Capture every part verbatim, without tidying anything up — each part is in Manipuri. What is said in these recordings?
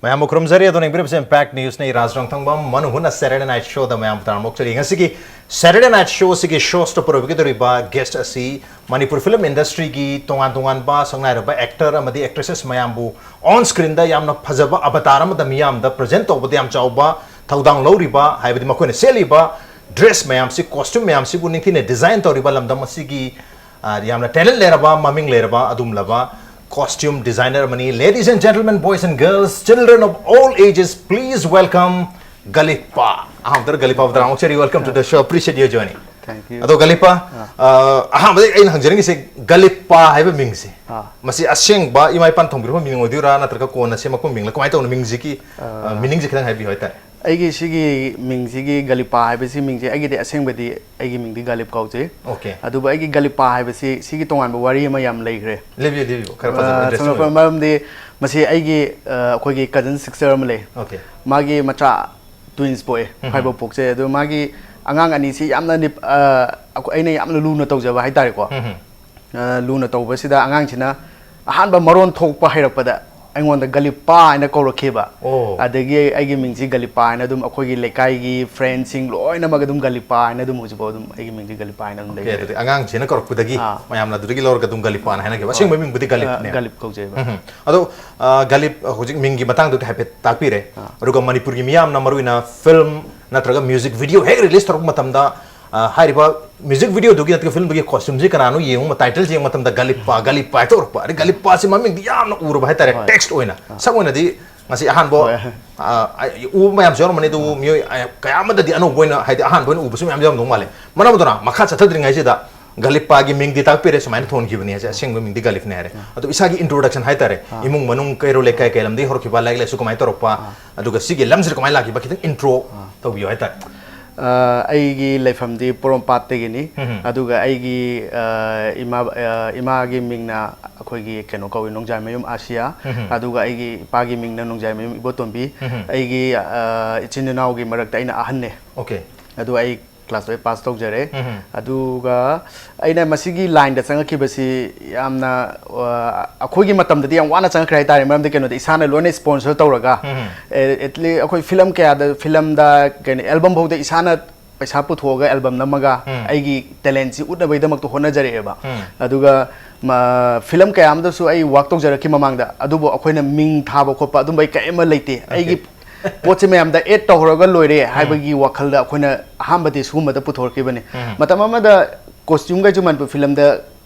ꯃꯌꯥꯝꯕꯨ ꯈꯨꯔꯨꯝꯖꯔꯤ꯫ ꯑꯗꯣ ꯌꯦꯡꯕꯤꯔꯤꯕꯁꯦ Impact News ꯅꯤ, ꯔꯥꯖ ꯔꯣꯡꯊꯪꯕꯝ ꯃꯅꯨꯡ ꯍꯨꯠꯅ Saturday Night Show ꯗ ꯃꯌꯥꯝꯕꯨ ꯇꯔꯥꯝꯅ ꯑꯣꯛꯆꯔꯤ꯫ ꯉꯁꯤꯒꯤ Saturday Night Show ꯁꯤꯒꯤ show stopper ꯑꯣꯏꯕꯤꯒꯗꯧꯔꯤꯕ guest ꯑꯁꯤ ꯃꯅꯤꯄꯨꯔ film industry ꯒꯤ ꯇꯣꯉꯥꯟ ꯇꯣꯉꯥꯟꯕ ꯁꯛꯅꯥꯏꯔꯕ actor ꯑꯃꯗꯤ actresses ꯃꯌꯥꯝꯕꯨ on screen ꯗ ꯌꯥꯝꯅ ꯐꯖꯕ avatar ꯑꯃꯗ ꯃꯤꯌꯥꯝꯗ present ꯇꯧꯕꯗ ꯌꯥꯝ ꯆꯥꯎꯕ ꯊꯧꯗꯥꯡ ꯂꯧꯔꯤꯕ, ꯍꯥꯏꯕꯗꯤ ꯃꯈꯣꯏꯅ ꯁꯦꯠꯂꯤꯕ dress ꯃꯌꯥꯝꯁꯤ, costume ꯃꯌꯥꯝꯁꯤꯕꯨ ꯅꯤꯡꯊꯤꯅ design ꯇꯧꯔꯤꯕ ꯂꯝꯗꯝ ꯑꯁꯤꯒꯤ, ꯑ, ꯌꯥꯝꯅ talent ꯂꯩꯔꯕ, ꯃꯃꯤꯡ ꯂꯩꯔꯕ ꯑꯗꯨꯒꯨꯝꯂꯕ costume designer ꯑꯃꯅꯤ꯫ Ladies and gentlemen, boys and girls, children of all ages, please welcome ꯒꯂꯤꯞꯄꯥ꯫ ꯑꯍꯥꯟꯕꯗ ꯒꯂꯤꯞꯄꯥꯕꯨ ꯇꯔꯥꯝꯅ ꯑꯣꯛꯆꯔꯤ, welcome to the show, appreciate your journey꯫ Thank you. ꯑꯗꯣ ꯒꯂꯤꯞꯄꯥ, ꯑꯥ꯫ ꯑ, ꯑꯍꯥꯟꯕꯗ ꯑꯩꯅ ꯍꯪꯖꯅꯤꯡꯉꯤꯁꯦ, ꯒꯂꯤꯞꯄꯥ ꯍꯥꯏꯕ ꯃꯤꯡꯁꯦ, ꯑꯥ꯫ ꯃꯁꯤ ꯑꯁꯦꯡꯕ ꯏꯃꯥ ꯏꯄꯥꯅ ꯊꯣꯟꯕꯤꯔꯝꯕ ꯃꯤꯡ ꯑꯣꯏꯗꯣꯏꯔꯥ, ꯅꯠꯇ꯭ꯔꯒ ꯀꯣꯟꯅ ꯁꯦꯝꯃꯛꯄ ꯃꯤꯡꯂ, ꯀꯃꯥꯏꯅ ꯇꯧꯕꯅꯣ? ꯃꯤꯡꯁꯤꯒꯤ, ꯑ, ꯑꯥ꯫ meaning ꯁꯦ ꯈꯤꯇꯪ ꯍꯥꯏꯕꯤꯌꯨ ꯍꯥꯏꯇꯥꯔꯦ꯫ ꯑꯩꯒꯤ ꯁꯤꯒꯤ ꯃꯤꯡꯁꯤꯒꯤ, ꯒꯂꯤꯞꯄꯥ ꯍꯥꯏꯕꯁꯤ ꯃꯤꯡꯁꯦ ꯑꯩꯒꯤꯗꯤ ꯑꯁꯦꯡꯕꯗꯤ ꯑꯩꯒꯤ ꯃꯤꯡꯗꯤ ꯒꯂꯤꯞ ꯀꯧꯖꯩ꯫ Okay꯫ ꯑꯗꯨꯕꯨ ꯑꯩꯒꯤ ꯒꯂꯤꯞꯄꯥ ꯍꯥꯏꯕꯁꯤ, ꯁꯤꯒꯤ ꯇꯣꯉꯥꯟꯕ ꯋꯥꯔꯤ ꯑꯃ ꯌꯥꯝ ꯂꯩꯈ꯭ꯔꯦ꯫ ꯂꯤꯕꯤꯌꯨ, ꯂꯤꯕꯤꯌꯨ꯫ ꯈꯔ ꯐꯖꯕ, ꯑ, interesting ꯁꯝꯂꯞꯄ ꯑꯣꯏꯕ꯫ ꯃꯔꯝꯗꯤ ꯃꯁꯤ ꯑꯩꯒꯤ, ꯑ, ꯑꯩꯈꯣꯏꯒꯤ cousin sister ꯑꯃ ꯂꯩ꯫ Okay꯫ ꯃꯥꯒꯤ ꯃꯆꯥ twins ꯄꯣꯛꯑꯦ, ꯎꯝ꯫ ꯐꯥꯏꯕꯣꯛ ꯄꯣꯛꯆꯩ꯫ ꯑꯗꯣ ꯃꯥꯒꯤ ꯑꯉꯥꯡ ꯑꯅꯤꯁꯤ ꯌꯥꯝꯅ ꯅꯤꯞ-, ꯑ, ꯑꯩꯈꯣꯏ, ꯑꯩꯅ ꯌꯥꯝꯅ ꯂꯨꯅ ꯇꯧꯖꯕ ꯍꯥꯏꯇꯥꯔꯦꯀꯣ꯫ ꯎꯝ꯫ ꯑ, ꯂꯨꯅ ꯇꯧꯕꯁꯤꯗ ꯑꯉꯥꯡꯁꯤꯅ ꯑꯍꯥꯟꯕ ꯃꯔꯣꯟ ꯊꯣꯛꯄ ꯍꯩꯔꯛꯄꯗ ꯑꯩꯉꯣꯟꯗ ꯒꯂꯤꯞꯄꯥ ꯍꯥꯏꯅ ꯀꯧꯔꯛꯈꯤꯕ꯫ ꯑꯣ꯫ ꯑꯗꯒꯤ ꯑꯩꯒꯤ ꯃꯤꯡꯁꯤ ꯒꯂꯤꯞꯄꯥ ꯍꯥꯏꯅ ꯑꯗꯨꯝ ꯑꯩꯈꯣꯏꯒꯤ ꯂꯩꯀꯥꯏꯒꯤ friendꯁꯤꯡ ꯂꯣꯏꯅꯃꯛ ꯑꯗꯨꯝ ꯒꯂꯤꯞꯄꯥ ꯍꯥꯏꯅ ꯑꯗꯨꯝ ꯍꯧꯖꯤꯛꯐꯥꯎ ꯑꯗꯨꯝ ꯑꯩꯒꯤ ꯃꯤꯡꯁꯤ ꯒꯂꯤꯞꯄꯥ ꯍꯥꯏꯅ ꯑꯗꯨꯝ Okay, ꯂꯩꯖꯔꯤ꯫ ꯑꯗꯨꯗꯤ ꯑꯉꯥꯡꯁꯤꯅ ꯀꯧꯔꯛꯄꯗꯒꯤ ꯑꯥ꯫ ꯃꯌꯥꯝꯅ ꯑꯗꯨꯗꯒꯤ ꯂꯧꯔꯒ ꯑꯗꯨꯝ ꯒꯂꯤꯞꯄꯥꯅ ꯍꯥꯏꯅꯈꯤꯕ꯫ ꯍꯣꯏ꯫ ꯑꯁꯦꯡꯕ ꯃꯤꯡꯕꯨꯗꯤ ꯒꯂꯤꯞꯅꯦ꯫ ꯑ, ꯒꯂꯤꯞ ꯀꯧꯖꯩꯕ꯫ ꯎꯝ ꯍꯝ꯫ ꯑꯗꯣ, ꯑ, ꯒꯂꯤꯞ, ꯍꯧꯖꯤꯛ ꯃꯤꯡꯒꯤ ꯃꯇꯥꯡꯗꯨꯗꯤ ꯍꯥꯏꯐꯦꯠ ꯇꯥꯛꯄꯤꯔꯦ꯫ ꯑꯥ꯫ ꯑꯗꯨꯒ ꯃꯅꯤꯄꯨꯔꯒꯤ ꯃꯤꯌꯥꯝꯅ ꯃꯔꯨꯑꯣꯏꯅ film ꯅꯠꯇ꯭ꯔꯒ music video ꯍꯦꯛ release ꯇꯧꯔꯛꯄ ꯃꯇꯝꯗ, ꯑ, ꯍꯥꯏꯔꯤꯕ music videoꯗꯨꯒꯤ ꯅꯠꯇ꯭ꯔꯒ filmꯗꯨꯒꯤ costumeꯁꯤ ꯀꯅꯥꯅꯣ ꯌꯦꯡꯉꯨ, title ꯌꯦꯡꯕ ꯃꯇꯝꯗ ꯒꯂꯤꯞꯄꯥ, ꯒꯂꯤꯞꯄꯥ ꯍꯦꯛꯇ ꯎꯔꯛꯄ꯫ ꯑꯗꯩ ꯒꯂꯤꯞꯄꯥꯁꯤ ꯃꯃꯤꯡꯗꯤ ꯌꯥꯝꯅ ꯎꯔꯕ ꯍꯥꯏꯇꯥꯔꯦ, ꯍꯣꯏ꯫ Text ꯑꯣꯏꯅ꯫ ꯑꯥ꯫ ꯁꯛ ꯑꯣꯏꯅꯗꯤ ꯉꯁꯤ ꯑꯍꯥꯟꯕ, ꯍꯣꯏ꯫ ꯑ, ꯑ, ꯎꯕ ꯃꯌꯥꯝꯁꯨ ꯌꯥꯎꯔꯝꯃꯅꯤ, ꯑꯗꯨꯕꯨ ꯃꯤꯑꯣꯏ, ꯑ, ꯀꯌꯥ ꯑꯃꯗꯗꯤ ꯑꯅꯧꯕ ꯑꯣꯏꯅ, ꯍꯥꯏꯗꯤ ꯑꯍꯥꯟꯕ ꯑꯣꯏꯅ ꯎꯕꯁꯨ ꯃꯌꯥꯝ ꯌꯥꯎꯔꯝꯗꯧ ꯃꯥꯜꯂꯦ꯫ ꯃꯔꯝ ꯑꯗꯨꯅ ꯃꯈꯥ ꯆꯠꯊꯗ꯭ꯔꯤꯉꯩꯁꯤꯗ ꯒꯂꯤꯞꯄꯥꯒꯤ ꯃꯤꯡꯗꯤ ꯇꯥꯛꯄꯤꯔꯦ, ꯁꯨꯃꯥꯏꯅ ꯊꯣꯟꯈꯤꯕꯅꯤ ꯍꯥꯏꯁꯦ, ꯑꯁꯦꯡꯕ ꯃꯤꯡꯗꯤ ꯒꯂꯤꯞꯅꯦ ꯍꯥꯏꯔꯦ꯫ ꯑꯥ꯫ ꯑꯗꯨ ꯏꯁꯥꯒꯤ introduction ꯍꯥꯏꯇꯥꯔꯦ, ꯑꯥ꯫ ꯏꯃꯨꯡ ꯃꯅꯨꯡ, ꯀꯩꯔꯣꯜ ꯂꯩꯀꯥꯏ, ꯀꯩ ꯂꯝꯗꯒꯤ ꯍꯧꯔꯛꯈꯤꯕ, ꯂꯥꯏꯔꯤꯛ ꯂꯥꯏꯁꯨ ꯀꯃꯥꯏꯅ ꯇꯧꯔꯛꯄ, ꯑꯥ꯫ ꯑꯗꯨꯒ ꯁꯤꯒꯤ ꯂꯝꯁꯤꯗ ꯀꯃꯥꯏꯅ ꯂꯥꯛꯈꯤꯕ, ꯈꯤꯇꯪ intro ꯑꯥ꯫ ꯇꯧꯕꯤꯌꯨ ꯍꯥꯏꯇꯥꯔꯦ꯫ ꯑ, ꯑꯩꯒꯤ ꯂꯩꯐꯝꯗꯤ ꯄꯣꯔꯣꯝꯄꯥꯠꯇꯒꯤꯅꯤ꯫ ꯎꯝ ꯍꯝ꯫ ꯑꯗꯨꯒ ꯑꯩꯒꯤ, ꯑ, ꯏꯃꯥ, ꯑ, ꯏꯃꯥꯒꯤ ꯃꯤꯡꯅ ꯑꯩꯈꯣꯏꯒꯤ ꯀꯩꯅꯣ ꯀꯧꯏ, ꯅꯣꯡꯖꯥꯏꯃꯌꯨꯝ ꯑꯁꯤꯌꯥ꯫ ꯎꯝ ꯍꯝ꯫ ꯑꯗꯨꯒ ꯑꯩꯒꯤ ꯏꯄꯥꯒꯤ ꯃꯤꯡꯅ ꯅꯣꯡꯖꯥꯏꯃꯌꯨꯝ ꯏꯕꯣꯇꯣꯝꯕꯤ꯫ ꯎꯝ ꯍꯝ꯫ ꯑꯩꯒꯤ, ꯑ, ꯏꯆꯤꯟ ꯏꯅꯥꯎꯒꯤ ꯃꯔꯛꯇ ꯑꯩꯅ ꯑꯍꯟꯅꯦ꯫ Okay꯫ ꯑꯗꯨ ꯑꯩ ꯀ꯭ꯂꯥꯁ ꯇꯨꯌꯦꯜꯞ ꯄꯥꯁ ꯇꯧꯖꯔꯦ꯫ ꯑꯗꯨꯒ ꯑꯩꯅ ꯃꯁꯤꯒꯤ ꯂꯥꯏꯟꯗ ꯆꯪꯉꯛꯈꯤꯕꯁꯤ ꯌꯥꯝꯅ, ꯑ, ꯑꯩꯈꯣꯏꯒꯤ ꯃꯇꯝꯗꯗꯤ ꯌꯥꯝ ꯋꯥꯅ ꯆꯪꯉꯛꯈ꯭ꯔꯦ ꯍꯥꯏꯇꯥꯔꯦ꯫ ꯃꯔꯝꯗꯤ ꯀꯩꯅꯣꯗ ꯏꯁꯥꯅ ꯂꯣꯏꯅ ꯁ꯭ꯄꯣꯟꯁꯔ ꯇꯧꯔꯒ, ꯑꯦ, at least ꯑꯩꯈꯣꯏ ꯐꯤꯂꯝ ꯀꯌꯥꯗ, ꯐꯤꯂꯝꯗ, ꯀꯩꯅꯣ, ꯑꯦꯜꯕꯝ ꯐꯥꯎꯗ ꯏꯁꯥꯅ ꯄꯩꯁꯥ ꯄꯨꯊꯣꯛꯑꯒ ꯑꯦꯜꯕꯝ ꯅꯝꯃꯒ ꯑꯩꯒꯤ ꯇꯦꯂꯦꯟꯁꯤ ꯎꯠꯅꯕꯒꯤꯗꯃꯛꯇ ꯍꯣꯠꯅꯖꯔꯛꯑꯦꯕ꯫ ꯑꯗꯨꯒ ꯃ-, ꯐꯤꯂꯝ ꯀꯌꯥ ꯑꯃꯗꯁꯨ ꯑꯩ ꯋꯥꯛ ꯇꯧꯖꯔꯛꯈꯤ ꯃꯃꯥꯡꯗ, ꯑꯗꯨꯕꯨ ꯑꯩꯈꯣꯏꯅ ꯃꯤꯡ ꯊꯥꯕ ꯈꯣꯠꯄ ꯑꯗꯨꯝꯕ ꯑꯩ ꯀꯔꯤꯝꯃ ꯂꯩꯇꯦ꯫ ꯑꯩꯒꯤ ꯄꯣꯠꯁꯦ ꯃꯌꯥꯝꯗ ꯑꯦꯗ ꯇꯧꯍꯧꯔꯒ ꯂꯣꯏꯔꯦ ꯍꯥꯏꯕꯒꯤ ꯋꯥꯈꯜꯗ ꯑꯩꯈꯣꯏꯅ ꯑꯍꯥꯟꯕꯗꯤ ꯁꯤꯒꯨꯝꯕꯗ ꯄꯨꯊꯣꯔꯛꯈꯤꯕꯅꯤ꯫ ꯃꯇꯝ ꯑꯃꯗ ꯀꯣꯁꯇ꯭ꯌꯨꯝꯒꯩꯁꯨ ꯃꯅꯤꯄꯨꯔ ꯐꯤꯂꯝꯗ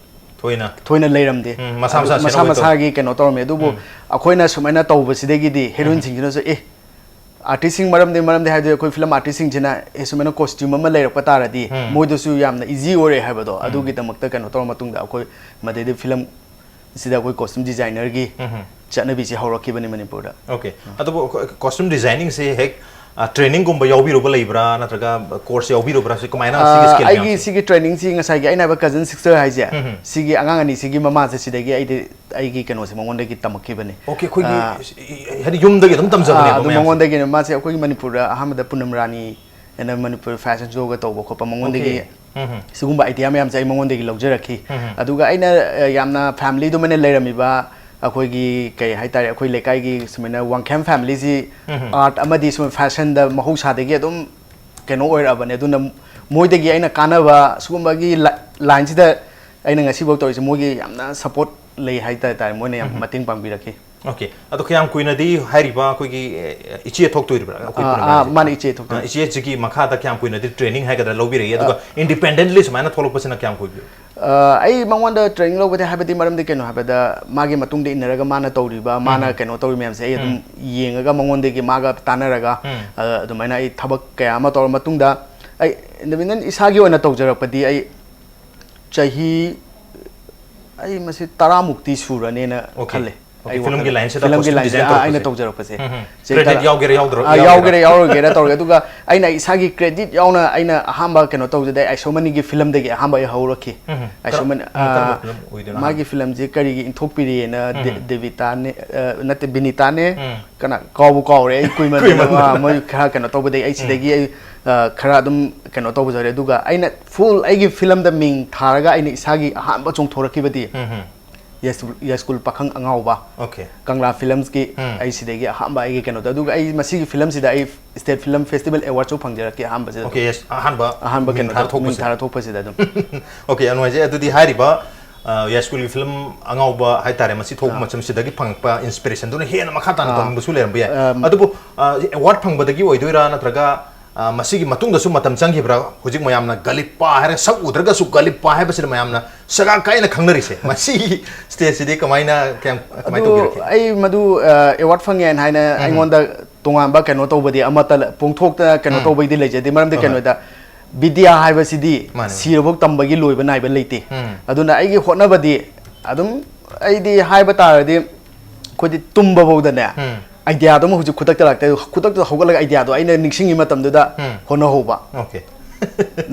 ꯊꯣꯏꯅ ꯊꯣꯏꯅ ꯂꯩꯔꯝꯗꯦ꯫ ꯎꯝ, ꯃꯁꯥ ꯑꯗꯨ ꯃꯁꯥ ꯃꯁꯥ ꯁꯦꯠꯍꯧꯕ ꯃꯁꯥꯒꯤ ꯀꯩꯅꯣ ꯇꯧꯔꯝꯃꯦ꯫ ꯑꯗꯨꯕꯨ ꯑꯩꯈꯣꯏꯅ ꯁꯨꯃꯥꯏꯅ ꯇꯧꯕꯁꯤꯗꯒꯤꯗꯤ ꯍꯦꯔꯣꯏꯟꯁꯤꯡꯁꯤꯅꯁꯨ, "ꯑꯦ, ꯑꯥꯔꯇꯤꯁꯁꯤꯡ, ꯃꯔꯝꯗꯤ, ꯃꯔꯝꯗꯤ ꯍꯥꯏꯕꯗꯤ ꯑꯩꯈꯣꯏ ꯐꯤꯂꯝ ꯑꯥꯔꯇꯤꯁꯁꯤꯡꯁꯤꯅ, ꯑꯦ, ꯁꯨꯃꯥꯏꯅ ꯀꯣꯁꯇ꯭ꯌꯨꯝ ꯑꯃ ꯂꯩꯔꯛꯄ ꯇꯥꯔꯗꯤ ꯃꯣꯏꯗꯁꯨ ꯌꯥꯝꯅ ꯏꯖꯤ ꯑꯣꯏꯔꯦ" ꯍꯥꯏꯕꯗꯣ, ꯑꯗꯨꯒꯤꯗꯃꯛꯇ ꯀꯩꯅꯣ ꯇꯧꯔ ꯃꯇꯨꯡꯗ ꯑꯩꯈꯣꯏ ꯃꯗꯩꯗ ꯐꯤꯂꯝ ꯁꯤꯗ ꯑꯩꯈꯣꯏ ꯀꯣꯁꯇ꯭ꯌꯨꯝ ꯗꯤꯖꯥꯏꯅꯔꯒꯤ ꯆꯠꯅꯕꯤꯁꯦ ꯍꯧꯔꯛꯈꯤꯕꯅꯤ ꯃꯅꯤꯄꯨꯔꯗ꯫ ꯑꯣꯀꯦ꯫ ꯑꯗꯨꯕꯨ ꯑꯩꯈꯣꯏ ꯀꯣꯁꯇ꯭ꯌꯨꯝ ꯗꯤꯖꯥꯏꯅꯤꯡꯁꯦ ꯍꯦꯛ, ꯑ, ꯇ꯭ꯔꯦꯅꯤꯡꯒꯨꯝꯕ ꯌꯥꯎꯕꯤꯔꯨꯕ ꯂꯩꯕ꯭ꯔꯥ, ꯅꯠꯇ꯭ꯔꯒ ꯀꯣꯔꯁ ꯌꯥꯎꯕꯤꯔꯨꯕ꯭ꯔꯥ? ꯁꯤ ꯀꯃꯥꯏꯅ ꯁꯤꯒꯤ ꯑ, ꯁ꯭ꯀꯤꯜ ꯑꯩꯒꯤ ꯃꯌꯥꯝꯁꯦ? ꯁꯤꯒꯤ ꯇ꯭ꯔꯦꯅꯤꯡꯁꯤ ꯉꯁꯥꯏꯒꯤ ꯑꯩꯅ ꯍꯥꯏꯕ ꯀꯖꯟ ꯁꯤꯁꯇꯔ ꯍꯥꯏꯁꯦ, ꯁꯤꯒꯤ ꯑꯉꯥꯡ ꯑꯅꯤꯁꯤꯒꯤ ꯃꯃꯥꯁꯦ ꯁꯤꯗꯒꯤ ꯑꯩꯗꯤ ꯑꯩꯒꯤ ꯀꯩꯅꯣꯁꯦ ꯃꯉꯣꯟꯗꯒꯤ ꯇꯝꯃꯛꯈꯤꯕꯅꯤ꯫ ꯑꯣꯀꯦ, ꯑꯩꯈꯣꯏꯒꯤ ꯑ, ꯍꯥꯏꯗꯤ ꯌꯨꯝꯗꯒꯤ ꯑꯗꯨꯝ ꯑ, ꯇꯝꯖꯕꯅꯦꯕ ꯑꯗꯨ ꯃꯌꯥꯝꯁꯦ? ꯃꯉꯣꯟꯗꯒꯤꯅꯦ꯫ ꯃꯥꯁꯦ ꯑꯩꯈꯣꯏꯒꯤ ꯃꯅꯤꯄꯨꯔꯗ ꯑꯍꯥꯟꯕꯗ ꯄꯨꯅꯝ ꯔꯥꯅꯤ ꯍꯥꯏꯅ ꯃꯅꯤꯄꯨꯔ ꯐꯦꯁꯟ ꯁꯣꯒ ꯇꯧꯕ ꯈꯣꯠꯄ, ꯃꯉꯣꯟꯗꯒꯤ ꯑꯣꯀꯦ꯫ ꯁꯤꯒꯨꯝꯕ ꯑꯥꯏꯗꯤꯌꯥ ꯃꯌꯥꯝꯁꯦ ꯑꯩ ꯃꯉꯣꯟꯗꯒꯤ ꯂꯧꯖꯔꯛꯈꯤ꯫ ꯑꯗꯨꯒ ꯑꯩꯅ, ꯑ, ꯌꯥꯝꯅ ꯐꯦꯃꯤꯂꯤꯗꯨꯃꯅ ꯂꯩꯔꯝꯃꯤꯕ ꯑꯩꯈꯣꯏꯒꯤ, ꯀꯩ ꯍꯥꯏꯇꯥꯔꯦ, ꯑꯩꯈꯣꯏ ꯂꯩꯀꯥꯏꯒꯤ ꯁꯨꯃꯥꯏꯅ ꯋꯥꯡꯈꯦꯝ ꯐꯦꯃꯤꯂꯤꯁꯤ ꯑꯥꯔꯠ ꯑꯃꯗꯤ ꯁꯨꯝ ꯐꯦꯁꯟꯗ ꯃꯍꯧꯁꯥꯗꯒꯤ ꯑꯗꯨꯝ ꯀꯩꯅꯣ ꯑꯣꯏꯔꯛꯑꯕꯅꯦ꯫ ꯑꯗꯨꯅ ꯃꯣꯏꯗꯒꯤ ꯑꯩꯅ ꯀꯥꯟꯅꯕ ꯁꯤꯒꯨꯝꯕꯒꯤ ꯂꯥ-, ꯂꯥꯏꯟꯁꯤꯗ ꯑꯩꯅ ꯉꯁꯤꯐꯥꯎ ꯇꯧꯔꯤꯁꯦ, ꯃꯣꯏꯒꯤ ꯌꯥꯝꯅ ꯁꯞꯄꯣꯔꯠ ꯂꯩ ꯍꯥꯏ ꯇꯥꯔꯦ, ꯃꯣꯏꯅ ꯌꯥꯝ ꯃꯇꯦꯡ ꯄꯥꯡꯕꯤꯔꯛꯈꯤ꯫ ꯑꯣꯀꯦ꯫ ꯑꯗꯣ ꯀꯌꯥꯝ ꯀꯨꯏꯅꯗꯤ ꯍꯥꯏꯔꯤꯕ ꯑꯩꯈꯣꯏꯒꯤ, ꯑꯦ, ꯏꯆꯦ ꯊꯣꯛꯇꯣꯏꯔꯤꯕ꯭ꯔꯥ? ꯑꯩꯈꯣꯏ ꯑꯥ, ꯄꯨꯅꯝ ꯑꯥ, ꯔꯥꯅꯤꯁꯦ? ꯃꯥꯅ ꯏꯆꯦ ꯊꯣꯛꯇꯣꯏꯅꯤ꯫ ꯑꯥ, ꯏꯆꯦꯁꯤꯒꯤ ꯃꯈꯥꯗ ꯀꯌꯥꯝ ꯀꯨꯏꯅꯗꯤ ꯇ꯭ꯔꯦꯅꯤꯡ ꯍꯥꯏꯒꯗ꯭ꯔꯥ ꯂꯧꯕꯤꯔꯛꯏ? ꯑꯗꯨꯒ ꯑꯥ꯫ ꯏꯟꯗꯤꯄꯦꯟꯗꯦꯟꯠꯂꯤ ꯁꯨꯃꯥꯏꯅ ꯊꯣꯛꯂꯛꯄꯁꯤꯅ ꯀꯌꯥꯝ ꯀꯨꯏꯕꯤꯔꯦ? ꯑꯥ, ꯑꯩ ꯃꯉꯣꯟꯗ ꯇ꯭ꯔꯦꯅꯤꯡ ꯂꯧꯕꯗꯤ, ꯍꯥꯏꯕꯗꯤ ꯃꯔꯝꯗꯤ ꯀꯩꯅꯣ ꯍꯥꯏꯕꯗ, ꯃꯥꯒꯤ ꯃꯇꯨꯡꯗ ꯏꯟꯅꯔꯒ ꯃꯥꯅ ꯇꯧꯔꯤꯕ, ꯃꯥꯅ ꯎꯝ꯫ ꯀꯩꯅꯣ ꯇꯧꯔꯤ ꯃꯌꯥꯝꯁꯦ ꯑꯩ ꯑꯗꯨꯝ ꯎꯝ꯫ ꯌꯦꯡꯉꯒ ꯃꯉꯣꯟꯗꯒꯤ ꯃꯥꯒ ꯇꯥꯟꯅꯔꯒ, ꯎꯝ꯫ ꯑꯥ, ꯑꯗꯨꯃꯥꯏꯅ ꯑꯩ ꯊꯕꯛ ꯀꯌꯥ ꯑꯃ ꯇꯧꯔ ꯃꯇꯨꯡꯗ, ꯑꯩ ꯏꯟꯗꯤꯄꯦꯟꯗꯦꯟꯠ ꯏꯁꯥꯒꯤ ꯑꯣꯏꯅ ꯇꯧꯖꯔꯛꯄꯗꯤ ꯑꯩ ꯆꯍꯤ, ꯑꯩ ꯃꯁꯤ ꯇꯔꯥꯃꯨꯛꯇꯤ ꯁꯨꯔꯅꯦꯅ ꯑꯣꯀꯦ꯫ ꯈꯜꯂꯦ꯫ ꯑꯩ ꯐꯤꯂꯝꯒꯤ ꯋꯥꯈꯜꯗ ꯂꯥꯏꯟꯁꯤꯗ ꯐꯤꯂꯝꯒꯤ ꯀꯣꯁꯇ꯭ꯌꯨꯝ ꯂꯥꯏꯟꯁꯤꯗ, ꯗꯤꯖꯥꯏꯟ ꯑꯥ, ꯑꯩꯅ ꯇꯧꯔꯛꯄꯁꯦ꯫ ꯇꯧꯖꯔꯛꯄꯁꯦ꯫ ꯎꯝ, ꯎꯝ꯫ ꯆꯦꯟ ꯀ꯭ꯔꯦꯗꯤꯠ ꯇꯥꯔꯛ-, ꯌꯥꯎꯒꯦꯔꯥ ꯌꯥꯎꯗ꯭ꯔ-, ꯑꯥ, ꯌꯥꯎꯒꯦꯔꯥ? ꯌꯥꯎꯒꯦꯔꯥ ꯌꯥꯎꯔꯣꯏꯒꯦꯔꯥ ꯇꯧꯔꯒꯦ꯫ ꯑꯗꯨꯒ ꯑꯩꯅ ꯏꯁꯥꯒꯤ ꯀ꯭ꯔꯦꯗꯤꯠ ꯌꯥꯎꯅ ꯑꯩꯅ ꯑꯍꯥꯟꯕ ꯀꯩꯅꯣ ꯇꯧꯖꯗꯦ, ꯑꯩ ꯑꯥꯏꯁꯣꯃꯅꯤꯒꯤ ꯐꯤꯂꯝꯗꯒꯤ ꯑꯍꯥꯟꯕ ꯑꯩ ꯍꯧꯔꯛꯈꯤ꯫ ꯎꯝ, ꯎꯝ꯫ ꯑꯥꯏꯁꯣꯃꯅꯤ, ꯀꯔꯝ-, ꯎꯝ, ꯀꯔꯝꯕ ꯑꯥ, ꯐꯤꯂꯝ ꯑꯣꯏꯗꯣꯏꯅꯣ ꯃꯥꯒꯤ ꯑꯍꯥꯟꯕ? ꯐꯤꯂꯝꯁꯤ ꯀꯔꯤꯒꯤ ꯏꯟꯊꯣꯛꯄꯤꯔꯤꯑꯅ ꯗꯦ-, ꯎꯝ꯫ ꯗꯦꯕꯤꯇꯥꯅꯦ, ꯑ, ꯅꯠꯇꯦ, ꯕꯤꯅꯤꯇꯥꯅꯦ, ꯎꯝ꯫ ꯀꯅꯥ, ꯀꯥꯎꯕꯨ ꯀꯥꯎꯔꯦ ꯑꯩ, ꯀꯨꯏꯃꯟꯗꯅ, ꯀꯨꯏꯃꯟꯗꯅ꯫ ꯑꯥ, ꯃꯣꯏ ꯈꯔ ꯀꯩꯅꯣ ꯇꯧꯕꯗꯒꯤ ꯑꯩ ꯎꯝ꯫ ꯁꯤꯗꯒꯤ ꯑꯩ, ꯑ, ꯈꯔ ꯑꯗꯨꯝ ꯀꯩꯅꯣ ꯇꯧꯕꯖꯔꯦ꯫ ꯑꯗꯨꯒ ꯑꯩꯅ ꯐꯨꯜ ꯑꯩꯒꯤ ꯐꯤꯂꯝꯗ ꯃꯤꯡ ꯊꯥꯔꯒ ꯑꯩꯅ ꯏꯁꯥꯒꯤ ꯑꯍꯥꯟꯕ ꯆꯣꯡꯊꯣꯔꯛꯈꯤꯕꯗꯤ ꯎꯝ, ꯎꯝ꯫ ꯌꯥꯏꯁ꯭ꯀꯨꯜ, ꯌꯥꯏꯁ꯭ꯀꯨꯜ ꯄꯥꯈꯪ ꯑꯉꯥꯎꯕ, ꯑꯣꯀꯦ꯫ ꯀꯪꯂꯥ ꯐꯤꯂꯝꯁꯀꯤ ꯎꯝ꯫ ꯑꯩ ꯁꯤꯗꯒꯤ ꯑꯍꯥꯟꯕ ꯑꯩꯒꯤ ꯀꯩꯅꯣꯗꯣ, ꯑꯗꯨꯒ ꯑꯩ ꯃꯁꯤꯒꯤ ꯐꯤꯂꯝꯁꯤꯗ ꯑꯩ ꯁ꯭ꯇꯦꯠ ꯐꯤꯂꯝ ꯐꯦꯁꯇꯤꯚꯦꯜ ꯑꯦꯋꯥꯔꯗꯁꯨ ꯐꯪꯖꯔꯛꯈꯤ ꯑꯍꯥꯟꯕꯁꯤꯗ ꯑꯣꯀꯦ, ꯑꯗꯨꯝ꯫ ꯌꯦꯁ, ꯑꯍꯥꯟꯕ ꯑꯍꯥꯟꯕ ꯃꯤꯡ ꯀꯩꯅꯣꯗ, ꯊꯥꯔ ꯃꯤꯡ ꯊꯣꯛꯄꯁꯤꯗ꯫ ꯊꯥꯔ ꯊꯣꯛꯄꯁꯤꯗ ꯑꯗꯨꯝ꯫ ꯑꯣꯀꯦ, ꯌꯥꯝ ꯅꯨꯡꯉꯥꯏꯖꯩ꯫ ꯑꯗꯨꯗꯤ ꯍꯥꯏꯔꯤꯕ, ꯑ, ꯌꯥꯏꯁ꯭ꯀꯨꯜꯒꯤ ꯐꯤꯂꯝ ꯑꯉꯥꯎꯕ ꯍꯥꯏꯇꯥꯔꯦ, ꯃꯁꯤ ꯊꯣꯛꯄ ꯑꯥ꯫ ꯃꯇꯝꯁꯤꯗꯒꯤ ꯐꯪꯉꯛꯄ ꯏꯟꯁꯄꯤꯔꯦꯁꯟꯗꯨꯅ ꯍꯦꯟꯅ ꯃꯈꯥ ꯇꯥꯅ ꯑꯥ꯫ ꯇꯧꯅꯤꯡꯕꯁꯨ ꯂꯩꯔꯝꯕ ꯌꯥꯏ꯫ ꯑꯝ꯫ ꯑꯗꯨꯕꯨ, ꯑ, ꯑꯦꯋꯥꯔꯗ ꯐꯪꯕꯗꯒꯤ ꯑꯣꯏꯗꯣꯏꯔꯥ, ꯅꯠꯇ꯭ꯔꯒ, ꯑ, ꯃꯁꯤꯒꯤ ꯃꯇꯨꯡꯗꯁꯨ ꯃꯇꯝ ꯆꯪꯈꯤꯕ꯭ꯔꯥ? ꯍꯧꯖꯤꯛ ꯃꯌꯥꯝꯅ ꯒꯂꯤꯞꯄꯥ ꯍꯥꯏꯔꯒ, ꯁꯛ ꯎꯗ꯭ꯔꯒꯁꯨ ꯒꯂꯤꯞꯄꯥ ꯍꯥꯏꯕꯁꯤꯗ ꯃꯌꯥꯝꯅ ꯁꯒꯥ ꯀꯥꯏꯅ ꯈꯪꯅꯔꯤꯁꯦ꯫ ꯃꯁꯤꯒꯤ ꯁ꯭ꯇꯦꯖꯁꯤꯗꯤ ꯀꯃꯥꯏꯅ, ꯀꯌꯥꯝ, ꯀꯃꯥꯏꯅ ꯑꯗꯨ ꯇꯧꯕꯤꯔꯛꯀꯦ? ꯑꯩ ꯃꯗꯨ, ꯑ, ꯑꯦꯋꯥꯔꯗ ꯐꯪꯉꯦꯅ ꯍꯥꯏꯅ ꯎꯝ꯫ ꯑꯩꯉꯣꯟꯗ ꯇꯣꯉꯥꯟꯕ ꯀꯩꯅꯣ ꯇꯧꯕꯗꯤ ꯑꯃꯠꯇ ꯂ-, ꯄꯣꯡꯊꯣꯛꯇ ꯀꯩꯅꯣ ꯎꯝ꯫ ꯇꯧꯕꯩꯗꯤ ꯂꯩꯖꯗꯦ꯫ ꯃꯔꯝꯗꯤ ꯍꯣꯏ, ꯍꯣꯏ꯫ ꯀꯩꯅꯣꯗ, ꯕꯤꯗ꯭ꯌꯥ ꯍꯥꯏꯕꯁꯤꯗꯤ ꯃꯥꯅꯦ꯫ ꯁꯤꯔꯐꯥꯎ ꯇꯝꯕꯒꯤ ꯂꯣꯏꯕ ꯅꯥꯏꯕ ꯂꯩꯇꯦ꯫ ꯎꯝ꯫ ꯑꯗꯨꯅ ꯑꯩꯒꯤ ꯍꯣꯠꯅꯕꯗꯤ ꯑꯗꯨꯝ, ꯑꯩꯗꯤ ꯍꯥꯏꯕ ꯇꯥꯔꯗꯤ ꯑꯩꯈꯣꯏꯗꯤ ꯇꯨꯝꯕ ꯐꯥꯎꯗꯅꯦ, ꯎꯝ꯫ ꯑꯥꯏꯗꯤꯌꯥꯗꯣ ꯑꯃ ꯍꯧꯖꯤꯛ ꯈꯨꯗꯛꯇ ꯂꯥꯛꯇꯦ, ꯈꯨꯗꯛꯇ ꯍꯧꯒꯠꯂꯒ ꯑꯥꯏꯗꯤꯌꯥꯗꯣ ꯑꯩꯅ ꯅꯤꯡꯁꯤꯡꯉꯤ ꯃꯇꯝꯗꯨꯗ ꯎꯝ꯫ ꯍꯣꯠꯅꯍꯧꯕ꯫ ꯑꯣꯀꯦ꯫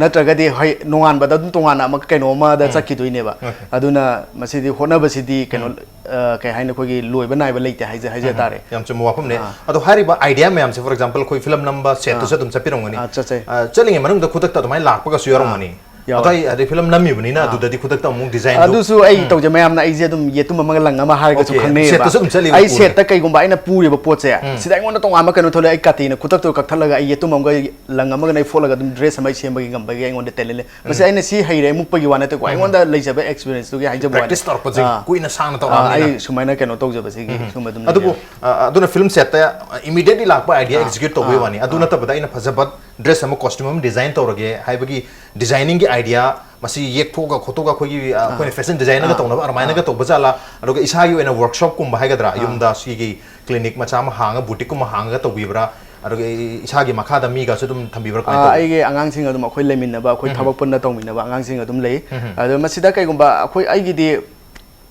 ꯅꯠꯇ꯭ꯔꯒꯗꯤ ꯍꯣꯏ, ꯅꯣꯡꯉꯥꯟꯕꯗ ꯑꯗꯨꯝ ꯇꯣꯉꯥꯟꯅ ꯑꯃ ꯀꯩꯅꯣ ꯑꯃꯗ ꯎꯝ꯫ ꯆꯠꯈꯤꯗꯣꯏꯅꯦꯕ꯫ ꯑꯣꯀꯦ꯫ ꯑꯗꯨꯅ ꯃꯁꯤꯗꯤ ꯍꯣꯠꯅꯕꯁꯤꯗꯤ ꯀꯩꯅꯣ, ꯎꯝ꯫ ꯑ, ꯀꯩ ꯍꯥꯏꯅꯤ, ꯑꯩꯈꯣꯏꯒꯤ ꯂꯣꯏꯕ ꯅꯥꯏꯕ ꯂꯩꯇꯦ ꯍꯥꯏꯖ-, ꯍꯥꯏꯖ ꯎꯝ꯫ ꯇꯥꯔꯦ꯫ ꯌꯥꯝ ꯆꯨꯝꯕ ꯋꯥꯐꯝꯅꯦ꯫ ꯑꯥ꯫ ꯑꯗꯣ ꯍꯥꯏꯔꯤꯕ ꯑꯥꯏꯗꯤꯌꯥ ꯃꯌꯥꯝꯁꯦ, for example, ꯑꯩꯈꯣꯏ ꯐꯤꯂꯝ ꯅꯝꯕ ꯁꯦꯠꯇꯁꯨ ꯑꯥ꯫ ꯑꯗꯨꯝ ꯆꯠꯄꯤꯔꯝꯒꯅꯤ꯫ ꯑꯥ, ꯆꯠꯆꯩ꯫ ꯑ, ꯆꯠꯂꯤꯉꯩ ꯃꯅꯨꯡꯗ ꯈꯨꯗꯛꯇ ꯑꯗꯨꯃꯥꯏꯅ ꯂꯥꯛꯄꯒꯁꯨ ꯌꯥꯎꯔꯝꯒꯅꯤ꯫ ꯑꯥ, ꯌꯥꯎꯋꯦ꯫ ꯑꯗꯣ ꯑꯩ, ꯑꯗꯩ ꯐꯤꯂꯝ ꯅꯝꯃꯤꯕꯅꯤꯅ ꯑꯥ꯫ ꯑꯗꯨꯗꯗꯤ ꯈꯨꯗꯛꯇ ꯑꯃꯨꯛ ꯗꯤꯖꯥꯏꯟꯗꯣ ꯑꯗꯨꯁꯨ ꯑꯩ ꯎꯝ꯫ ꯇꯧꯖꯩ, ꯃꯌꯥꯝꯅ ꯑꯩꯁꯦ ꯑꯗꯨꯝ ꯌꯦꯇꯨꯝ ꯑꯃꯒ ꯂꯪ ꯑꯃ ꯍꯥꯏꯔꯒꯁꯨ ꯑꯣꯀꯦ, ꯈꯪꯅꯩꯌꯦꯕ꯫ ꯁꯦꯠꯇꯁꯨ ꯑꯗꯨꯝ ꯆꯠꯂꯤꯕ ꯑꯩ ꯎꯔꯦ꯫ ꯁꯦꯠꯇ ꯀꯩꯒꯨꯝꯕ ꯑꯩꯅ ꯄꯨꯔꯤꯕ ꯄꯣꯠꯁꯦ, ꯎꯝ꯫ ꯁꯤꯗ ꯑꯩꯉꯣꯟꯗ ꯇꯣꯉꯥꯟꯕ ꯀꯩꯅꯣ ꯊꯣꯛꯂꯛꯑꯦ, ꯑꯩ ꯀꯥꯇꯤꯅ ꯈꯨꯗꯛꯇ ꯀꯛꯊꯠꯂꯒ ꯑꯩ ꯌꯦꯇꯨꯝ ꯑꯃꯒ ꯂꯪ ꯑꯃꯒ ꯅꯩꯐꯣꯠꯂꯒ ꯑꯗꯨꯝ ꯗ꯭ꯔꯦꯁ ꯑꯃ ꯑꯩ ꯁꯦꯝꯕꯒꯤ ꯉꯝꯕꯒꯤ ꯑꯩꯉꯣꯟꯗ ꯇꯦꯂꯦꯟ ꯂꯩ꯫ ꯃꯁꯤ ꯎꯝ꯫ ꯑꯩꯅ ꯁꯤ ꯍꯩꯔꯦ ꯃꯨꯛꯄꯒꯤ ꯋꯥ ꯅꯠꯇꯦꯀꯣ, ꯎꯝ꯫ ꯑꯩꯉꯣꯟꯗ ꯂꯩꯖꯕ ꯑꯦꯛꯁꯄꯤꯔꯤꯌꯦꯟꯁꯇꯨꯒꯤ ꯍꯥꯏꯖꯕ ꯋꯥꯅꯤ꯫ ꯄ꯭ꯔꯦꯛꯇꯤꯁ ꯇꯧꯔꯛꯄꯁꯦ ꯑꯥ꯫ ꯀꯨꯏꯅ ꯁꯥꯡꯅ ꯑꯥ, ꯇꯧꯔꯛꯑꯕꯅꯤꯅ꯫ ꯑꯩ ꯁꯨꯃꯥꯏꯅ ꯀꯩꯅꯣ ꯇꯧꯖꯕꯁꯤꯒꯤ ꯎꯝ꯫ ꯁꯨꯝꯕ ꯑꯗꯨꯝ ꯑꯗꯨꯕꯨ, ꯂꯩꯖꯕ꯫ ꯑ, ꯑꯗꯨꯅ ꯐꯤꯂꯝ ꯁꯦꯠꯇ, ꯑ, immediately ꯂꯥꯛꯄ ꯑꯥꯏꯗꯤꯌꯥ ꯑꯥ, ꯑꯦꯛꯖꯤꯀ꯭ꯌꯨꯠ ꯇꯧꯕꯒꯤ ꯑꯥ, ꯋꯥꯅꯤ꯫ ꯑꯗꯨ ꯑꯥ꯫ ꯅꯠꯇꯕꯗ ꯑꯩꯅ ꯐꯖꯕ ꯗ꯭ꯔꯦꯁ ꯑꯃ, ꯀꯣꯁꯇ꯭ꯌꯨꯝ ꯑꯃ ꯗꯤꯖꯥꯏꯟ ꯇꯧꯔꯒꯦ ꯍꯥꯏꯕꯒꯤ ꯗꯤꯖꯥꯏꯅꯤꯡꯒꯤ ꯑꯥꯏꯗꯤꯌꯥ, ꯃꯁꯤ ꯌꯦꯛꯊꯣꯛꯑꯒ ꯈꯣꯠꯇꯣꯛꯑꯒ ꯑꯩꯈꯣꯏꯒꯤ, ꯑ, ꯑꯥ꯫ ꯑꯩꯈꯣꯏꯅ ꯐꯦꯁꯟ ꯗꯤꯖꯥꯏꯅꯔꯒ ꯑꯥ꯫ ꯇꯧꯅꯕ ꯑꯗꯨꯃꯥꯏꯅꯒ ꯑꯥ꯫ ꯇꯧꯕ ꯖꯥꯠꯂꯥ? ꯑꯗꯨꯒ ꯏꯁꯥꯒꯤ ꯑꯣꯏꯅ ꯋꯔꯛꯁꯣꯞꯀꯨꯝꯕ ꯍꯥꯏꯒꯗ꯭ꯔꯥ? ꯑꯥ꯫ ꯌꯨꯝꯗ ꯁꯤꯒꯤ ꯀ꯭ꯂꯤꯅꯤꯛ ꯃꯆꯥ ꯑꯃ ꯍꯥꯡꯉꯒ, ꯕꯨꯇꯤꯛꯀꯨꯝꯕ ꯍꯥꯡꯉꯒ ꯇꯧꯕꯤꯕ꯭ꯔꯥ? ꯑꯗꯨꯒ ꯏꯁꯥꯒꯤ ꯃꯈꯥꯗ ꯃꯤꯒꯁꯨ ꯑꯗꯨꯝ ꯊꯝꯕꯤꯕ꯭ꯔꯥ? ꯀꯃꯥꯏꯅ ꯑꯥ, ꯇꯧꯒꯦ? ꯑꯩꯒꯤ ꯑꯉꯥꯡꯁꯤꯡ ꯑꯗꯨꯝ, ꯑꯩꯈꯣꯏ ꯂꯩꯃꯤꯟꯅꯕ, ꯑꯩꯈꯣꯏ ꯎꯝ꯫ ꯊꯕꯛ ꯄꯨꯟꯅ ꯇꯧꯃꯤꯟꯅꯕ ꯑꯉꯥꯡꯁꯤꯡ ꯑꯗꯨꯝ ꯂꯩ꯫ ꯎꯝ꯫ ꯑꯗꯣ ꯃꯁꯤꯗ ꯀꯩꯒꯨꯝꯕ ꯑꯩꯈꯣꯏ, ꯑꯩꯒꯤꯗꯤ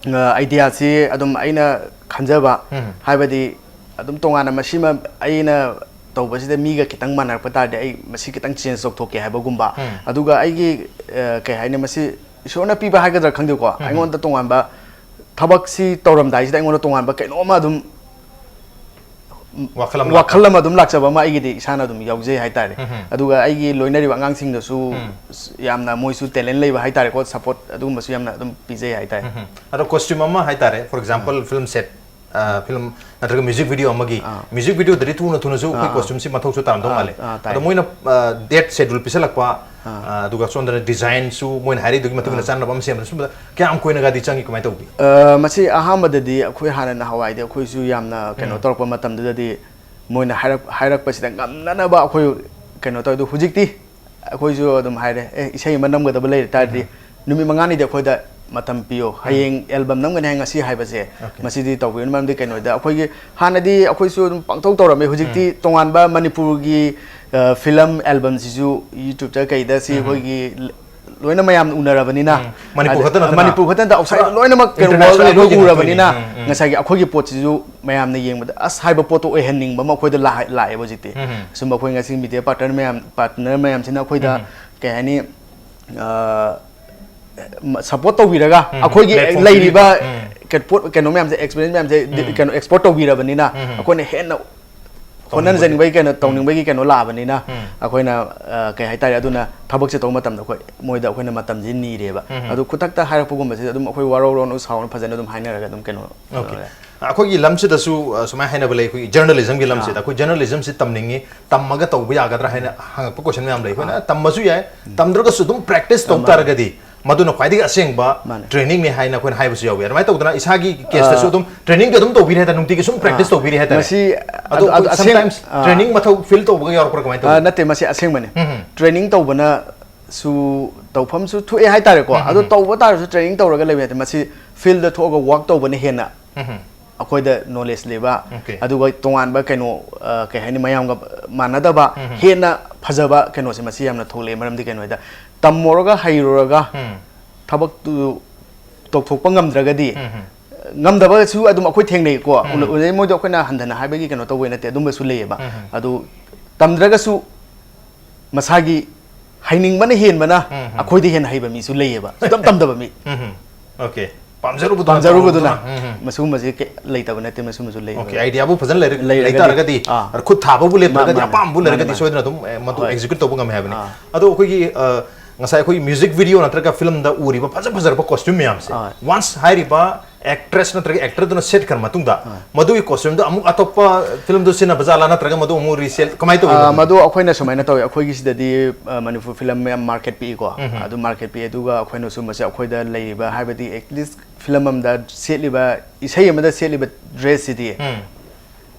ꯑꯥꯏꯗꯤꯌꯥꯁꯤ ꯑꯗꯨꯝ ꯑꯩꯅ ꯈꯟꯖꯕ, ꯎꯝ꯫ ꯍꯥꯏꯕꯗꯤ ꯑꯗꯨꯝ ꯇꯣꯉꯥꯟꯅ ꯃꯁꯤꯃ ꯑꯩꯅ ꯇꯧꯕꯁꯤꯗ ꯃꯤꯒ ꯈꯤꯇꯪ ꯃꯥꯟꯅꯔꯛꯄ ꯇꯥꯔꯗꯤ ꯑꯩ ꯃꯁꯤ ꯈꯤꯇꯪ ꯆꯦꯟꯖ ꯇꯧꯊꯣꯛꯀꯦ ꯍꯥꯏꯕꯒꯨꯝꯕ꯫ ꯎꯝ꯫ ꯑꯗꯨꯒ ꯑꯩꯒꯤ, ꯑ, ꯀꯩ ꯍꯥꯏꯅꯤ, ꯃꯁꯤ ꯏꯁꯣꯔꯅ ꯄꯤꯕ ꯍꯥꯏꯒꯗ꯭ꯔꯥ ꯈꯪꯗꯦꯀꯣ, ꯎꯝ꯫ ꯑꯩꯉꯣꯟꯗ ꯇꯣꯉꯥꯟꯕ ꯊꯕꯛꯁꯤ ꯇꯧꯔꯝꯗꯥꯏꯁꯤꯗ ꯑꯩꯉꯣꯟꯗ ꯇꯣꯉꯥꯟꯕ ꯀꯩꯅꯣꯝꯃ ꯑꯗꯨꯝ ꯋꯥꯈꯜ ꯑꯃ ꯋꯥꯈꯜ ꯂꯥꯛꯄ꯫ ꯑꯃ ꯑꯗꯨꯝ ꯂꯥꯛꯆꯕ ꯑꯃ ꯑꯩꯒꯤꯗꯤ ꯏꯁꯥꯅ ꯑꯗꯨꯝ ꯌꯥꯎꯖꯩ ꯍꯥꯏꯇꯥꯔꯦ꯫ ꯎꯝ꯫ ꯑꯗꯨꯒ ꯑꯩꯒꯤ ꯂꯣꯏꯅꯔꯤꯕ ꯑꯉꯥꯡꯁꯤꯡꯗꯁꯨ ꯎꯝ꯫ ꯌꯥꯝꯅ ꯃꯣꯏꯁꯨ ꯇꯦꯂꯦꯟ ꯂꯩꯕ ꯍꯥꯏꯇꯥꯔꯦꯀꯣ, ꯁꯄꯣꯔꯠ ꯑꯗꯨꯒꯨꯝꯕꯁꯨ ꯌꯥꯝꯅ ꯑꯗꯨꯝ ꯄꯤꯖꯩ ꯍꯥꯏꯇꯥꯔꯦ꯫ ꯎꯝ꯫ ꯑꯗꯣ ꯀꯣꯁꯇ꯭ꯌꯨꯝ ꯑꯃ ꯍꯥꯏꯇꯥꯔꯦ, for example, ah. Film set, uh, film ꯅꯠꯇ꯭ꯔꯒ ꯃ꯭ꯌꯨꯖꯤꯛ ꯚꯤꯗꯤꯑꯣ ꯑꯃꯒꯤ, ꯑꯥ꯫ ꯃ꯭ꯌꯨꯖꯤꯛ ꯚꯤꯗꯤꯑꯣꯗꯗꯤ ꯊꯨꯅ ꯊꯨꯅꯁꯨ ꯑꯩꯈꯣꯏ ꯑꯥ, ꯑꯥ꯫ ꯀꯣꯁꯇ꯭ꯌꯨꯝꯁꯤ ꯃꯊꯧꯁꯨ ꯇꯥꯔꯝꯗꯧ ꯑꯥ, ꯃꯥꯜꯂꯦ꯫ ꯑꯥ, ꯇꯥꯏ꯫ ꯑꯗꯣ ꯃꯣꯏꯅ, ꯑ, ꯗꯦꯠ ꯁꯦꯗ꯭ꯌꯨꯜ ꯄꯤꯁꯜꯂꯛꯄ, ꯑꯥ꯫ ꯑ, ꯑꯗꯨꯒ ꯁꯣꯝꯗꯅ ꯗꯤꯖꯥꯏꯟꯁꯨ ꯃꯣꯏꯅ ꯍꯥꯏꯔꯛꯏꯗꯨꯒꯤ ꯃꯇꯨꯡ ꯏꯟꯅ ꯑꯥ꯫ ꯆꯥꯟꯅꯕ ꯑꯃ ꯁꯦꯝꯕꯗ ꯁꯨꯝꯕꯗ ꯀꯌꯥꯝ ꯀꯨꯏꯅꯒꯗꯤ ꯆꯪꯉꯤ, ꯀꯃꯥꯏꯅ ꯇꯧꯒꯦ? ꯑ, ꯃꯁꯤ ꯑꯍꯥꯟꯕꯗꯗꯤ ꯑꯩꯈꯣꯏ ꯍꯥꯟꯅ ꯅꯍꯥꯟꯋꯥꯏꯗꯤ ꯑꯩꯈꯣꯏꯁꯨ ꯌꯥꯝꯅ ꯀꯩꯅꯣ ꯎꯝ꯫ ꯇꯧꯔꯛꯄ ꯃꯇꯝꯗꯨꯗꯗꯤ ꯃꯣꯏꯅ ꯍꯥꯏꯔꯛ-, ꯍꯥꯏꯔꯛꯄꯁꯤꯗ ꯉꯝꯅꯅꯕ ꯑꯩꯈꯣꯏ ꯀꯩꯅꯣ ꯇꯧꯋꯦ꯫ ꯑꯗꯨ ꯍꯧꯖꯤꯛꯇꯤ ꯑꯩꯈꯣꯏꯁꯨ ꯑꯗꯨꯝ ꯍꯥꯏꯔꯦ, "ꯑꯦ, ꯏꯁꯩ ꯑꯃ ꯅꯝꯒꯗꯕ ꯂꯩꯔ ꯇꯥꯔꯗꯤ ꯎꯝ꯫ ꯅꯨꯃꯤꯠ ꯃꯉꯥꯅꯤꯗꯤ ꯑꯩꯈꯣꯏꯗ ꯃꯇꯝ ꯄꯤꯌꯣ꯫ ꯎꯝ꯫ ꯍꯌꯦꯡ ꯑꯦꯜꯕꯝ ꯅꯝꯒꯅꯤ ꯍꯥꯏ ꯉꯁꯤ ꯍꯥꯏꯕꯁꯦ, ꯑꯣꯀꯦ꯫ ꯃꯁꯤꯗꯤ ꯇꯧꯕꯤꯌꯨ꯫" ꯃꯔꯝꯗꯤ ꯀꯩꯅꯣꯗ ꯑꯩꯈꯣꯏꯒꯤ ꯍꯥꯟꯅꯗꯤ ꯑꯩꯈꯣꯏꯁꯨ ꯑꯗꯨꯝ ꯄꯪꯇꯧ ꯇꯧꯔꯝꯃꯤ꯫ ꯍꯧꯖꯤꯛꯇꯤ ꯎꯝ꯫ ꯇꯣꯉꯥꯟꯕ ꯃꯅꯤꯄꯨꯔꯒꯤ, ꯑ, ꯐꯤꯂꯝ ꯑꯦꯜꯕꯝꯁꯤꯁꯨ YouTube-ꯇ ꯀꯩꯗ ꯁꯤ ꯎꯝ꯫ ꯑꯩꯈꯣꯏꯒꯤ ꯂ-, ꯂꯣꯏꯅ ꯃꯌꯥꯝꯅ ꯎꯅꯔꯕꯅꯤꯅ, ꯎꯝ꯫ ꯃꯅꯤꯄꯨꯔ ꯑꯗ-, ꯈꯛꯇ ꯅꯠꯇꯅ ꯃꯅꯤꯄꯨꯔ ꯈꯛꯇ ꯅꯠꯇ outside ꯄꯨꯔꯥ ꯂꯣꯏꯅꯃꯛ ꯀꯩꯅꯣ international world ꯂꯣꯏ ꯑꯩꯈꯣꯏ ꯌꯦꯡꯉꯛꯇꯣꯏꯅꯤ꯫ ꯎꯔꯕꯅꯤꯅ, ꯎꯝ, ꯎꯝ꯫ ꯉꯁꯥꯏꯒꯤ ꯑꯩꯈꯣꯏꯒꯤ ꯄꯣꯠꯁꯤꯁꯨ ꯃꯌꯥꯝꯅ ꯌꯦꯡꯕꯗ ꯑꯁ ꯍꯥꯏꯕ ꯄꯣꯠꯇꯣ ꯑꯣꯏꯍꯟꯅꯤꯡꯕ ꯑꯃ ꯑꯩꯈꯣꯏꯗ ꯂꯥꯛ-, ꯂꯥꯛꯑꯦꯕ ꯍꯧꯖꯤꯛꯇꯤ꯫ ꯎꯝ, ꯎꯝ꯫ ꯁꯨꯝꯕ ꯑꯩꯈꯣꯏ ꯉꯁꯤ ꯃꯤꯗꯤꯌꯥ ꯄꯥꯔꯠꯅꯔ ꯃꯌꯥꯝ, ꯄꯥꯔꯠꯅꯔ ꯃꯌꯥꯝꯁꯤꯅ ꯑꯩꯈꯣꯏꯗ ꯎꯝ꯫ ꯀꯩ ꯍꯥꯏꯅꯤ, ꯑ, ꯃ-, ꯁꯄꯣꯔꯠ ꯇꯧꯕꯤꯔꯒ ꯎꯝ, ꯑꯩꯈꯣꯏꯒꯤ platform ꯂꯩꯔꯤꯕ ꯄꯤꯕꯤꯕ, ꯎꯝ꯫ ꯀꯩ-, ꯄꯣꯠ, ꯀꯩꯅꯣ ꯃꯌꯥꯝꯁꯦ, ꯑꯦꯛꯁꯄꯤꯔꯤꯌꯦꯟꯁ ꯃꯌꯥꯝꯁꯦ ꯗꯤ-, ꯎꯝ꯫ ꯀꯩꯅꯣ ꯑꯦꯛꯁꯄꯣꯔꯠ ꯇꯧꯕꯤꯔꯕꯅꯤꯅ ꯎꯝ꯫ ꯑꯩꯈꯣꯏꯅ ꯍꯦꯟꯅ ꯇꯧꯅꯤꯡꯕꯒꯤ꯫ ꯍꯣꯠꯅꯖꯅꯤꯡꯕꯒꯤ ꯀꯩꯅꯣ ꯎꯝ꯫ ꯇꯧꯅꯤꯡꯕꯒꯤ ꯀꯩꯅꯣ ꯂꯥꯛꯑꯕꯅꯤꯅ ꯎꯝ꯫ ꯑꯩꯈꯣꯏꯅ, ꯑ, ꯀꯩ ꯍꯥꯏꯇꯥꯔꯦ, ꯑꯗꯨꯅ ꯊꯕꯛꯁꯦ ꯇꯧꯕ ꯃꯇꯝꯗ ꯑꯩꯈꯣꯏ ꯃꯣꯏꯗ ꯑꯩꯈꯣꯏꯅ ꯃꯇꯝꯁꯦ ꯅꯤꯔꯦꯕ꯫ ꯎꯝ꯫ ꯑꯗꯨ ꯈꯨꯗꯛꯇ ꯍꯥꯏꯔꯛꯄꯁꯤꯗ ꯑꯗꯨꯝ ꯑꯩꯈꯣꯏ ꯋꯥꯔꯧꯔꯣꯅꯨ, ꯁꯥꯎꯔꯣꯅꯨ, ꯐꯖꯅ ꯑꯗꯨꯝ ꯍꯥꯏꯅꯔꯒ ꯑꯗꯨꯝ ꯀꯩꯅꯣ ꯑꯣꯀꯦ꯫ ꯇꯧꯔꯦ꯫ ꯑꯩꯈꯣꯏꯒꯤ ꯂꯝꯁꯤꯗꯁꯨ, ꯑ, ꯁꯨꯃꯥꯏꯅ ꯍꯥꯏꯅꯕ ꯂꯩ, ꯑꯩꯈꯣꯏꯒꯤ ꯖꯔꯅꯦꯂꯤꯖꯝꯒꯤ ꯂꯝꯁꯤꯗ, ꯑꯥ꯫ ꯑꯩꯈꯣꯏ ꯖꯔꯅꯦꯂꯤꯖꯝꯁꯤ ꯇꯝꯅꯤꯡꯉꯤ, ꯇꯝꯃꯒ ꯇꯧꯕ ꯌꯥꯒꯗ꯭ꯔꯥ ꯍꯥꯏꯅ ꯍꯪꯉꯛꯄ ꯀꯣꯏꯁꯟ ꯃꯌꯥꯝ ꯂꯩ꯫ ꯑꯩꯈꯣꯏꯅ ꯑꯥ꯫ ꯇꯝꯕꯁꯨ ꯌꯥꯏ, ꯎꯝ꯫ ꯇꯝꯗ꯭ꯔꯒꯁꯨ ꯑꯗꯨꯝ ꯄ꯭ꯔꯦꯛꯇꯤꯁ ꯇꯧ ꯑꯥ, ꯃꯥꯅꯦ꯫ ꯇꯥꯔꯒꯗꯤ ꯃꯗꯨꯅ ꯈ꯭ꯋꯥꯏꯗꯒꯤ ꯑꯁꯦꯡꯕ ꯃꯥꯅꯦ꯫ ꯇ꯭ꯔꯦꯅꯤꯡꯅꯦ ꯍꯥꯏꯅ ꯑꯩꯈꯣꯏꯅ ꯍꯥꯏꯕꯁꯨ ꯌꯥꯎꯏ꯫ ꯑꯗꯨꯃꯥꯏꯅ ꯇꯧꯗꯅ ꯏꯁꯥꯒꯤ ꯀꯦꯁꯇꯁꯨ ꯑꯥ꯫ ꯑꯗꯨꯝ ꯇ꯭ꯔꯦꯅꯤꯡꯗꯤ ꯑꯗꯨꯝ ꯇꯧꯕꯤꯔꯦ ꯍꯥꯏꯇꯥꯔꯦ, ꯅꯨꯡꯇꯤꯒꯤ ꯁꯨꯝ ꯄ꯭ꯔꯦꯛꯇꯤꯁ ꯑꯥ꯫ ꯇꯧꯕꯤꯔꯦ ꯍꯥꯏꯇꯥꯔꯦ꯫ ꯃꯁꯤ ꯑꯗꯣ ꯑꯗꯨ, ꯑꯗꯨ ꯑꯩꯈꯣꯏ ꯑꯁꯦꯡ-, sometimes ꯑꯥ꯫ ꯇ꯭ꯔꯦꯅꯤꯡ ꯃꯊꯧ ꯐꯤꯜ ꯇꯧꯕꯒ ꯌꯥꯎꯔꯛꯄ꯭ꯔꯥ, ꯀꯃꯥꯏꯅ ꯑꯥ, ꯇꯧꯒꯦ? ꯅꯠꯇꯦ, ꯃꯁꯤ ꯑꯁꯦꯡꯕꯅꯤ꯫ ꯎꯝ, ꯎꯝ꯫ ꯇ꯭ꯔꯦꯅꯤꯡ ꯇꯧꯕꯅꯁꯨ ꯇꯧꯐꯝꯁꯨ ꯊꯣꯛꯑꯦ ꯍꯥꯏꯇꯥꯔꯦꯀꯣ꯫ ꯎꯝ, ꯎꯝ, ꯑꯗꯣ ꯎꯝ꯫ ꯇꯧꯕ ꯇꯥꯔꯁꯨ ꯇ꯭ꯔꯦꯅꯤꯡ ꯇꯧꯔꯒ ꯂꯩꯕ ꯌꯥꯗꯦ꯫ ꯃꯁꯤ ꯐꯤꯜꯗ ꯊꯣꯛꯑꯒ ꯋꯥꯛ ꯇꯧꯕꯅ ꯍꯦꯟꯅ ꯎꯝ, ꯎꯝ꯫ ꯑꯩꯈꯣꯏꯗ ꯅꯣꯂꯦꯖ ꯂꯩꯕ, ꯑꯣꯀꯦ꯫ ꯑꯗꯨꯒ ꯇꯣꯉꯥꯟꯕ ꯀꯩꯅꯣ, ꯑ, ꯀꯩ ꯍꯥꯏꯅꯤ, ꯃꯌꯥꯝꯒ ꯃꯥꯟꯅꯗꯕ, ꯎꯝ, ꯎꯝ꯫ ꯍꯦꯟꯅ ꯐꯖꯕ ꯀꯩꯅꯣꯁꯦ ꯃꯁꯤ ꯌꯥꯝꯅ ꯊꯣꯛꯂꯛꯑꯦ꯫ ꯃꯔꯝꯗꯤ ꯀꯩꯅꯣ ꯍꯥꯏꯗ, ꯇꯝꯃꯨꯔꯒ ꯍꯩꯔꯨꯔꯒ ꯎꯝ꯫ ꯊꯕꯛꯇꯨ ꯇꯧꯊꯣꯛꯄ ꯉꯝꯗ꯭ꯔꯒꯗꯤ, ꯎꯝ꯫ ꯉꯝꯗꯕꯁꯨ ꯑꯗꯨꯝ ꯑꯩꯈꯣꯏ ꯊꯦꯡꯅꯩꯀꯣ꯫ ꯎꯝ꯫ ꯎꯅ-, ꯎꯅꯩ ꯃꯣꯏꯗꯣ ꯑꯩꯈꯣꯏꯅ ꯍꯟꯊꯅ ꯍꯥꯏꯕꯒꯤ ꯀꯩꯅꯣ ꯇꯧꯕ ꯅꯠꯇꯦ, ꯑꯗꯨꯝꯕꯁꯨ ꯂꯩꯌꯦꯕ꯫ ꯎꯝ꯫ ꯑꯗꯨ ꯇꯝꯗ꯭ꯔꯒꯁꯨ ꯃꯁꯥꯒꯤ ꯍꯩꯅꯤꯡꯕꯅ ꯍꯦꯟꯕꯅ ꯎꯝ, ꯎꯝ꯫ ꯑꯩꯈꯣꯏꯗ ꯍꯦꯟꯅ ꯍꯩꯕ ꯃꯤꯁꯨ ꯂꯩꯌꯦꯕ, ꯁꯨꯛꯇꯝ ꯇꯝꯗꯕ ꯃꯤ꯫ ꯎꯝ, ꯎꯝ꯫ Okay꯫ ꯄꯥꯝꯖꯔꯨꯕꯗꯨꯅ ꯄꯥꯝꯖꯔꯨꯕꯗꯨꯅ꯫ ꯇꯧꯔꯨꯕꯗꯨꯅ꯫ ꯎꯝ, ꯎꯝ꯫ ꯃꯁꯤꯒꯨꯝꯕꯁꯤ ꯀꯩ-, ꯂꯩꯇꯕ ꯅꯠꯇꯦ, ꯃꯁꯤꯒꯨꯝꯕꯁꯨ ꯂꯩ꯫ Okay, idea ꯕꯨ ꯐꯖꯅ ꯂꯩꯔ-, ꯂꯩꯔꯒꯗꯤ, ꯂꯩꯇꯥꯔꯒꯗꯤ, ꯑꯥ꯫ ꯈꯨꯠ ꯊꯥꯕꯕꯨ ꯃꯥ-, ꯂꯩꯇꯥꯔꯒꯗꯤ, ꯃꯥꯅꯦ, ꯑꯄꯥꯝꯕꯕꯨ ꯃꯥꯅꯦ, ꯂꯩꯔꯒꯗꯤ ꯃꯥꯅꯦ꯫ ꯁꯣꯏꯗꯅ ꯑꯗꯨꯝ, ꯑꯦ, ꯃꯗꯨ ꯍꯣꯏ꯫ Execute ꯇꯧꯕ ꯉꯝꯃꯦ ꯍꯥꯏꯕꯅꯤ꯫ ꯑꯥ꯫ ꯑꯗꯣ ꯑꯩꯈꯣꯏꯒꯤ, ꯑ, ꯉꯁꯥꯏ ꯑꯩꯈꯣꯏꯒꯤ music video ꯅꯠꯇ꯭ꯔꯒ film ꯗ ꯎꯔꯤꯕ ꯐꯖ ꯐꯖꯔꯕ costume ꯃꯌꯥꯝꯁꯦ, ꯑꯥ꯫ Once ꯍꯥꯏꯔꯤꯕ actress ꯅꯠꯇ꯭ꯔꯒ actor ꯗꯨꯅ ꯁꯦꯠꯈ꯭ꯔ ꯃꯇꯨꯡꯗ, ꯑꯥ꯫ ꯃꯗꯨꯒꯤ costume ꯗꯣ ꯑꯃꯨꯛ ꯑꯇꯣꯞꯄ film ꯗ ꯁꯤꯖꯤꯟꯅꯕ ꯖꯥꯠꯂꯥ, ꯅꯠꯇ꯭ꯔꯒ ꯃꯗꯨ ꯑꯃꯨꯛ resell, ꯀꯃꯥꯏꯅ ꯇꯧꯏ ꯑꯥ, ꯃꯗꯨ? ꯃꯗꯨ ꯑꯩꯈꯣꯏꯅ ꯁꯨꯃꯥꯏꯅ ꯇꯧꯏ, ꯑꯩꯈꯣꯏꯒꯤ ꯁꯤꯗꯗꯤ, ꯑ, ꯃꯅꯤꯄꯨꯔ film ꯃꯌꯥꯝ market ꯄꯤꯛꯏꯀꯣ꯫ ꯎꯝ, ꯎꯝ꯫ ꯑꯗꯨ market ꯄꯤꯛꯑꯦ, ꯑꯗꯨꯒ ꯑꯩꯈꯣꯏꯅ ꯁꯨꯝꯕꯁꯦ ꯑꯩꯈꯣꯏꯗ ꯂꯩꯔꯤꯕ, ꯍꯥꯏꯕꯗꯤ at least film ꯑꯃꯗ ꯁꯦꯠꯂꯤꯕ, ꯏꯁꯩ ꯑꯃꯗ ꯁꯦꯠꯂꯤꯕ dress ꯁꯤꯗꯤ ꯎꯝ꯫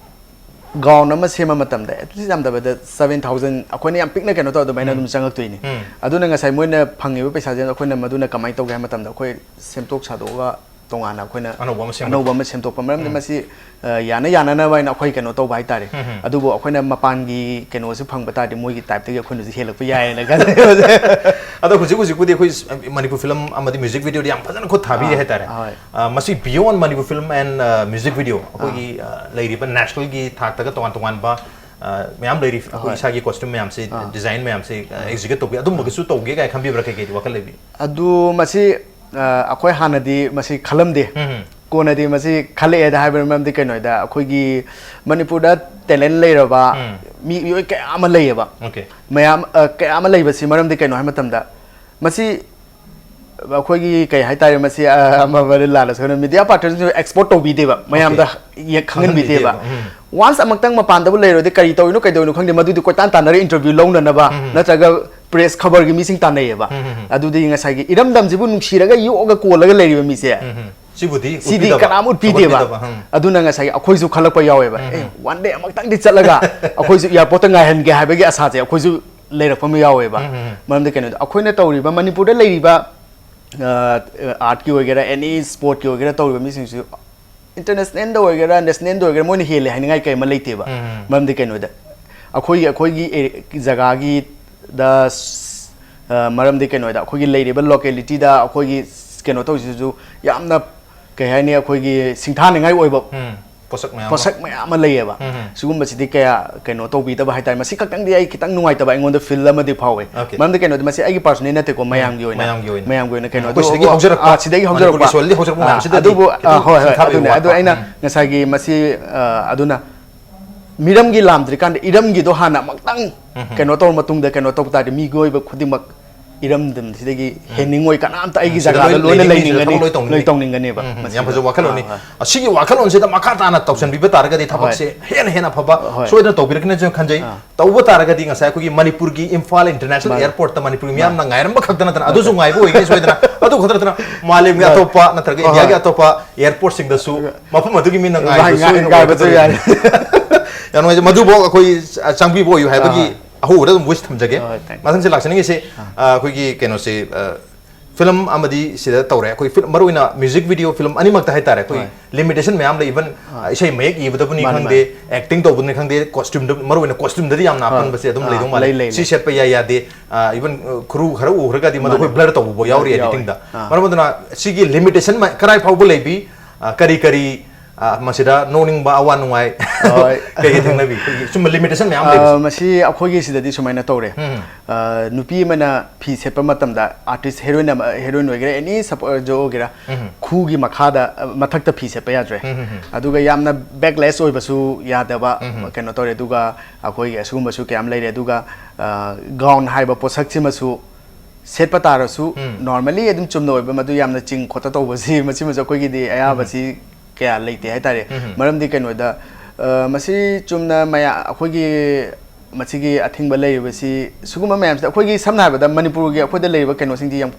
Gown ꯑꯃ ꯁꯦꯝꯕ ꯃꯇꯝꯗ at least ꯌꯥꯝꯗꯕꯗ seven thousand, ꯑꯩꯈꯣꯏꯅ ꯌꯥꯝ ꯄꯤꯛꯅ ꯀꯩꯅꯣ ꯇꯧ, ꯑꯗꯨꯃꯥꯏꯅ ꯎꯝ꯫ ꯑꯗꯨꯝ ꯆꯪꯉꯛꯇꯣꯏꯅꯤ꯫ ꯎꯝ꯫ ꯑꯗꯨꯅ ꯉꯁꯥꯏ ꯃꯣꯏꯅ ꯐꯪꯉꯤꯕ ꯄꯩꯁꯥꯁꯦ ꯑꯩꯈꯣꯏꯅ ꯃꯗꯨꯅ ꯀꯃꯥꯏꯅ ꯇꯧꯒꯦ ꯍꯥꯏꯕ ꯃꯇꯝꯗ, ꯑꯩꯈꯣꯏ ꯁꯦꯝꯗꯣꯛ ꯁꯥꯗꯣꯛꯑꯒ ꯇꯣꯉꯥꯟꯅ ꯑꯩꯈꯣꯏꯅ ꯑꯅꯧꯕ ꯑꯃ ꯁꯦꯝꯒꯠꯄ꯫ ꯑꯅꯧꯕ ꯑꯃ ꯁꯦꯝꯗꯣꯛꯄ꯫ ꯃꯔꯝꯗꯤ ꯎꯝ꯫ ꯃꯁꯤ, ꯑ, ꯌꯥꯅ ꯌꯥꯅꯅꯕ ꯍꯥꯏꯅ ꯑꯩꯈꯣꯏ ꯀꯩꯅꯣ ꯇꯧꯕ ꯍꯥꯏꯇꯥꯔꯦ꯫ ꯎꯝ, ꯎꯝ꯫ ꯑꯗꯨꯕꯨ ꯑꯩꯈꯣꯏꯅ ꯃꯄꯥꯟꯒꯤ ꯀꯩꯅꯣꯁꯦ ꯐꯪꯕ ꯇꯥꯔꯗꯤ ꯃꯣꯏꯒꯤ type ꯇꯒꯤ ꯑꯩꯈꯣꯏꯅꯁꯨ ꯍꯦꯜꯂꯛꯄ ꯌꯥꯏꯌꯦꯅ ꯈꯜꯂꯦ꯫ ꯑꯗꯣ ꯍꯧꯖꯤꯛ ꯍꯧꯖꯤꯛꯄꯨꯗꯤ ꯑꯩꯈꯣꯏ ꯃꯅꯤꯄꯨꯔ film ꯑꯃꯗꯤ music video ꯗ ꯌꯥꯝ ꯐꯖꯅ ꯈꯨꯠ ꯊꯥꯕꯤꯔꯤ ꯑꯥ, ꯍꯥꯏꯇꯥꯔꯦ꯫ ꯍꯣꯏ꯫ ꯑ, ꯃꯁꯤ beyond ꯃꯅꯤꯄꯨꯔ film and, ꯑ, music video, ꯑꯥ꯫ ꯑꯩꯈꯣꯏꯒꯤ, ꯑ, ꯂꯩꯔꯤꯕ national ꯒꯤ ꯊꯥꯛꯇꯒ ꯇꯣꯉꯥꯟ ꯇꯣꯉꯥꯟꯕ, ꯑ, ꯃꯌꯥꯝ ꯂꯩꯔꯤ, ꯑꯩꯈꯣꯏ ꯍꯣꯏ꯫ ꯏꯁꯥꯒꯤ costume ꯃꯌꯥꯝꯁꯦ, ꯑꯥ꯫ Design ꯃꯌꯥꯝꯁꯦ, ꯑ, ꯑꯥ꯫ Execute ꯇꯧꯕꯤ, ꯑꯗꯨꯝꯕꯒꯁꯨ ꯇꯧꯒꯦ ꯀꯥꯏꯅ ꯈꯟꯕꯤꯕ꯭ꯔꯥ? ꯀꯩꯀꯩꯗꯤ ꯋꯥꯈꯜ ꯂꯩꯕꯤ? ꯑꯗꯨ ꯃꯁꯤ, ꯑ, ꯑꯩꯈꯣꯏ ꯍꯥꯟꯅꯗꯤ ꯃꯁꯤ ꯈꯜꯂꯝꯗꯦ꯫ ꯎꯝ, ꯎꯝ꯫ ꯀꯣꯟꯅꯗꯤ ꯃꯁꯤ ꯈꯜꯂꯛꯑꯦꯗ ꯍꯥꯏꯕ ꯃꯔꯝꯗꯤ ꯀꯩꯅꯣꯗ, ꯑꯩꯈꯣꯏꯒꯤ ꯃꯅꯤꯄꯨꯔꯗ talent ꯂꯩꯔꯕ ꯎꯝ꯫ ꯃꯤ, ꯃꯤꯑꯣꯏ ꯀꯌꯥ ꯑꯃ ꯂꯩꯌꯦꯕ꯫ Okay꯫ ꯃꯌꯥꯝ, ꯑ, ꯀꯌꯥ ꯑꯃ ꯂꯩꯕꯁꯤ ꯃꯔꯝꯗꯤ ꯀꯩꯅꯣ ꯍꯥꯏꯕ ꯃꯇꯝꯗ, ꯃꯁꯤ ꯑꯩꯈꯣꯏꯒꯤ ꯀꯩ ꯍꯥꯏꯇꯥꯔꯦ, ꯃꯁꯤ, ꯑ, ꯑꯃ ꯑꯃꯗ ꯂꯥꯜꯂꯁꯨ media partner ꯁꯤꯡꯅ expose ꯇꯧꯕꯤꯗꯦꯕ, ꯃꯌꯥꯝꯗ Okay꯫ ꯌꯦ-, ꯈꯪꯍꯟꯕꯤꯗꯦꯕ꯫ ꯈꯪꯍꯟꯕꯤꯗꯦꯕ, ꯎꯝ꯫ Once ꯑꯃꯨꯛꯇꯪ ꯃꯄꯥꯟꯗꯕꯨ ꯂꯩꯔꯨꯔꯗꯤ ꯀꯔꯤ ꯇꯧꯔꯤꯅꯣ ꯀꯩꯗꯧꯔꯤꯅꯣ ꯈꯪꯗꯦ, ꯃꯗꯨꯗꯤ ꯀꯣꯏꯇꯥꯟ ꯇꯥꯟꯅꯔ interview ꯂꯧꯅꯅꯕ ꯎꯝ, ꯎꯝ꯫ ꯅꯠꯇ꯭ꯔꯒ press ꯈꯕꯔꯒꯤ ꯃꯤꯁꯤꯡ ꯇꯥꯟꯅꯩꯌꯦꯕ꯫ ꯎꯝ, ꯎꯝ, ꯎꯝ꯫ ꯑꯗꯨꯗꯤ ꯉꯁꯥꯏꯒꯤ ꯏꯔꯝꯗꯝꯁꯤꯕꯨ ꯅꯨꯡꯁꯤꯔꯒ ꯌꯣꯛꯑꯒ ꯀꯣꯜꯂꯒ ꯂꯩꯔꯤꯕ ꯃꯤꯁꯦ, ꯎꯝ, ꯎꯝ꯫ ꯁꯤꯕꯨꯗꯤ ꯁꯤꯗꯤ ꯎꯠꯄꯤꯗꯕ, ꯀꯅꯥꯝ ꯎꯠꯄꯤꯗꯦꯕ꯫ ꯆꯥꯎꯈꯠꯄꯤꯗꯕ, ꯎꯝ꯫ ꯑꯗꯨꯅ ꯉꯁꯥꯏꯒꯤ ꯑꯩꯈꯣꯏꯁꯨ ꯈꯜꯂꯛꯄ ꯌꯥꯎꯋꯦꯕ꯫ ꯎꯝ, ꯑꯦ, ꯎꯝ꯫ One day ꯑꯃꯨꯛꯇꯪꯗꯤ ꯆꯠꯂꯒ ꯑꯩꯈꯣꯏꯁꯨ airport ꯇ ꯉꯥꯏꯍꯟꯒꯦ ꯍꯥꯏꯕꯒꯤ ꯑꯁꯥꯁꯦ ꯑꯩꯈꯣꯏꯁꯨ ꯂꯩꯔꯛꯄ ꯑꯃ ꯌꯥꯎꯋꯦꯕ꯫ ꯎꯝ, ꯎꯝ, ꯎꯝ꯫ ꯃꯔꯝꯗꯤ ꯀꯩꯅꯣꯗ ꯑꯩꯈꯣꯏꯅ ꯇꯧꯔꯤꯕ, ꯃꯅꯤꯄꯨꯔꯗ ꯂꯩꯔꯤꯕ, ꯑ, art ꯀꯤ ꯑꯣꯏꯒꯦꯔꯥ, any sport ꯀꯤ ꯑꯣꯏꯒꯦꯔꯥ, ꯇꯧꯔꯤꯕ ꯃꯤꯁꯤꯡꯁꯨ international ꯗ ꯑꯣꯏꯒꯦꯔꯥ, national ꯗ ꯑꯣꯏꯒꯦꯔꯥ, ꯃꯣꯏꯅ ꯍꯦꯜꯂꯦ ꯍꯥꯏꯅꯤꯡꯉꯥꯏ ꯀꯩ ꯑꯃ ꯂꯩꯇꯦꯕ꯫ ꯎꯝ, ꯎꯝ꯫ ꯃꯔꯝꯗꯤ ꯀꯩꯅꯣꯗ ꯑꯩꯈꯣꯏꯒꯤ, ꯑꯩꯈꯣꯏꯒꯤ ꯑꯦ-, ꯖꯒꯥꯒꯤꯗ, ꯑ, ꯃꯔꯝꯗꯤ ꯀꯩꯅꯣꯗ ꯑꯩꯈꯣꯏꯒꯤ ꯂꯩꯔꯤꯕ locality ꯗ ꯑꯩꯈꯣꯏꯒꯤ ꯀꯩꯅꯣ ꯇꯧꯔꯤꯁꯤꯁꯨ ꯌꯥꯝꯅ, ꯀꯩ ꯍꯥꯏꯅꯤ, ꯑꯩꯈꯣꯏꯒꯤ ꯁꯤꯡꯊꯥꯅꯤꯡꯉꯥꯏ ꯑꯣꯏꯕ ꯎꯝ, ꯄꯣꯠꯁꯛ ꯃꯌꯥꯝ ꯑꯃ꯫ ꯄꯣꯠꯁꯛ ꯃꯌꯥꯝ ꯑꯃ ꯂꯩꯌꯦꯕ꯫ ꯎꯝ, ꯎꯝ꯫ ꯁꯤꯒꯨꯝꯕꯁꯤꯗꯤ ꯀꯌꯥ ꯀꯩꯅꯣ ꯇꯧꯕꯤꯗꯕ ꯍꯥꯏꯇꯥꯔꯦ꯫ ꯃꯁꯤ ꯈꯛꯇꯪꯗꯤ ꯑꯩ ꯈꯤꯇꯪ ꯅꯨꯡꯉꯥꯏꯇꯕ ꯑꯩꯉꯣꯟꯗ ꯐꯤꯜ ꯑꯃꯗꯤ ꯐꯥꯎꯋꯦ꯫ Okay. ꯃꯔꯝꯗꯤ ꯀꯩꯅꯣꯗꯤ ꯃꯁꯤ ꯑꯩꯒꯤ ꯄꯥꯔꯁꯣꯅꯦꯜ ꯅꯠꯇꯦꯀꯣ, ꯃꯌꯥꯝꯒꯤ ꯑꯣꯏꯅ꯫ ꯃꯌꯥꯝꯒꯤ ꯑꯣꯏꯅ꯫ ꯃꯌꯥꯝꯒꯤ ꯑꯣꯏꯅ ꯀꯩꯅꯣ꯫ ꯑꯩꯈꯣꯏ ꯁꯤꯗꯒꯤ ꯑꯗꯨꯕꯨ, ꯍꯧꯖꯔꯛꯄ, ꯑꯥ, ꯁꯤꯗꯒꯤ ꯍꯧꯖꯔꯛꯄ꯫ ꯃꯅꯤꯄꯨꯔꯒꯤ soilꯗꯒꯤ ꯍꯧꯖꯔꯛꯄ ꯑꯥ, ꯃꯌꯥꯝꯁꯤꯗꯗꯤ ꯑꯗꯨꯕꯨ, ꯑꯥ, ꯈꯤꯇꯪ ꯍꯣꯏ, ꯍꯣꯏ, ꯁꯤꯡꯊꯥꯕꯤꯕ ꯑꯗꯨꯅꯦ꯫ ꯑꯗꯣ ꯋꯥꯠꯄ꯫ ꯑꯩꯅ ꯎꯝ꯫ ꯉꯁꯥꯏꯒꯤ ꯃꯁꯤ, ꯑꯥ, ꯑꯗꯨꯅ ꯃꯤꯔꯝꯒꯤ ꯂꯥꯝꯗ꯭ꯔꯤꯀꯥꯟꯗ ꯏꯔꯝꯒꯤꯗꯣ ꯍꯥꯟꯅ ꯑꯃꯨꯛꯇꯪ ꯎꯝ, ꯎꯝ꯫ ꯀꯩꯅꯣ ꯇꯧꯔ ꯃꯇꯨꯡꯗ ꯀꯩꯅꯣ ꯇꯧ ꯇꯥꯔꯗꯤ ꯃꯤꯑꯣꯏꯕ ꯈꯨꯗꯤꯡꯃꯛ ꯏꯔꯝꯗꯝꯁꯤꯗꯒꯤ ꯎꯝ꯫ ꯍꯦꯟꯅꯤꯡꯉꯣꯏ ꯀꯅꯥꯝꯇ ꯑꯩꯒꯤ ꯎꯝ, ꯁꯤꯗ ꯖꯒꯥꯗ ꯂꯣꯏ ꯂꯣꯏꯅ ꯂꯩꯅꯤꯡꯉꯤ, ꯁꯤꯗ ꯂꯩꯅꯤꯡꯒꯅꯤ, ꯊꯕꯛ ꯂꯣꯏ ꯇꯧꯅꯤꯡꯉꯤ꯫ ꯂꯣꯏ ꯇꯧꯅꯤꯡꯒꯅꯦꯕ꯫ ꯎꯝ, ꯎꯝ, ꯌꯥꯝ ꯃꯁꯤꯗ꯫ ꯐꯖꯕ ꯋꯥꯈꯜꯂꯣꯟꯅꯤ꯫ ꯑꯥ, ꯍꯣꯏ꯫ ꯑꯁꯤꯒꯤ ꯋꯥꯈꯜꯂꯣꯟꯁꯤꯗ ꯃꯈꯥ ꯇꯥꯅ ꯇꯧꯁꯟꯕꯤꯕ ꯇꯥꯔꯒꯗꯤ ꯊꯕꯛꯁꯦ ꯍꯦꯟꯅ ꯍꯦꯟꯅ ꯑꯐꯕ ꯍꯣꯏ꯫ ꯁꯣꯏꯗꯅ ꯇꯧꯕꯤꯔꯛꯀꯅꯤꯅ ꯈꯟꯖꯩ꯫ ꯑꯥ꯫ ꯇꯧꯕ ꯇꯥꯔꯒꯗꯤ ꯉꯁꯥꯏ ꯑꯩꯈꯣꯏꯒꯤ ꯃꯅꯤꯄꯨꯔꯒꯤ ꯏꯝꯐꯥꯜ ꯏꯟꯇꯔꯅꯦꯁꯅꯦꯜ ꯃꯥꯅꯦ꯫ ꯑꯦꯌꯔꯄꯣꯔꯠꯇ ꯃꯅꯤꯄꯨꯔꯒꯤ ꯃꯤꯌꯥꯝꯅ ꯃꯥꯅꯦ꯫ ꯉꯥꯏꯔꯝꯕ ꯈꯛꯇ ꯅꯠꯇꯅ, ꯑꯗꯨꯁꯨ ꯉꯥꯏꯕ ꯑꯣꯏꯒꯅꯤ ꯁꯣꯏꯗꯅ, ꯑꯗꯨ ꯈꯛꯇ ꯅꯠꯇꯅ ꯃꯥꯂꯦꯝꯒꯤ ꯃꯥꯅꯦ꯫ ꯑꯇꯣꯞꯄ ꯅꯠꯇ꯭ꯔꯒ ꯍꯣꯏ, ꯏꯟꯗꯤꯌꯥꯒꯤ ꯍꯣꯏ꯫ ꯑꯇꯣꯞꯄ ꯑꯦꯌꯔꯄꯣꯔꯠꯁꯤꯡꯗꯁꯨ ꯃꯐꯝ ꯑꯗꯨꯒꯤ ꯃꯤꯅ ꯉꯥꯏꯕ ꯉꯥꯏ-, ꯁꯣꯏꯗꯅ ꯉꯥꯏꯕꯁꯨ ꯑꯣꯏꯔꯛꯀꯗꯧꯔꯤꯕꯅꯤ꯫ ꯌꯥꯏ꯫ ꯌꯥꯝ ꯅꯨꯡꯉꯥꯏꯖꯩ꯫ ꯃꯗꯨꯐꯥꯎ ꯑꯩꯈꯣꯏ ꯆꯪꯕꯤꯕ ꯑꯣꯏꯌꯨ ꯍꯥꯏꯕꯒꯤ ꯑꯥ, ꯍꯣꯏ꯫ ꯑꯍꯧꯕꯗ ꯑꯗꯨꯝ ꯋꯤꯁ ꯊꯝꯖꯒꯦ꯫ ꯍꯣꯏ, ꯍꯣꯏ, thank you꯫ ꯃꯊꯪꯁꯦ ꯂꯥꯛꯆꯅꯤꯡꯉꯤꯁꯦ, ꯑꯥ, ꯑꯩꯈꯣꯏꯒꯤ ꯀꯩꯅꯣꯁꯦ, ꯑꯥ, ꯐꯤꯂꯝ ꯑꯃꯗꯤ ꯁꯤꯗ ꯇꯧꯔꯦ꯫ ꯑꯩꯈꯣꯏ ꯐꯤꯂꯝ, ꯃꯔꯨꯑꯣꯏꯅ ꯃ꯭ꯌꯨꯖꯤꯛ ꯚꯤꯗꯤꯑꯣ ꯐꯤꯂꯝ ꯑꯅꯤꯃꯛꯇ ꯍꯥꯏꯇꯥꯔꯦ, ꯑꯩꯈꯣꯏ ꯍꯣꯏ꯫ ꯂꯤꯃꯤꯇꯦꯁꯟ ꯃꯌꯥꯝ ꯂꯩ꯫ ꯏꯚꯟ, ꯑꯥ꯫ ꯑꯥ, ꯏꯁꯩ ꯃꯌꯦꯛ ꯏꯕꯗꯕꯨꯅꯤ ꯃꯥꯅꯤ, ꯈꯪꯗꯦ, ꯃꯥꯅꯤ꯫ ꯑꯦꯛꯇꯤꯡ ꯇꯧꯕꯅꯤ ꯈꯪꯗꯦ, ꯀꯣꯁꯇ꯭ꯌꯨꯝꯗ, ꯃꯔꯨꯑꯣꯏꯅ ꯀꯣꯁꯇ꯭ꯌꯨꯝꯗꯗꯤ ꯌꯥꯝꯅ ꯑꯥ, ꯑꯄꯟꯕꯁꯦ ꯑꯗꯨꯝ ꯑꯥ, ꯂꯩꯗꯧ ꯃꯥꯜꯂꯦ꯫ ꯂꯩ, ꯂꯩ, ꯁꯤ ꯂꯩ꯫ ꯁꯦꯠꯄ ꯌꯥꯏ ꯌꯥꯗꯦ, ꯑꯥ, ꯏꯚꯟ, ꯑꯥ, ꯈꯨꯔꯨ ꯈꯔ ꯎꯈ꯭ꯔꯒꯗꯤ ꯃꯗꯨ ꯃꯥꯅꯤ꯫ ꯑꯩꯈꯣꯏ ꯕ꯭ꯂꯔ ꯇꯧꯕ ꯐꯥꯎ ꯌꯥꯎꯔꯤ ꯌꯥꯎꯋꯦ꯫ ꯑꯦꯗꯤꯇꯤꯡꯗ꯫ ꯑꯥ꯫ ꯃꯔꯝ ꯑꯗꯨꯅ ꯁꯤꯒꯤ ꯂꯤꯃꯤꯇꯦꯁꯟ ꯃ-, ꯀꯔꯥꯏ ꯐꯥꯎꯕ ꯂꯩꯕꯤ, ꯑꯥ, ꯀꯔꯤ ꯀꯔꯤ, ꯑꯥ, ꯃꯁꯤꯗ ꯅꯣꯛꯅꯤꯡꯕ, ꯑꯋꯥ ꯅꯨꯡꯉꯥꯏ ꯍꯣꯏ꯫ ꯀꯩꯀꯩ ꯊꯦꯡꯅꯕꯤ? ꯑꯩꯈꯣꯏꯒꯤ ꯁꯨꯝꯕ ꯂꯤꯃꯤꯇꯦꯁꯟ ꯃꯌꯥꯝ ꯑꯥ, ꯂꯩꯕꯁꯦ꯫ ꯃꯁꯤ ꯑꯩꯈꯣꯏꯒꯤ ꯁꯤꯗꯗꯤ ꯁꯨꯃꯥꯏꯅ ꯇꯧꯔꯦ꯫ ꯎꯝ꯫ ꯑꯥ, ꯅꯨꯄꯤ ꯑꯃꯅ ꯐꯤ ꯁꯦꯠꯄ ꯃꯇꯝꯗ, ꯑꯥꯔꯇꯤꯁ ꯍꯦꯔꯣꯏꯟ ꯑꯃ, ꯍꯦꯔꯣꯏꯟ ꯑꯣꯏꯒꯦꯔꯥ, ꯑꯦꯅꯤ ꯁꯞꯄꯣꯔꯠ ꯑꯣꯏꯒꯦꯔꯥ, ꯎꯝ꯫ ꯈꯨꯒꯤ ꯃꯈꯥꯗ, ꯑ, ꯃꯊꯛꯇ ꯐꯤ ꯁꯦꯠꯄ ꯌꯥꯗ꯭ꯔꯦ꯫ ꯎꯝ, ꯎꯝ, ꯎꯝ꯫ ꯑꯗꯨꯒ ꯌꯥꯝꯅ ꯕꯦꯛꯂꯦꯁ ꯑꯣꯏꯕꯁꯨ ꯌꯥꯗꯕ, ꯎꯝ꯫ ꯀꯩꯅꯣ ꯇꯧꯔꯦ꯫ ꯑꯗꯨꯒ ꯑꯩꯈꯣꯏꯒꯤ ꯑꯁꯤꯒꯨꯝꯕꯁꯨ ꯀꯌꯥꯝ ꯂꯩꯔꯦ꯫ ꯑꯗꯨꯒ, ꯑ, ꯒꯥꯎꯟ ꯍꯥꯏꯕ ꯄꯣꯠꯁꯛꯁꯤꯃꯁꯨ ꯁꯦꯠꯄ ꯇꯥꯔꯁꯨ, ꯎꯝ꯫ ꯅꯣꯔꯃꯦꯂꯤ ꯑꯗꯨꯝ ꯆꯨꯝꯅ ꯑꯣꯏꯕ, ꯃꯗꯨ ꯌꯥꯝꯅ ꯆꯤꯡ ꯈꯣꯠꯇ ꯇꯧꯕꯁꯤ, ꯃꯁꯤꯃꯁꯨ ꯑꯩꯈꯣꯏꯒꯤꯗꯤ ꯑꯌꯥꯕꯁꯤ ꯀꯌꯥ ꯂꯩꯇꯦ ꯍꯥꯏꯇꯥꯔꯦ꯫ ꯎꯝ꯫ ꯃꯔꯝꯗꯤ ꯀꯩꯅꯣꯗ, ꯑ, ꯃꯁꯤ ꯆꯨꯝꯅ ꯃꯌꯥ-, ꯑꯩꯈꯣꯏꯒꯤ ꯃꯁꯤꯒꯤ ꯑꯊꯤꯡꯕ ꯂꯩꯔꯤꯕꯁꯤ, ꯁꯤꯒꯨꯝꯕ ꯃꯌꯥꯝꯁꯤꯗ ꯑꯩꯈꯣꯏꯒꯤ, ꯁꯝꯅ ꯍꯥꯏꯔꯕꯗ, ꯃꯅꯤꯄꯨꯔꯒꯤ ꯑꯩꯈꯣꯏꯗ ꯂꯩꯔꯤꯕ ꯀꯩꯅꯣꯁꯤꯡꯗꯤ ꯌꯥꯝ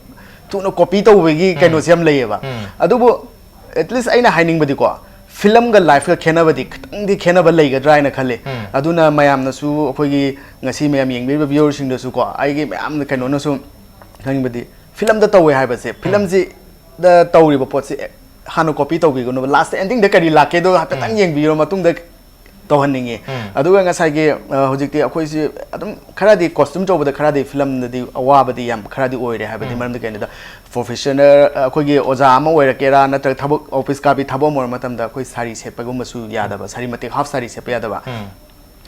ꯊꯨꯅ ꯀꯣꯄꯤ ꯇꯧꯕꯒꯤ ꯎꯝ꯫ ꯀꯩꯅꯣꯁꯤ ꯌꯥꯝ ꯂꯩꯌꯦꯕ꯫ ꯎꯝ꯫ ꯑꯗꯨꯕꯨ at least ꯑꯩꯅ ꯍꯥꯏꯅꯤꯡꯕꯗꯤꯀꯣ, ꯐꯤꯂꯝꯒ ꯂꯥꯏꯐꯀ ꯈꯦꯠꯅꯕꯗꯤ ꯈꯤꯇꯪꯗꯤ ꯈꯦꯠꯅꯕ ꯂꯩꯒꯗ꯭ꯔꯥ ꯍꯥꯏꯅ ꯈꯜꯂꯤ꯫ ꯎꯝ꯫ ꯑꯗꯨꯅ ꯃꯌꯥꯝꯅꯁꯨ, ꯑꯩꯈꯣꯏꯒꯤ ꯉꯁꯤ ꯃꯌꯥꯝ ꯌꯦꯡꯕꯤꯔꯤꯕ ꯚ꯭ꯌꯨꯋꯔꯁꯤꯡꯗꯁꯨꯀꯣ, ꯑꯩꯒꯤ ꯃꯌꯥꯝꯅ ꯀꯩꯅꯣꯅꯁꯨ ꯈꯪꯅꯤꯡꯕꯗꯤ, ꯐꯤꯂꯝꯗ ꯇꯧꯋꯦ ꯍꯥꯏꯕꯁꯦ, ꯐꯤꯂꯝꯁꯤꯗ ꯇꯧꯔꯤꯕ ꯄꯣꯠꯁꯤ ꯍꯥꯟꯅ ꯀꯣꯄꯤ ꯇꯧꯕꯤꯒꯅꯨꯕ꯫ ꯂꯥꯁꯇ ꯑꯦꯟꯗꯤꯡꯗ ꯀꯔꯤ ꯂꯥꯛꯀꯦꯗꯣ ꯍꯥꯏꯐꯦꯠꯇꯪ ꯎꯝ꯫ ꯌꯦꯡꯕꯤꯔ ꯃꯇꯨꯡꯗ ꯇꯧꯍꯟꯅꯤꯡꯉꯤ꯫ ꯑꯗꯨꯒ ꯉꯁꯥꯏꯒꯤ, ꯑ, ꯍꯧꯖꯤꯛꯇꯤ ꯑꯩꯈꯣꯏꯁꯤ ꯑꯗꯨꯝ ꯈꯔꯗꯤ costume ꯇꯧꯕꯗ ꯈꯔꯗꯤ ꯐꯤꯂꯝꯗꯗꯤ ꯑꯋꯥꯕꯗꯤ ꯌꯥꯝ ꯈꯔꯗꯤ ꯑꯣꯏꯔꯦ꯫ ꯍꯥꯏꯕꯗꯤ ꯃꯔꯝꯗꯤ ꯀꯩꯅꯣꯗ, professional, ꯑ, ꯑꯩꯈꯣꯏꯒꯤ ꯑꯣꯖꯥ ꯑꯃ ꯑꯣꯏꯔꯛꯀꯦꯔꯥ, ꯅꯠꯇ꯭ꯔꯒ ꯊꯕꯛ office ꯀꯥꯕꯤ ꯊꯕꯛ ꯑꯃ ꯑꯣꯏꯔ ꯃꯇꯝꯗ ꯑꯩꯈꯣꯏ ꯁꯥꯔꯤ ꯁꯦꯠꯄꯒꯨꯝꯕꯁꯨ ꯌꯥꯗꯕ, ꯁꯥꯔꯤ ꯃꯇꯦꯛ half ꯁꯥꯔꯤ ꯁꯦꯠꯄ ꯌꯥꯗꯕ꯫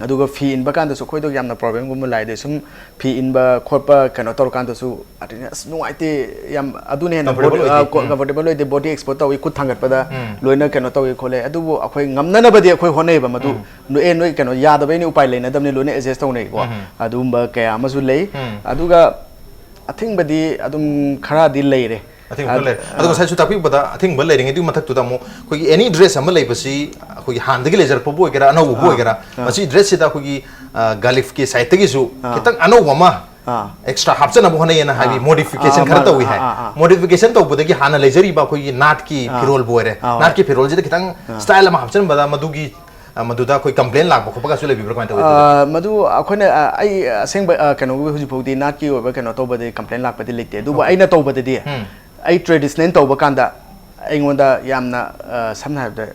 ꯑꯗꯨꯒ ꯐꯤ ꯏꯟꯕ ꯀꯥꯟꯗꯁꯨ ꯑꯩꯈꯣꯏꯗꯣ ꯌꯥꯝꯅ problemꯒꯨꯝꯕ ꯂꯥꯛꯑꯦ꯫ ꯑꯗꯩ ꯁꯨꯝ ꯐꯤ ꯏꯟꯕ ꯈꯣꯠꯄ ꯀꯩꯅꯣ ꯇꯧꯔꯀꯥꯟꯗꯁꯨ ꯑꯗꯨꯅ ꯑꯁ ꯅꯨꯡꯉꯥꯏꯇꯦ ꯌꯥꯝ, ꯑꯗꯨꯅ ꯍꯦꯟꯅ comfortable body, ꯑꯣꯏꯗꯦ꯫ ꯑ, co-, comfortable ꯑꯣꯏꯗꯦ, body expose ꯇꯧꯏ, ꯈꯨꯠ ꯊꯥꯡꯒꯠꯄꯗ ꯂꯣꯏꯅ ꯀꯩꯅꯣ ꯇꯧꯏ ꯈꯣꯠꯂꯦ꯫ ꯑꯗꯨꯕꯨ ꯑꯩꯈꯣꯏ ꯉꯝꯅꯅꯕꯗꯤ ꯑꯩꯈꯣꯏ ꯍꯣꯠꯅꯩꯕ꯫ ꯃꯗꯨ ꯅꯣꯏ, ꯑꯦ, ꯅꯣꯏ ꯀꯩꯅꯣ ꯌꯥꯗꯕꯩꯅꯤ, ꯎꯄꯥꯏ ꯂꯩꯅꯗꯕꯅꯤ, ꯂꯣꯏꯅ adjust ꯇꯧꯅꯩꯀꯣ꯫ ꯑꯗꯨꯒꯨꯝꯕ ꯀꯌꯥ ꯑꯃꯁꯨ ꯂꯩ꯫ ꯑꯗꯨꯒ ꯑꯊꯤꯡꯕꯗꯤ ꯑꯗꯨꯝ ꯈꯔꯗꯤ ꯂꯩꯔꯦ꯫ ꯑꯊꯤꯡꯕ ꯈꯔ ꯂꯩꯔꯦ꯫ ꯑꯗꯣ ꯑ, ꯉꯁꯥꯏꯁꯨ ꯇꯥꯛꯄꯤꯕꯗ ꯑꯊꯤꯡꯕ ꯂꯩꯔꯤꯉꯩꯗꯨꯒꯤ ꯃꯊꯛꯇꯨꯗ ꯑꯃꯨꯛ ꯑꯩꯈꯣꯏꯒꯤ any dress ꯑꯃ ꯂꯩꯕꯁꯤ, ꯑꯩꯈꯣꯏꯒꯤ ꯍꯥꯟꯅꯗꯒꯤ ꯂꯩꯖꯔꯛꯄꯕꯨ ꯑꯣꯏꯒꯦꯔꯥ, ꯑꯅꯧꯕꯕꯨ ꯑꯣꯏꯒꯦꯔꯥ, ꯃꯁꯤ dressꯁꯤꯗ ꯑꯩꯈꯣꯏꯒꯤ, ꯑ, ꯒꯥꯂꯤꯐꯀꯤ sideꯇꯒꯤꯁꯨ ꯈꯤꯇꯪ ꯑꯅꯧꯕ ꯑꯃ, ꯑꯥ꯫ Extra ꯍꯥꯞꯆꯅꯕ ꯍꯣꯠꯅꯩꯌꯦꯅ ꯍꯥꯏꯕꯤ ꯑꯥ꯫ Modification ꯑꯥ, ꯈꯔ ꯃꯥꯅꯦ꯫ ꯇꯧꯏ ꯍꯥꯏ꯫ ꯑꯥ, ꯑꯥ, ꯑꯥ꯫ Modification ꯇꯧꯕꯗꯒꯤ ꯍꯥꯟꯅ ꯂꯩꯖꯔꯤꯕ ꯑꯩꯈꯣꯏꯒꯤ ꯅꯥꯠꯀꯤ ꯑꯥ꯫ ꯐꯤꯔꯣꯜꯕꯨ ꯑꯣꯏꯔꯦ꯫ ꯑꯥ, ꯍꯣꯏ꯫ ꯅꯥꯠꯀꯤ ꯐꯤꯔꯣꯜꯁꯤꯗ ꯈꯤꯇꯪ ꯑꯥ꯫ Style ꯑꯃ ꯍꯥꯞꯆꯤꯟꯕꯗ ꯃꯗꯨꯒꯤ, ꯑ, ꯃꯗꯨꯗ ꯑꯩꯈꯣꯏ complain ꯂꯥꯛꯄ ꯈꯣꯠꯄꯒꯁꯨ ꯂꯩꯕꯤꯕ꯭ꯔꯥ? ꯀꯃꯥꯏꯅ ꯇꯧꯏ ꯑꯗꯨꯗꯤ? ꯑ, ꯃꯗꯨ ꯑꯩꯈꯣꯏꯅ, ꯑ, ꯑꯩ ꯑꯁꯦꯡꯕ, ꯑ, ꯀꯩꯅꯣꯒꯤ ꯍꯧꯖꯤꯛ ꯐꯥꯎꯗꯤ ꯅꯥꯠꯀꯤ ꯑꯣꯏꯕ ꯀꯩꯅꯣ ꯇꯧꯕꯗꯤ complain ꯂꯥꯛꯄꯗꯤ ꯂꯩꯇꯦ꯫ ꯑꯗꯨꯕꯨ okay꯫ ꯑꯩꯅ ꯇꯧꯕꯗꯗꯤ, ꯎꯝ꯫ ꯑꯩ traditional ꯇꯧꯕ ꯀꯥꯟꯗ ꯑꯩꯉꯣꯟꯗ ꯌꯥꯝꯅ, ꯑ, ꯁꯝꯅ ꯍꯥꯏꯔꯕꯗ,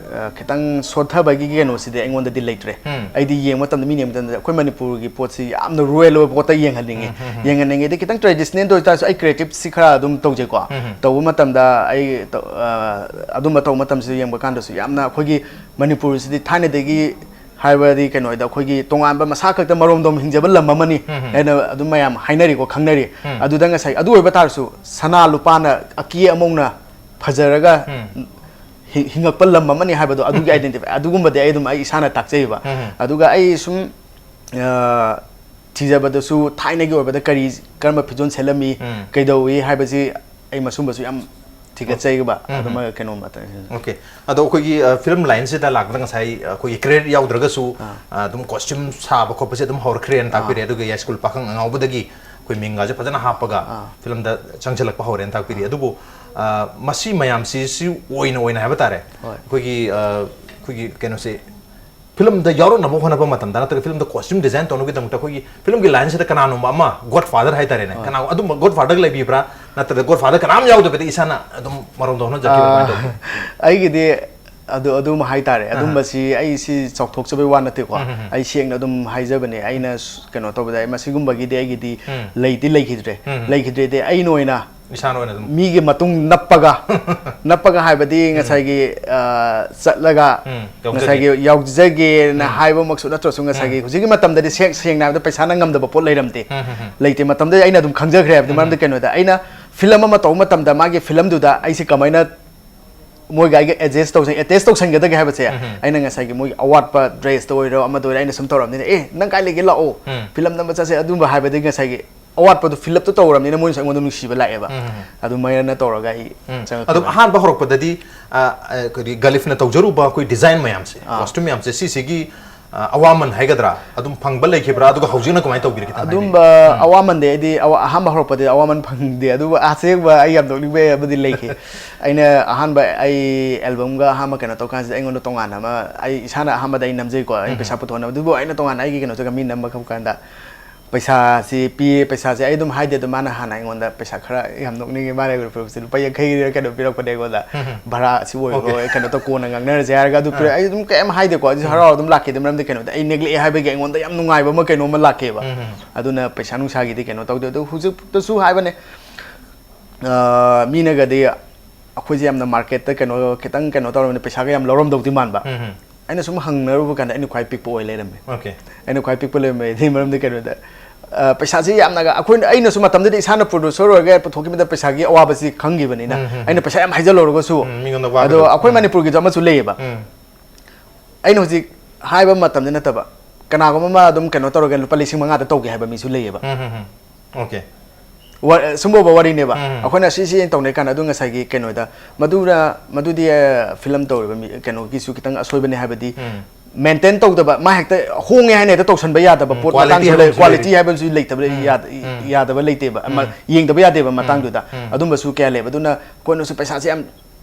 ꯑ, ꯈꯤꯇꯪ ꯁꯣꯠꯊꯕꯒꯤ ꯀꯩꯅꯣꯁꯤꯗꯤ ꯑꯩꯉꯣꯟꯗꯗꯤ ꯂꯩꯇ꯭ꯔꯦ꯫ ꯎꯝ꯫ ꯑꯩꯗꯤ ꯌꯦꯡꯕ ꯃꯇꯝꯗ, ꯃꯤꯅ ꯌꯦꯡꯕ ꯃꯇꯝꯗ ꯑꯩꯈꯣꯏ ꯃꯅꯤꯄꯨꯔꯒꯤ ꯄꯣꯠꯁꯤ ꯌꯥꯝꯅ royal ꯑꯣꯏꯕ ꯄꯣꯠꯇ ꯌꯦꯡꯍꯟꯅꯤꯡꯉꯤ꯫ ꯎꯝ, ꯎꯝ, ꯎꯝ꯫ ꯌꯦꯡꯍꯟꯅꯤꯡꯉꯦꯗꯤ ꯈꯤꯇꯪ traditional ꯇ ꯑꯣꯏꯇꯥꯔꯁꯨ ꯑꯩ creativeꯁꯤ ꯈꯔ ꯑꯗꯨꯝ ꯇꯧꯖꯩꯀꯣ꯫ ꯎꯝ, ꯎꯝ꯫ ꯇꯧꯕ ꯃꯇꯝꯗ ꯑꯩ ꯇꯧ-, ꯑ, ꯑꯗꯨꯝꯕ ꯇꯧꯕ ꯃꯇꯝꯁꯤꯗ ꯌꯦꯡꯕ ꯀꯥꯟꯗꯁꯨ ꯌꯥꯝꯅ ꯑꯩꯈꯣꯏꯒꯤ ꯃꯅꯤꯄꯨꯔꯁꯤꯗꯤ ꯊꯥꯏꯅꯗꯒꯤ ꯍꯥꯏꯕꯗꯤ ꯀꯩꯅꯣꯗ ꯑꯩꯈꯣꯏꯒꯤ ꯇꯣꯉꯥꯟꯕ ꯃꯁꯥ ꯈꯛꯇ ꯃꯔꯣꯝꯗꯣꯝ ꯍꯤꯡꯖꯕ ꯂꯝ ꯑꯃꯅꯤ ꯎꯝ, ꯎꯝ꯫ ꯍꯥꯏꯅ ꯑꯗꯨꯝ ꯃꯌꯥꯝ ꯍꯥꯏꯅꯔꯤꯀꯣ, ꯈꯪꯅꯔꯤ꯫ ꯎꯝ꯫ ꯑꯗꯨꯗ ꯉꯁꯥꯏ ꯑꯗꯨ ꯑꯣꯏꯕ ꯇꯥꯔꯁꯨ ꯁꯅꯥ ꯂꯨꯄꯥꯅ ꯑꯀꯦ ꯑꯃꯧꯅ ꯐꯖꯔꯒ ꯎꯝ꯫ ꯍꯤ-, ꯍꯤꯡꯉꯛꯄ ꯂꯝ ꯑꯃꯅꯤ ꯍꯥꯏꯕꯗꯣ ꯑꯗꯨꯒꯤ identify, ꯑꯗꯨꯒꯨꯝꯕꯗꯤ ꯑꯩ ꯑꯗꯨꯝ ꯑꯩ ꯏꯁꯥꯅ ꯇꯥꯛꯆꯩꯕ꯫ ꯎꯝ, ꯎꯝ꯫ ꯑꯗꯨꯒ ꯑꯩ ꯁꯨꯝ, ꯑ, ꯊꯤꯖꯕꯗꯁꯨ ꯊꯥꯏꯅꯒꯤ ꯑꯣꯏꯕꯗ ꯀꯔꯤ, ꯀꯔꯝꯕ ꯐꯤꯖꯣꯜ ꯁꯦꯠꯂꯝꯃꯤ, ꯎꯝ꯫ ꯀꯩꯗꯧꯏ ꯍꯥꯏꯕꯁꯤ ꯑꯩ ꯃꯁꯨꯝꯕꯁꯨ ꯌꯥꯝ ꯊꯤꯒꯠꯆꯩꯕ꯫ ꯎꯝ, ꯎꯝ꯫ ꯑꯗꯨꯃ ꯀꯩꯅꯣꯝꯃ ꯑꯇ-, okay꯫ ꯑꯗꯣ ꯑꯩꯈꯣꯏꯒꯤ, ꯑ, film lineꯁꯤꯗ ꯂꯥꯛꯄꯗ ꯉꯁꯥꯏ, ꯑ, ꯑꯩꯈꯣꯏꯒꯤ career ꯌꯥꯎꯗ꯭ꯔꯒꯁꯨ, ꯑꯥ꯫ ꯑ, ꯑꯗꯨꯝ costume ꯁꯥꯕ ꯈꯣꯠꯄꯁꯦ ꯑꯗꯨꯝ ꯍꯧꯔꯛꯈ꯭ꯔꯦꯅ ꯑꯥ꯫ ꯇꯥꯛꯄꯤꯔꯦ꯫ ꯑꯗꯨꯒ ꯌꯥꯏꯁ꯭ꯀꯨꯜ ꯄꯥꯈꯪ ꯑꯉꯥꯎꯕꯗꯒꯤ ꯑꯩꯈꯣꯏ ꯃꯤꯡꯒꯁꯦ ꯐꯖꯅ ꯍꯥꯞꯄꯒ ꯑꯥ꯫ Filmꯗ ꯆꯪꯁꯤꯜꯂꯛꯄ ꯍꯧꯔꯦꯅ ꯇꯥꯛꯄꯤꯔꯤ꯫ ꯑꯥ꯫ ꯑꯗꯨꯕꯨ, ꯑ, ꯃꯁꯤ ꯃꯌꯥꯝꯁꯤ ꯁꯤ ꯑꯣꯏꯅ ꯑꯣꯏꯅ ꯍꯥꯏꯕ ꯇꯥꯔꯦ꯫ ꯍꯣꯏ꯫ ꯑꯩꯈꯣꯏꯒꯤ, ꯑ, ꯑꯩꯈꯣꯏꯒꯤ ꯀꯩꯅꯣꯁꯦ filmꯗ ꯌꯥꯎꯔꯛꯅꯕ ꯍꯣꯠꯅꯕ ꯃꯇꯝꯗ ꯅꯠꯇ꯭ꯔꯒ filmꯗ costume design ꯇꯧꯅꯕꯒꯤꯗꯃꯛꯇ ꯑꯩꯈꯣꯏꯒꯤ filmꯒꯤ lineꯁꯤꯗ ꯀꯅꯥꯅꯣꯝꯕ ꯑꯃ God Father ꯍꯥꯏꯇꯥꯔꯦꯅꯦ꯫ ꯍꯣꯏ꯫ ꯀꯅꯥ ꯑꯗꯨꯝꯕ God Father ꯂꯩꯕꯤꯕ꯭ꯔꯥ? ꯅꯠꯇ꯭ꯔꯒ God Father ꯀꯅꯥꯝ ꯌꯥꯎꯗꯕꯤꯗ ꯏꯁꯥꯅ ꯑꯗꯨꯝ ꯃꯔꯣꯝꯗꯣꯝ ꯍꯣꯠꯅꯖꯈꯤꯕ꯭ꯔꯥ? ꯀꯃꯥꯏꯅ ꯑꯥ, ꯇꯧꯒꯦ? ꯑꯩꯒꯤꯗꯤ ꯑꯗꯨ ꯑꯗꯨꯝ ꯍꯥꯏꯇꯥꯔꯦ꯫ ꯑꯗꯨꯝꯕꯁꯤ ꯑꯩ ꯁꯤ ꯆꯥꯎꯊꯣꯛꯆꯕꯩ ꯋꯥ ꯅꯠꯇꯦꯀꯣ꯫ ꯑꯩ ꯁꯦꯡꯅ ꯑꯗꯨꯝ ꯍꯥꯏꯖꯕꯅꯦ꯫ ꯑꯩꯅ ꯀꯩꯅꯣ ꯇꯧꯕꯗ ꯑꯩ ꯃꯁꯤꯒꯨꯝꯕꯒꯤꯗꯤ ꯑꯩꯒꯤꯗꯤ ꯂꯩꯗꯤ ꯂꯩꯈꯤꯗ꯭ꯔꯦ꯫ ꯂꯩꯈꯤꯗ꯭ꯔꯦꯗꯤ ꯑꯩꯅ ꯑꯣꯏꯅ ꯏꯁꯥꯅ ꯑꯣꯏꯅ ꯑꯗꯨꯝ ꯃꯤꯒꯤ ꯃꯇꯨꯡ ꯅꯞꯄꯒ, ꯅꯞꯄꯒ ꯍꯥꯏꯕꯗꯤ ꯉꯁꯥꯏꯒꯤ, ꯑ, ꯆꯠꯂꯒ ꯎꯝ, ꯌꯥꯎꯖꯒꯦ꯫ ꯉꯁꯥꯏꯒꯤ ꯌꯥꯎꯖꯒꯦꯅ ꯎꯝ꯫ ꯍꯥꯏꯕꯃꯛꯁꯨ ꯅꯠꯇ꯭ꯔꯁꯨ ꯉꯁꯥꯏꯒꯤ ꯎꯝ꯫ ꯍꯧꯖꯤꯛꯀꯤ ꯃꯇꯝꯗꯗꯤ ꯁꯦꯡ-, ꯁꯦꯡꯅ ꯍꯥꯏꯕꯗ ꯄꯩꯁꯥꯅ ꯉꯝꯗꯕ ꯄꯣꯠ ꯂꯩꯔꯝꯗꯦ꯫ ꯎꯝ, ꯎꯝ, ꯎꯝ꯫ ꯂꯩꯇꯦ꯫ ꯃꯇꯝꯗꯨꯗ ꯑꯩꯅ ꯑꯗꯨꯝ ꯈꯪꯖꯈ꯭ꯔꯦ ꯍꯥꯏꯕꯗꯤ ꯎꯝ꯫ ꯃꯔꯝꯗꯤ ꯀꯩꯅꯣꯗ ꯑꯩꯅ ꯐꯤꯂꯝ ꯑꯃ ꯇꯧꯕ ꯃꯇꯝꯗ ꯃꯥꯒꯤ ꯐꯤꯂꯝꯗꯨꯗ ꯑꯩꯁꯦ ꯀꯃꯥꯏꯅ ꯃꯣꯏꯒ ꯑꯩꯒ ꯑꯦꯗꯖꯁ ꯇꯧꯁꯟ-, ꯑꯦꯇꯦꯆ ꯇꯧꯁꯟꯒꯗꯒꯦ ꯍꯥꯏꯕꯁꯦ ꯎꯝ꯫ ꯑꯩꯅ ꯉꯁꯥꯏꯒꯤ ꯃꯣꯏꯒꯤ ꯑꯋꯥꯠꯄ ꯗ꯭ꯔꯦꯁꯇ ꯑꯣꯏꯔꯣ ꯑꯃꯗ ꯑꯣꯏꯔꯣ ꯑꯩꯅ ꯁꯨꯝ ꯇꯧꯔꯕꯅꯤꯅ, "ꯑꯦ, ꯅꯪ ꯀꯥꯏ ꯂꯩꯒꯦ? ꯂꯥꯛꯑꯣ, ꯎꯝ꯫ ꯐꯤꯂꯝ ꯅꯝꯕ ꯆꯠꯁꯦ", ꯑꯗꯨꯝꯕ ꯍꯥꯏꯕꯗꯤ ꯉꯁꯥꯏꯒꯤ ꯑꯋꯥꯠꯄꯗꯣ ꯐꯤꯜ ꯑꯞꯇꯣ ꯇꯧꯔꯕꯅꯤꯅ ꯃꯣꯏꯅꯁꯨ ꯑꯩꯉꯣꯟꯗ ꯅꯨꯡꯁꯤꯕ ꯂꯥꯛꯑꯦꯕ꯫ ꯎꯝ, ꯎꯝ, ꯎꯝ꯫ ꯑꯗꯨꯃꯥꯏꯅ ꯇꯧꯔꯒ ꯑꯩ ꯎꯝ꯫ ꯆꯪꯉꯛꯈꯤꯕꯅꯦ꯫ ꯑꯗꯨꯝ ꯑꯍꯥꯟꯕ ꯍꯧꯔꯛꯄꯗꯗꯤ, ꯑ, ꯑ, ꯑꯩꯈꯣꯏꯒꯤ ꯒꯂꯤꯐꯅ ꯇꯧꯖꯔꯨꯕ ꯑꯩꯈꯣꯏ ꯗꯤꯖꯥꯏꯟ ꯃꯌꯥꯝꯁꯦ, ꯑꯥ꯫ ꯀꯣꯁꯇ꯭ꯌꯨꯝ ꯃꯌꯥꯝꯁꯦ, ꯁꯤꯁꯤꯒꯤ, ꯑ, ꯑꯋꯥꯃꯟ ꯍꯥꯏꯒꯗ꯭ꯔꯥ, ꯑꯗꯨꯝ ꯐꯪꯕ ꯂꯩꯈꯤꯕ꯭ꯔꯥ? ꯑꯗꯨꯒ ꯍꯧꯖꯤꯛꯅ ꯀꯃꯥꯏꯅ ꯇꯧꯕꯤꯔꯤ? ꯈꯤꯇꯪ ꯍꯥꯏꯕꯤꯌꯨ꯫ ꯑꯗꯨꯝꯕ ꯎꯝ꯫ ꯑꯋꯥꯃꯟꯗꯤ ꯑꯩꯗꯤ ꯑꯋꯥ-, ꯑꯍꯥꯟꯕ ꯍꯧꯔꯛꯄꯗꯤ ꯑꯋꯥꯃꯟ ꯐꯪꯗꯦ, ꯑꯗꯨꯕꯨ ꯑꯁꯦꯡꯕ ꯑꯩ ꯌꯥꯝ ꯅꯣꯛꯅꯤꯡꯕ ꯑꯃꯗꯤ ꯂꯩꯈꯤ꯫ ꯑꯩꯅ ꯑꯍꯥꯟꯕ ꯑꯩ ꯑꯦꯜꯕꯝꯒ ꯑꯍꯥꯟꯕ ꯀꯩꯅꯣ ꯇꯧꯀꯥꯟꯁꯤꯗ ꯑꯩꯉꯣꯟꯗ ꯇꯣꯉꯥꯟꯅ ꯑꯃ, ꯑꯩ ꯏꯁꯥꯅ ꯑꯍꯥꯟꯕꯗ ꯑꯩ ꯅꯝꯖꯩꯀꯣ, ꯑꯩ ꯎꯝ꯫ ꯄꯩꯁꯥ ꯄꯨꯊꯣꯛꯅꯕ, ꯑꯗꯨꯕꯨ ꯑꯩꯅ ꯇꯣꯉꯥꯟꯅ ꯑꯩꯒꯤ ꯀꯩꯅꯣꯁꯤꯒ ꯃꯤ ꯅꯝꯕ ꯈꯣꯠꯄ ꯀꯥꯟꯗ ꯄꯩꯁꯥꯁꯤ ꯄꯤꯌꯦ, ꯄꯩꯁꯥꯁꯦ ꯑꯩ ꯑꯗꯨꯝ ꯍꯥꯏꯗꯦ, ꯑꯗꯨꯝ ꯃꯥꯅ ꯍꯥꯟꯅ ꯑꯩꯉꯣꯟꯗ ꯄꯩꯁꯥ ꯈꯔ ꯌꯥꯝ ꯅꯣꯛꯅꯤꯡꯉꯦ, ꯃꯥꯅ ꯑꯩꯉꯣꯟꯗ ꯄꯤꯔꯛꯄꯁꯦ ꯂꯨꯄꯥ ꯌꯥꯡꯈꯩ ꯀꯩꯅꯣ ꯄꯤꯔꯛꯄꯅꯦ ꯑꯩꯉꯣꯟꯗ꯫ ꯎꯝ꯫ ꯚꯔꯥꯁꯤ ꯑꯣꯏꯈ꯭ꯔꯣ, ꯑꯣꯀꯦ꯫ ꯑꯩ ꯀꯩꯅꯣ ꯇꯧ, ꯀꯣꯟꯅ ꯉꯥꯡꯅꯔꯁꯦ ꯍꯥꯏꯔꯒ ꯑꯗꯨ ꯄꯤꯔꯛꯑꯦ꯫ ꯑꯥ꯫ ꯑꯩ ꯑꯗꯨꯝ ꯀꯩꯝ ꯍꯥꯏꯗꯦꯀꯣ, ꯑꯩꯁꯨ ꯎꯝ꯫ ꯍꯔꯥꯎ ꯑꯗꯨꯝ ꯂꯥꯛꯈꯤ꯫ ꯑꯗꯨ ꯃꯔꯝꯗꯤ ꯀꯩꯅꯣꯗ ꯑꯩ ꯅꯦꯒ꯭ꯂꯦꯛ ꯍꯥꯏꯕꯒꯤ ꯑꯩꯉꯣꯟꯗ ꯌꯥꯝ ꯅꯨꯡꯉꯥꯏꯕ ꯑꯃ ꯀꯩꯅꯣꯝꯃ ꯂꯥꯛꯈꯤꯑꯕ꯫ ꯎꯝ, ꯎꯝ꯫ ꯑꯗꯨꯅ ꯄꯩꯁꯥ ꯅꯨꯡꯁꯥꯒꯤꯗꯤ ꯀꯩꯅꯣ ꯇꯧꯗꯦ꯫ ꯑꯗꯨ ꯍꯧꯖꯤꯛꯇꯁꯨ ꯍꯥꯏꯕꯅꯦ, ꯑ, ꯃꯤꯅꯒꯗꯤ ꯑꯩꯈꯣꯏꯁꯦ ꯌꯥꯝꯅ ꯃꯥꯔꯀꯦꯠꯇ ꯀꯩꯅꯣ ꯈꯤꯇꯪ ꯀꯩꯅꯣ ꯇꯧꯔꯕꯅꯤꯅ ꯄꯩꯁꯥꯒ ꯌꯥꯝ ꯂꯧꯔꯝꯗꯧꯗꯤ ꯃꯥꯟꯕ꯫ ꯎꯝ, ꯎꯝ꯫ ꯑꯩꯅ ꯁꯨꯝ ꯍꯪꯅꯔꯨꯕ ꯀꯥꯟꯗ ꯑꯩꯅ ꯈ꯭ꯋꯥꯏ ꯄꯤꯛꯄ ꯑꯣꯏ ꯂꯩꯔꯝꯃꯦ꯫ ꯑꯣꯀꯦ꯫ ꯑꯩꯅ ꯈ꯭ꯋꯥꯏ ꯄꯤꯛꯄ ꯂꯩꯔꯝꯃꯦ꯫ ꯑꯗꯨꯒꯤ ꯃꯔꯝꯗꯤ ꯀꯩꯅꯣꯗ, ꯑ, ꯄꯩꯁꯥꯁꯤ ꯌꯥꯝꯅꯒ ꯑꯩꯈꯣꯏꯅ, ꯑꯩꯅꯁꯨ ꯃꯇꯝꯗꯨꯗ ꯏꯁꯥꯅ ꯄ꯭ꯔꯣꯗ꯭ꯌꯨꯁꯔ ꯑꯣꯏꯔꯒ ꯄꯨꯊꯣꯛꯈꯤꯕꯗ ꯄꯩꯁꯥꯒꯤ ꯑꯋꯥꯕꯁꯤ ꯈꯪꯈꯤꯕꯅꯤꯅ ꯎꯝ, ꯎꯝ, ꯎꯝ꯫ ꯑꯩꯅ ꯄꯩꯁꯥ ꯌꯥꯝ ꯍꯥꯏꯖꯜꯂꯨꯔꯒꯁꯨ, ꯎꯝ, ꯃꯤꯉꯣꯟꯗ ꯑꯗꯣ ꯋꯥꯒꯗꯕ꯫ ꯑꯩꯈꯣꯏ ꯎꯝ꯫ ꯃꯅꯤꯄꯨꯔꯒꯤꯁꯨ ꯑꯃꯁꯨ ꯂꯩꯌꯦꯕ꯫ ꯎꯝ꯫ ꯑꯩꯅ ꯍꯧꯖꯤꯛ ꯍꯥꯏꯕ ꯃꯇꯝꯗꯤ ꯅꯠꯇꯕ, ꯀꯅꯥꯒꯨꯝꯕ ꯑꯃ ꯑꯗꯨꯝ ꯀꯩꯅꯣ ꯇꯧꯔꯒ ꯂꯨꯄꯥ ꯂꯤꯁꯤꯡ ꯃꯉꯥꯗ ꯇꯧꯒꯦ ꯍꯥꯏꯕ ꯃꯤꯁꯨ ꯂꯩꯌꯦꯕ꯫ ꯎꯝ, ꯎꯝ, ꯎꯝ꯫ ꯑꯣꯀꯦ꯫ ꯋꯥ-, ꯁꯨꯝꯕ ꯋꯥꯔꯤꯅꯦꯕ꯫ ꯎꯝ꯫ ꯑꯩꯈꯣꯏꯅ ꯁꯤ, ꯁꯤ ꯇꯧꯅꯩ ꯀꯥꯟꯗ ꯑꯗꯨ ꯉꯁꯥꯏꯒꯤ ꯀꯩꯅꯣꯗ, ꯃꯗꯨꯅ, ꯃꯗꯨꯗꯤ, ꯑ, ꯐꯤꯂꯝ ꯇꯧꯔꯤꯕ ꯃꯤ, ꯀꯩꯅꯣꯒꯤꯁꯨ ꯈꯤꯇꯪ ꯑꯁꯣꯏꯕꯅꯦ ꯍꯥꯏꯕꯗꯤ, ꯎꯝ꯫ ꯃꯦꯟꯇꯦꯟ ꯇꯧꯗꯕ, ꯃꯥ ꯍꯦꯛꯇ ꯍꯣꯡꯉꯦ ꯍꯥꯏꯅ ꯍꯦꯛꯇ ꯇꯧꯁꯟꯕ ꯌꯥꯗꯕ ꯎꯝ, ꯄꯣꯠ ꯀ꯭ꯋꯥꯂꯤꯇꯤ ꯃꯇꯥꯡꯁꯨ ꯍꯥꯏꯕ ꯂꯩ, ꯑꯃꯁꯨ ꯀ꯭ꯋꯥꯂꯤꯇꯤ ꯂꯩꯔꯤ꯫ ꯍꯥꯏꯕꯁꯨ ꯂꯩꯇꯕ, ꯎꯝ, ꯌꯥꯗ-, ꯎꯝ꯫ ꯌꯥꯗꯕ ꯂꯩꯇꯦꯕ꯫ ꯑꯃ ꯎꯝ꯫ ꯌꯦꯡꯗꯕ ꯌꯥꯗꯦꯕ ꯎꯝ꯫ ꯃꯇꯥꯡꯗꯨꯗ꯫ ꯎꯝ꯫ ꯑꯗꯨꯝꯕꯁꯨ ꯀꯌꯥ ꯂꯩꯕ꯫ ꯑꯗꯨꯅ ꯑꯩꯈꯣꯏꯅꯁꯨ ꯄꯩꯁꯥꯁꯦ ꯌꯥꯝ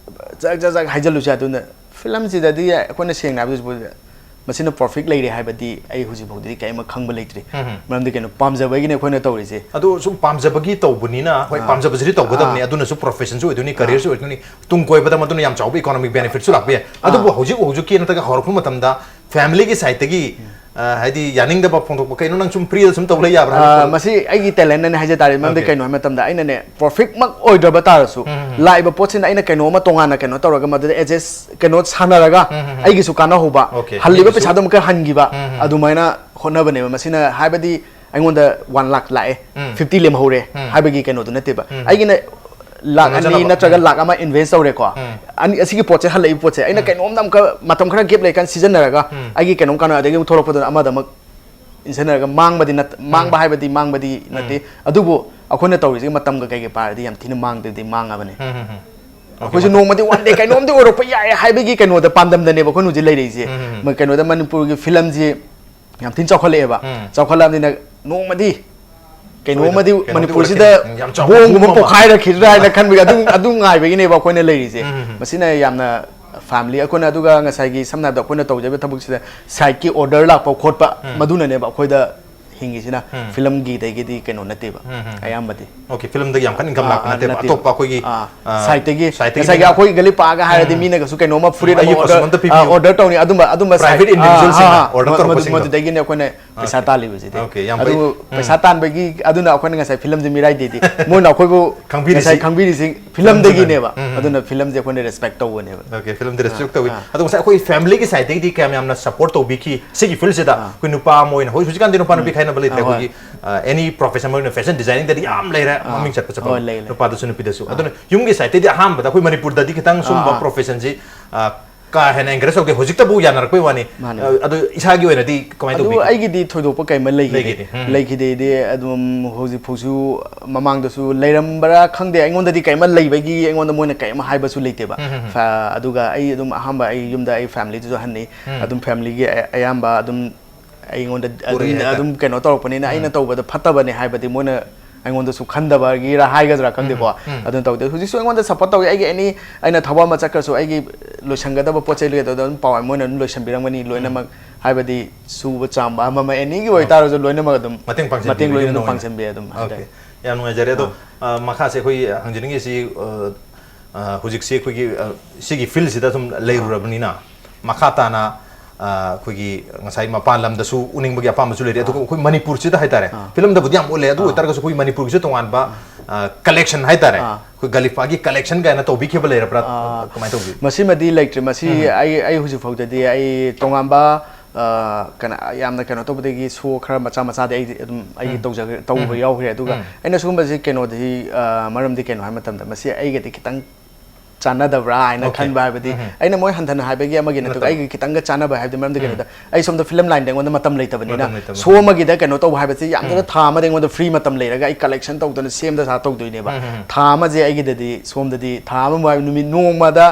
ꯆꯥꯛ, ꯆꯥꯛ, ꯆꯥꯛ ꯍꯥꯏꯖꯜꯂꯨꯁꯦ꯫ ꯑꯗꯨꯅ ꯐꯤꯂꯝꯁꯤꯗꯗꯤ ꯑꯩꯈꯣꯏꯅ ꯁꯦꯡꯅ ꯍꯥꯏꯕꯗ ꯍꯧꯖꯤꯛ ꯐꯥꯎꯗ ꯃꯁꯤꯅ ꯄꯔꯐꯦꯛ ꯂꯩꯔꯦ ꯍꯥꯏꯕꯗꯤ ꯑꯩ ꯍꯧꯖꯤꯛ ꯐꯥꯎꯗꯗꯤ ꯀꯔꯤꯝ ꯈꯪꯕ ꯂꯩꯇ꯭ꯔꯤ꯫ ꯃꯔꯝꯗꯤ ꯀꯩꯅꯣ, ꯄꯥꯝꯖꯕꯒꯤꯅꯦ ꯑꯩꯈꯣꯏꯅ ꯇꯧꯔꯤꯁꯦ꯫ ꯑꯗꯨ ꯁꯨꯝ ꯄꯥꯝꯖꯕꯒꯤ ꯇꯧꯕꯅꯤꯅ, ꯍꯣꯏ, ꯄꯥꯝꯖꯕꯁꯤꯗꯤ ꯇꯧꯒꯗꯕꯅꯤ꯫ ꯑꯗꯨꯅꯁꯨ ꯄ꯭ꯔꯣꯐꯦꯁꯟꯁꯨ ꯑꯣꯏꯗꯣꯏꯅꯤ, ꯀꯦꯔꯤꯌꯔꯁꯨ ꯑꯣꯏꯗꯣꯏꯅꯤ, ꯇꯨꯡ ꯀꯣꯏꯕꯗ ꯃꯗꯨꯅ ꯌꯥꯝ ꯆꯥꯎꯕ ꯏꯀꯣꯅꯣꯃꯤꯛ ꯕꯦꯅꯤꯐꯤꯠꯁꯨ ꯂꯥꯛꯄ ꯌꯥꯏ꯫ ꯑꯗꯨꯕꯨ ꯍꯧꯖꯤꯛ ꯍꯧꯖꯤꯛꯀꯤ ꯅꯠꯇ꯭ꯔꯒ ꯍꯧꯔꯛꯄ ꯃꯇꯝꯗ ꯐꯦꯃꯤꯂꯤꯒꯤ ꯁꯥꯏꯠꯇꯒꯤ ꯍꯥꯏꯗꯤ ꯌꯥꯅꯤꯡꯗꯕ ꯐꯣꯡꯗꯣꯛꯄ, "ꯀꯩꯅꯣ, ꯅꯪ ꯁꯨꯝ ꯐ꯭ꯔꯤꯗ ꯁꯨꯝ ꯇꯧ ꯂꯩ ꯌꯥꯕ꯭ꯔꯥ?" ꯍꯥꯏꯕ ꯄꯣꯠ- ꯃꯁꯤ ꯑꯩꯒꯤ ꯇꯦꯂꯦꯟꯅꯅꯦ ꯍꯥꯏꯖ ꯇꯥꯔꯦ꯫ ꯃꯔꯝꯗꯤ ꯀꯩꯅꯣ ꯍꯥꯏꯕ ꯃꯇꯝꯗ ꯑꯩꯅꯅꯦ, ꯄꯔꯐꯦꯛꯃꯛ ꯑꯣꯏꯗ꯭ꯔꯕ ꯇꯥꯔꯁꯨ, ꯂꯥꯛꯏꯕ ꯄꯣꯠꯁꯤꯅ ꯑꯩꯅ ꯀꯩꯅꯣ ꯑꯃ ꯇꯣꯉꯥꯟꯅ ꯀꯩꯅꯣ ꯇꯧꯔꯒ ꯃꯗꯨꯗ ꯑꯦꯗꯖꯁ ꯀꯩꯅꯣ ꯁꯥꯟꯅꯔꯒ ꯑꯩꯒꯤꯁꯨ ꯀꯥꯟꯅꯍꯧꯕ, ꯍꯜꯂꯤꯕ ꯄꯩꯁꯥꯗꯣ ꯑꯃꯨꯛꯀ ꯍꯟꯈꯤꯕ, ꯑꯗꯨꯃꯥꯏꯅ ꯍꯣꯠꯅꯕꯅꯦꯕ꯫ ꯃꯁꯤꯅ ꯍꯥꯏꯕꯗꯤ ꯑꯩꯉꯣꯟꯗ ꯋꯥꯟ ꯂꯥꯛ ꯂꯥꯛꯑꯦ, ꯐꯤꯐꯇꯤ ꯂꯦꯝꯍꯧꯔꯦ ꯍꯥꯏꯕꯒꯤ ꯀꯩꯅꯣꯗꯨ ꯅꯠꯇꯦꯕ꯫ ꯑꯩꯒꯤꯅ ꯂꯥꯛ ꯑꯅꯤ ꯅꯠꯇ꯭ꯔꯒ ꯂꯥꯛ ꯑꯃ ꯏꯟꯚꯦꯁ ꯇꯧꯔꯦꯀꯣ꯫ ꯑꯅꯤ, ꯑꯁꯤꯒꯤ ꯄꯣꯠꯁꯦ, ꯍꯜꯂꯛꯏꯕ ꯄꯣꯠꯁꯦ ꯑꯩꯅ ꯀꯩꯅꯣꯝꯗ ꯑꯃꯨꯛꯀ ꯃꯇꯝ ꯈꯔ ꯒꯦꯞ ꯂꯩꯀꯥꯟꯗ ꯁꯤꯖꯤꯟꯅꯔꯒ ꯑꯩꯒꯤ ꯀꯩꯅꯣꯝ ꯀꯥꯟꯅ, ꯑꯗꯒꯤ ꯑꯃꯨꯛ ꯊꯣꯛꯂꯛꯄꯗꯨꯅ ꯑꯃꯗ ꯑꯃꯨꯛ ꯏꯟꯁꯤꯟꯅꯔꯒ ꯃꯥꯡꯕꯗꯤ ꯅꯠ-, ꯃꯥꯡꯕ ꯍꯥꯏꯕꯗꯤ ꯃꯥꯡꯕꯗꯤ ꯅꯠꯇꯦ꯫ ꯑꯗꯨꯕꯨ ꯑꯩꯈꯣꯏꯅ ꯇꯧꯔꯤꯁꯤꯒꯤ ꯃꯇꯝꯒ ꯀꯩꯀꯩ ꯄꯥꯔꯗꯤ ꯌꯥꯝ ꯊꯤꯅ ꯃꯥꯡꯗꯗꯤ ꯃꯥꯡꯉꯕꯅꯦ꯫ ꯑꯩꯈꯣꯏꯁꯨ ꯅꯣꯡꯃꯗꯤ, ꯋꯥꯟ ꯗꯦ ꯀꯩꯅꯣꯝꯗꯤ ꯑꯣꯏꯔꯛꯄ ꯌꯥꯏ ꯍꯥꯏꯕꯒꯤ ꯀꯩꯅꯣꯗ, ꯄꯥꯟꯗꯝꯗꯅꯦꯕ ꯑꯩꯈꯣꯏꯅ ꯍꯧꯖꯤꯛ ꯂꯩꯔꯛꯏꯁꯦ꯫ ꯀꯩꯅꯣꯗ ꯃꯅꯤꯄꯨꯔꯒꯤ ꯐꯤꯂꯝꯁꯤ ꯌꯥꯝ ꯊꯤꯅ ꯆꯥꯎꯈꯠꯂꯛꯑꯦꯕ꯫ ꯆꯥꯎꯈꯠꯂꯛꯑꯕꯅꯤꯅ ꯅꯣꯡꯃꯗꯤ ꯀꯩꯅꯣꯝꯃꯗꯤ ꯀꯩꯅꯣꯝꯗꯤ ꯃꯅꯤꯄꯨꯔꯁꯤꯗ ꯑꯣꯏꯔꯛꯀꯅꯤ꯫ ꯌꯥꯝ ꯆꯥꯎꯕ ꯕꯣꯝꯒꯨꯝꯕ ꯄꯣꯛꯈꯥꯏꯔꯛꯈꯤꯗ꯭ꯔꯥ ꯍꯥꯏꯅ ꯈꯟꯕꯒꯤ ꯑꯗꯨꯝ, ꯑꯗꯨ ꯉꯥꯏꯕꯒꯤꯅꯦꯕ ꯑꯩꯈꯣꯏꯅ ꯂꯩꯔꯤꯁꯦ꯫ ꯃꯁꯤꯅ ꯌꯥꯝꯅ ꯐꯦꯃꯤꯂꯤ ꯑꯩꯈꯣꯏꯅ, ꯑꯗꯨꯒ ꯉꯁꯥꯏꯒꯤ ꯁꯝꯅ ꯍꯥꯏꯔꯕꯗ ꯑꯩꯈꯣꯏꯅ ꯇꯧꯖꯔꯤꯕ ꯊꯕꯛꯁꯤꯗ ꯁꯥꯏꯠꯀꯤ ꯑꯣꯔꯗꯔ ꯂꯥꯛꯄ ꯈꯣꯠꯄ, ꯃꯗꯨꯅꯅꯦꯕ ꯑꯩꯈꯣꯏꯗ ꯍꯤꯡꯉꯤꯁꯤꯅ꯫ ꯐꯤꯂꯝꯒꯤꯗꯒꯤꯗꯤ ꯀꯩꯅꯣ ꯅꯠꯇꯦꯕ, ꯑꯌꯥꯝꯕꯗꯤ꯫ ꯑꯣꯀꯦ, ꯐꯤꯂꯝꯗꯒꯤ ꯌꯥꯝ ꯀꯟꯅ ꯏꯟꯀꯝ ꯑꯥ, ꯂꯥꯛꯄ ꯑꯥ, ꯅꯠꯇꯦꯕ, ꯅꯠꯇꯦ꯫ ꯑꯇꯣꯞꯄ ꯑꯩꯈꯣꯏꯒꯤ, ꯑꯥ, ꯑꯥ, ꯁꯥꯏꯠꯇꯒꯤ ꯁꯥꯏꯠꯇꯒꯤ ꯉꯁꯥꯏꯒꯤ ꯅꯪ ꯑꯩꯈꯣꯏ ꯒꯂꯤ ꯄꯥꯛꯑꯒ ꯍꯥꯏꯔꯗꯤ ꯎꯝ, ꯃꯤꯅꯒꯁꯨ ꯀꯩꯅꯣꯝꯃ, ꯐꯨꯔꯤꯠ ꯑꯃ ꯑꯌꯨꯛ ꯑꯣꯔꯗꯔ, ꯑꯁꯨꯝ ꯑꯝꯇ ꯄꯤꯕꯤꯌꯨ꯫ ꯑꯥ, ꯑꯣꯔꯗꯔ ꯇꯧꯅꯤ, ꯑꯗꯨꯝꯕ, ꯑꯗꯨꯝꯕ ꯁꯥꯏꯠ-, private individual ꯑꯥ, ꯁꯤꯡꯅ ꯑꯥ, ꯑꯣꯔꯗꯔ ꯃ-, ꯃꯗꯨ-, ꯇꯧꯔꯛꯄꯁꯤꯡꯗꯣ꯫ ꯃꯗꯨꯗꯒꯤꯅꯦ ꯑꯩꯈꯣꯏꯅ ꯄꯩꯁꯥ ꯑꯣꯀꯦ꯫ ꯇꯥꯜꯂꯤꯕꯁꯤꯗꯤ꯫ ꯑꯣꯀꯦ, ꯌꯥꯝ ꯐꯩ꯫ ꯑꯗꯨꯕꯨ ꯎꯝ꯫ ꯄꯩꯁꯥ ꯇꯥꯟꯕꯒꯤ, ꯑꯗꯨꯅ ꯑꯩꯈꯣꯏꯅ ꯉꯁꯥꯏ ꯐꯤꯂꯝꯁꯦ ꯃꯤꯔꯥꯏꯗꯦꯗꯤ ꯃꯣꯏꯅ ꯑꯩꯈꯣꯏꯕꯨ ꯈꯪꯕꯤꯔꯤꯁꯤ꯫ ꯉꯁꯥꯏ ꯈꯪꯕꯤꯔꯤꯁꯤ ꯐꯤꯂꯝꯗꯒꯤꯅꯦꯕ꯫ ꯎꯝ, ꯎꯝ꯫ ꯑꯗꯨꯅ ꯐꯤꯂꯝꯁꯦ ꯑꯩꯈꯣꯏꯅ ꯔꯦꯁꯄꯦꯛ ꯇꯧꯕꯅꯦꯕ꯫ ꯑꯣꯀꯦ, ꯐꯤꯂꯝꯗꯤ ꯔꯦꯁꯄꯦꯛ ꯑꯥ, ꯇꯧꯏ꯫ ꯑꯥ꯫ ꯑꯗꯣ ꯉꯁꯥꯏ ꯑꯩꯈꯣꯏ ꯐꯦꯃꯤꯂꯤꯒꯤ ꯁꯥꯏꯠꯇꯒꯤꯗꯤ ꯀꯌꯥꯝ ꯌꯥꯝꯅ ꯁꯄꯣꯔꯠ ꯇꯧꯕꯤꯈꯤ ꯁꯤꯒꯤ ꯐꯤꯜꯁꯤꯗ? ꯑꯥ꯫ ꯑꯩꯈꯣꯏ ꯅꯨꯄꯥ ꯑꯃ ꯑꯣꯏꯅ, ꯍꯧꯖꯤꯛ, ꯍꯧꯖꯤꯛꯀꯥꯟꯗꯤ ꯅꯨꯄꯥ ꯅꯨꯄꯤ ꯎꯝ꯫ ꯈꯥꯏꯅꯕ ꯂꯩꯇ꯭ꯔꯦ꯫ ꯑꯥ, ꯍꯣꯏ꯫ ꯑꯩꯈꯣꯏꯒꯤ, ꯑ, ꯑꯦꯅꯤ ꯄ꯭ꯔꯣꯐꯦꯁꯟ, ꯃꯔꯨ ꯑꯣꯏꯅ ꯐꯦꯁꯟ ꯗꯤꯖꯥꯏꯅꯤꯡꯗꯗꯤ ꯌꯥꯝ ꯂꯩꯔꯦ, ꯑꯥ꯫ ꯃꯃꯤꯡ ꯆꯠꯄ ꯆꯠꯄ꯫ ꯍꯣꯏ, ꯂꯩ, ꯂꯩ꯫ ꯅꯨꯄꯥꯗꯁꯨ ꯅꯨꯄꯤꯗꯁꯨ꯫ ꯑꯥ꯫ ꯑꯗꯨꯅ ꯌꯨꯝꯒꯤ ꯁꯥꯏꯠꯇꯒꯤꯗꯤ ꯑꯍꯥꯟꯕꯗ ꯑꯩꯈꯣꯏ ꯃꯅꯤꯄꯨꯔꯗꯗꯤ ꯈꯤꯇꯪ ꯑꯥ, ꯁꯨꯝꯕ ꯑꯥ꯫ ꯄ꯭ꯔꯣꯐꯦꯁꯟꯁꯤ, ꯑ, ꯀꯥ ꯍꯦꯟꯅ ꯑꯦꯟꯀꯔꯦꯖ ꯇꯧꯗꯦ꯫ ꯍꯧꯖꯤꯛꯇꯕꯨ ꯌꯥꯅꯔꯛꯄꯩ ꯋꯥꯅꯤ꯫ ꯃꯥꯅꯦ꯫ ꯑ, ꯑꯗꯨ ꯏꯁꯥꯒꯤ ꯑꯣꯏꯅꯗꯤ ꯀꯃꯥꯏꯅ ꯑꯗꯨ ꯇꯧꯕꯤꯒꯦ? ꯑꯩꯒꯤꯗꯤ ꯊꯣꯏꯗꯣꯛꯄ ꯀꯩꯝ ꯂꯩꯈꯤꯗꯦ꯫ ꯂꯩꯈꯤꯗꯦ꯫ ꯎꯝ꯫ ꯂꯩꯈꯤꯗꯦꯗꯤ ꯑꯗꯨꯝ ꯍꯧꯖꯤꯛꯐꯥꯎꯁꯨ, ꯃꯃꯥꯡꯗꯁꯨ ꯂꯩꯔꯝꯕ꯭ꯔꯥ ꯈꯪꯗꯦ, ꯑꯩꯉꯣꯟꯗꯗꯤ ꯀꯩꯝ ꯂꯩꯕꯒꯤ ꯑꯩꯉꯣꯟꯗ ꯃꯣꯏꯅ ꯀꯩꯝ ꯍꯥꯏꯕꯁꯨ ꯂꯩꯇꯦꯕ꯫ ꯎꯝ, ꯎꯝ, ꯎꯝ꯫ ꯐ-, ꯑꯗꯨꯒ ꯑꯩ ꯑꯗꯨꯝ ꯑꯍꯥꯟꯕ ꯑꯩ ꯌꯨꯝꯗ ꯑꯩ ꯐꯦꯃꯤꯂꯤꯗꯨꯁꯨ ꯍꯟꯅꯤ꯫ ꯎꯝ꯫ ꯑꯗꯨꯝ ꯐꯦꯃꯤꯂꯤꯒꯤ ꯑ-, ꯑꯌꯥꯝꯕ ꯑꯗꯨꯝ ꯑꯩꯉꯣꯟꯗ ꯑꯗꯨꯝ, ꯄꯨꯔꯛꯑꯦ ꯍꯥꯏꯇꯥꯔꯦ꯫ ꯑꯗꯨꯝ ꯀꯩꯅꯣ ꯇꯧꯔꯛꯄꯅꯤꯅ, ꯎꯝ꯫ ꯑꯩꯅ ꯇꯧꯕꯗ ꯐꯠꯇꯕꯅꯦ ꯍꯥꯏꯕꯗꯤ ꯃꯣꯏꯅ ꯑꯩꯉꯣꯟꯗꯁꯨ ꯈꯟꯗꯕꯒꯤꯔꯥ ꯍꯥꯏꯒꯗ꯭ꯔꯥ ꯈꯪꯗꯦꯀꯣ꯫ ꯎꯝ, ꯎꯝ꯫ ꯑꯗꯨꯅ ꯇꯧꯗꯦ꯫ ꯍꯧꯖꯤꯛꯁꯨ ꯑꯩꯉꯣꯟꯗ ꯁꯞꯄꯣꯔꯠ ꯇꯧꯋꯤ꯫ ꯑꯩꯒꯤ ꯑꯦꯅꯤ, ꯑꯩꯅ ꯊꯕꯛ ꯑꯃ ꯆꯠꯈ꯭ꯔꯁꯨ, ꯑꯩꯒꯤ ꯂꯣꯏꯁꯟꯒꯗꯕ ꯄꯣꯠ ꯆꯩ ꯂꯣꯏ ꯑꯗꯨꯝ ꯄꯥꯎ ꯃꯣꯏꯅ ꯑꯗꯨꯝ ꯂꯣꯏꯁꯟꯕꯤꯔꯝꯒꯅꯤ ꯂꯣꯏꯅꯃꯛ꯫ ꯍꯥꯏꯕꯗꯤ ꯁꯨꯕ ꯆꯥꯝꯕ ꯑꯃ ꯑꯃ ꯑꯦꯅꯤꯒꯤ ꯑꯣꯏꯇꯥꯔꯁꯨ ꯂꯣꯏꯅꯃꯛ ꯑꯗꯨꯝ ꯃꯇꯦꯡ ꯄꯥꯡꯁꯤꯟꯕꯤꯕ ꯃꯇꯦꯡ ꯂꯣꯏꯅ ꯏꯅꯦ ꯑꯗꯨꯝ ꯅꯣꯏꯅ꯫ ꯄꯥꯡꯁꯤꯟꯕꯤ ꯑꯗꯨꯝ ꯍꯥꯏꯇꯥꯔꯦ꯫ ꯑꯣꯀꯦ꯫ ꯌꯥꯝ ꯅꯨꯡꯉꯥꯏꯖꯔꯦ꯫ ꯑꯗꯣ, ꯑꯥ꯫ ꯑ, ꯃꯈꯥꯁꯦ ꯑꯩꯈꯣꯏ ꯍꯪꯖꯅꯤꯡꯉꯤꯁꯤ, ꯑ, ꯑ, ꯍꯧꯖꯤꯛꯁꯤ ꯑꯩꯈꯣꯏꯒꯤ, ꯑ, ꯁꯤꯒꯤ ꯐꯤꯜꯁꯤꯗ ꯁꯨꯝ ꯂꯩꯔꯨꯔꯕꯅꯤꯅ, ꯃꯈꯥ ꯇꯥꯅ, ꯑ, ꯑꯩꯈꯣꯏꯒꯤ ꯉꯁꯥꯏ ꯃꯄꯥꯟ ꯂꯝꯗꯁꯨ ꯎꯅꯤꯡꯕꯒꯤ ꯑꯄꯥꯝꯕꯁꯨ ꯂꯩꯔꯦ, ꯑꯗꯨꯒ ꯑꯥ꯫ ꯑꯩꯈꯣꯏ ꯃꯅꯤꯄꯨꯔꯁꯤꯗ ꯍꯥꯏꯇꯥꯔꯦ, ꯑꯥ꯫ ꯐꯤꯂꯝꯗꯕꯨꯗꯤ ꯌꯥꯝ ꯎꯠꯂꯦ, ꯑꯗꯨ ꯑꯥ꯫ ꯑꯣꯏꯇꯥꯔꯒꯁꯨ ꯑꯩꯈꯣꯏ ꯃꯅꯤꯄꯨꯔꯒꯤꯁꯨ ꯇꯣꯉꯥꯟꯕ, ꯑꯥ꯫ ꯑ, ꯀꯂꯦꯛꯁꯟ ꯍꯥꯏꯇꯥꯔꯦ, ꯑꯥ꯫ ꯑꯩꯈꯣꯏ ꯒꯂꯤꯐꯥꯒꯤ ꯀꯂꯦꯛꯁꯟ ꯀꯥꯏꯅ ꯇꯧꯕꯤꯈꯤꯕ ꯂꯩꯔꯕ꯭ꯔꯥ? ꯑꯥ꯫ ꯀꯃꯥꯏꯅ ꯇꯧꯕꯤ? ꯃꯁꯤꯃꯗꯤ ꯂꯩꯇ꯭ꯔꯤ꯫ ꯃꯁꯤ ꯎꯝ꯫ ꯑꯩ, ꯑꯩ ꯍꯧꯖꯤꯛ ꯐꯥꯎꯗꯗꯤ ꯑꯩ ꯇꯣꯉꯥꯟꯕ, ꯑ, ꯀꯩꯅꯣ, ꯌꯥꯝꯅ ꯀꯩꯅꯣ ꯇꯧꯕꯗꯒꯤ ꯁꯣ ꯈꯔ ꯃꯆꯥ ꯃꯆꯥꯗꯤ ꯑꯩꯗꯤ ꯑꯗꯨꯝ ꯑꯩꯒꯤ ꯎꯝ꯫ ꯇꯧꯖ-, ꯇꯧꯕ ꯎꯝ꯫ ꯌꯥꯎꯈ꯭ꯔꯦ꯫ ꯑꯗꯨꯒ ꯎꯝ꯫ ꯑꯩꯅ ꯁꯤꯒꯨꯝꯕꯁꯤ ꯀꯩꯅꯣꯗꯤ, ꯑ, ꯃꯔꯝꯗꯤ ꯀꯩꯅꯣ ꯍꯥꯏꯕ ꯃꯇꯝꯗ ꯃꯁꯤ ꯑꯩꯒꯗꯤ ꯈꯤꯇꯪ ꯆꯥꯟꯅꯗꯕ꯭ꯔꯥ ꯍꯥꯏꯅ ꯑꯣꯀꯦ꯫ ꯈꯟꯕ ꯍꯥꯏꯕꯗꯤ ꯎꯝ꯫ ꯑꯩꯅ ꯃꯣꯏ ꯍꯟꯊꯅ ꯍꯥꯏꯕꯒꯤ ꯑꯃꯒꯤ ꯅꯠꯇꯕ, ꯅꯠꯇꯕ꯫ ꯑꯩꯒꯤ ꯈꯤꯇꯪꯒ ꯆꯥꯟꯅꯕ ꯍꯥꯏꯕꯗꯤ ꯃꯔꯝꯗꯤ ꯎꯝ꯫ ꯀꯩꯅꯣꯗ ꯑꯩ ꯁꯣꯝꯗ ꯐꯤꯂꯝ ꯂꯥꯏꯟꯗ ꯑꯩꯉꯣꯟꯗ ꯃꯇꯝ ꯂꯩꯇꯕꯅꯤꯅ ꯃꯇꯝ ꯂꯩꯇꯕ꯫ ꯁꯣ ꯑꯃꯒꯤꯗ ꯀꯩꯅꯣ ꯇꯧꯕ ꯍꯥꯏꯕꯁꯤ ꯌꯥꯝꯗ꯭ꯔꯕꯗ ꯎꯝ꯫ ꯊꯥ ꯑꯃꯗ ꯑꯩꯉꯣꯟꯗ ꯐ꯭ꯔꯤ ꯃꯇꯝ ꯂꯩꯔꯒ ꯑꯩ ꯀꯂꯦꯛꯁꯟ ꯇꯧꯗꯅ ꯁꯦꯝꯗ ꯁꯥ ꯇꯧꯗꯣꯏꯅꯦꯕ꯫ ꯎꯝ, ꯎꯝ, ꯎꯝ꯫ ꯊꯥ ꯑꯃꯁꯦ ꯑꯩꯒꯤꯗꯗꯤ ꯁꯣꯝꯗꯗꯤ ꯊꯥ ꯑꯃ ꯍꯥꯏꯕ ꯅꯨꯃꯤꯠ ꯅꯣꯡꯃꯗ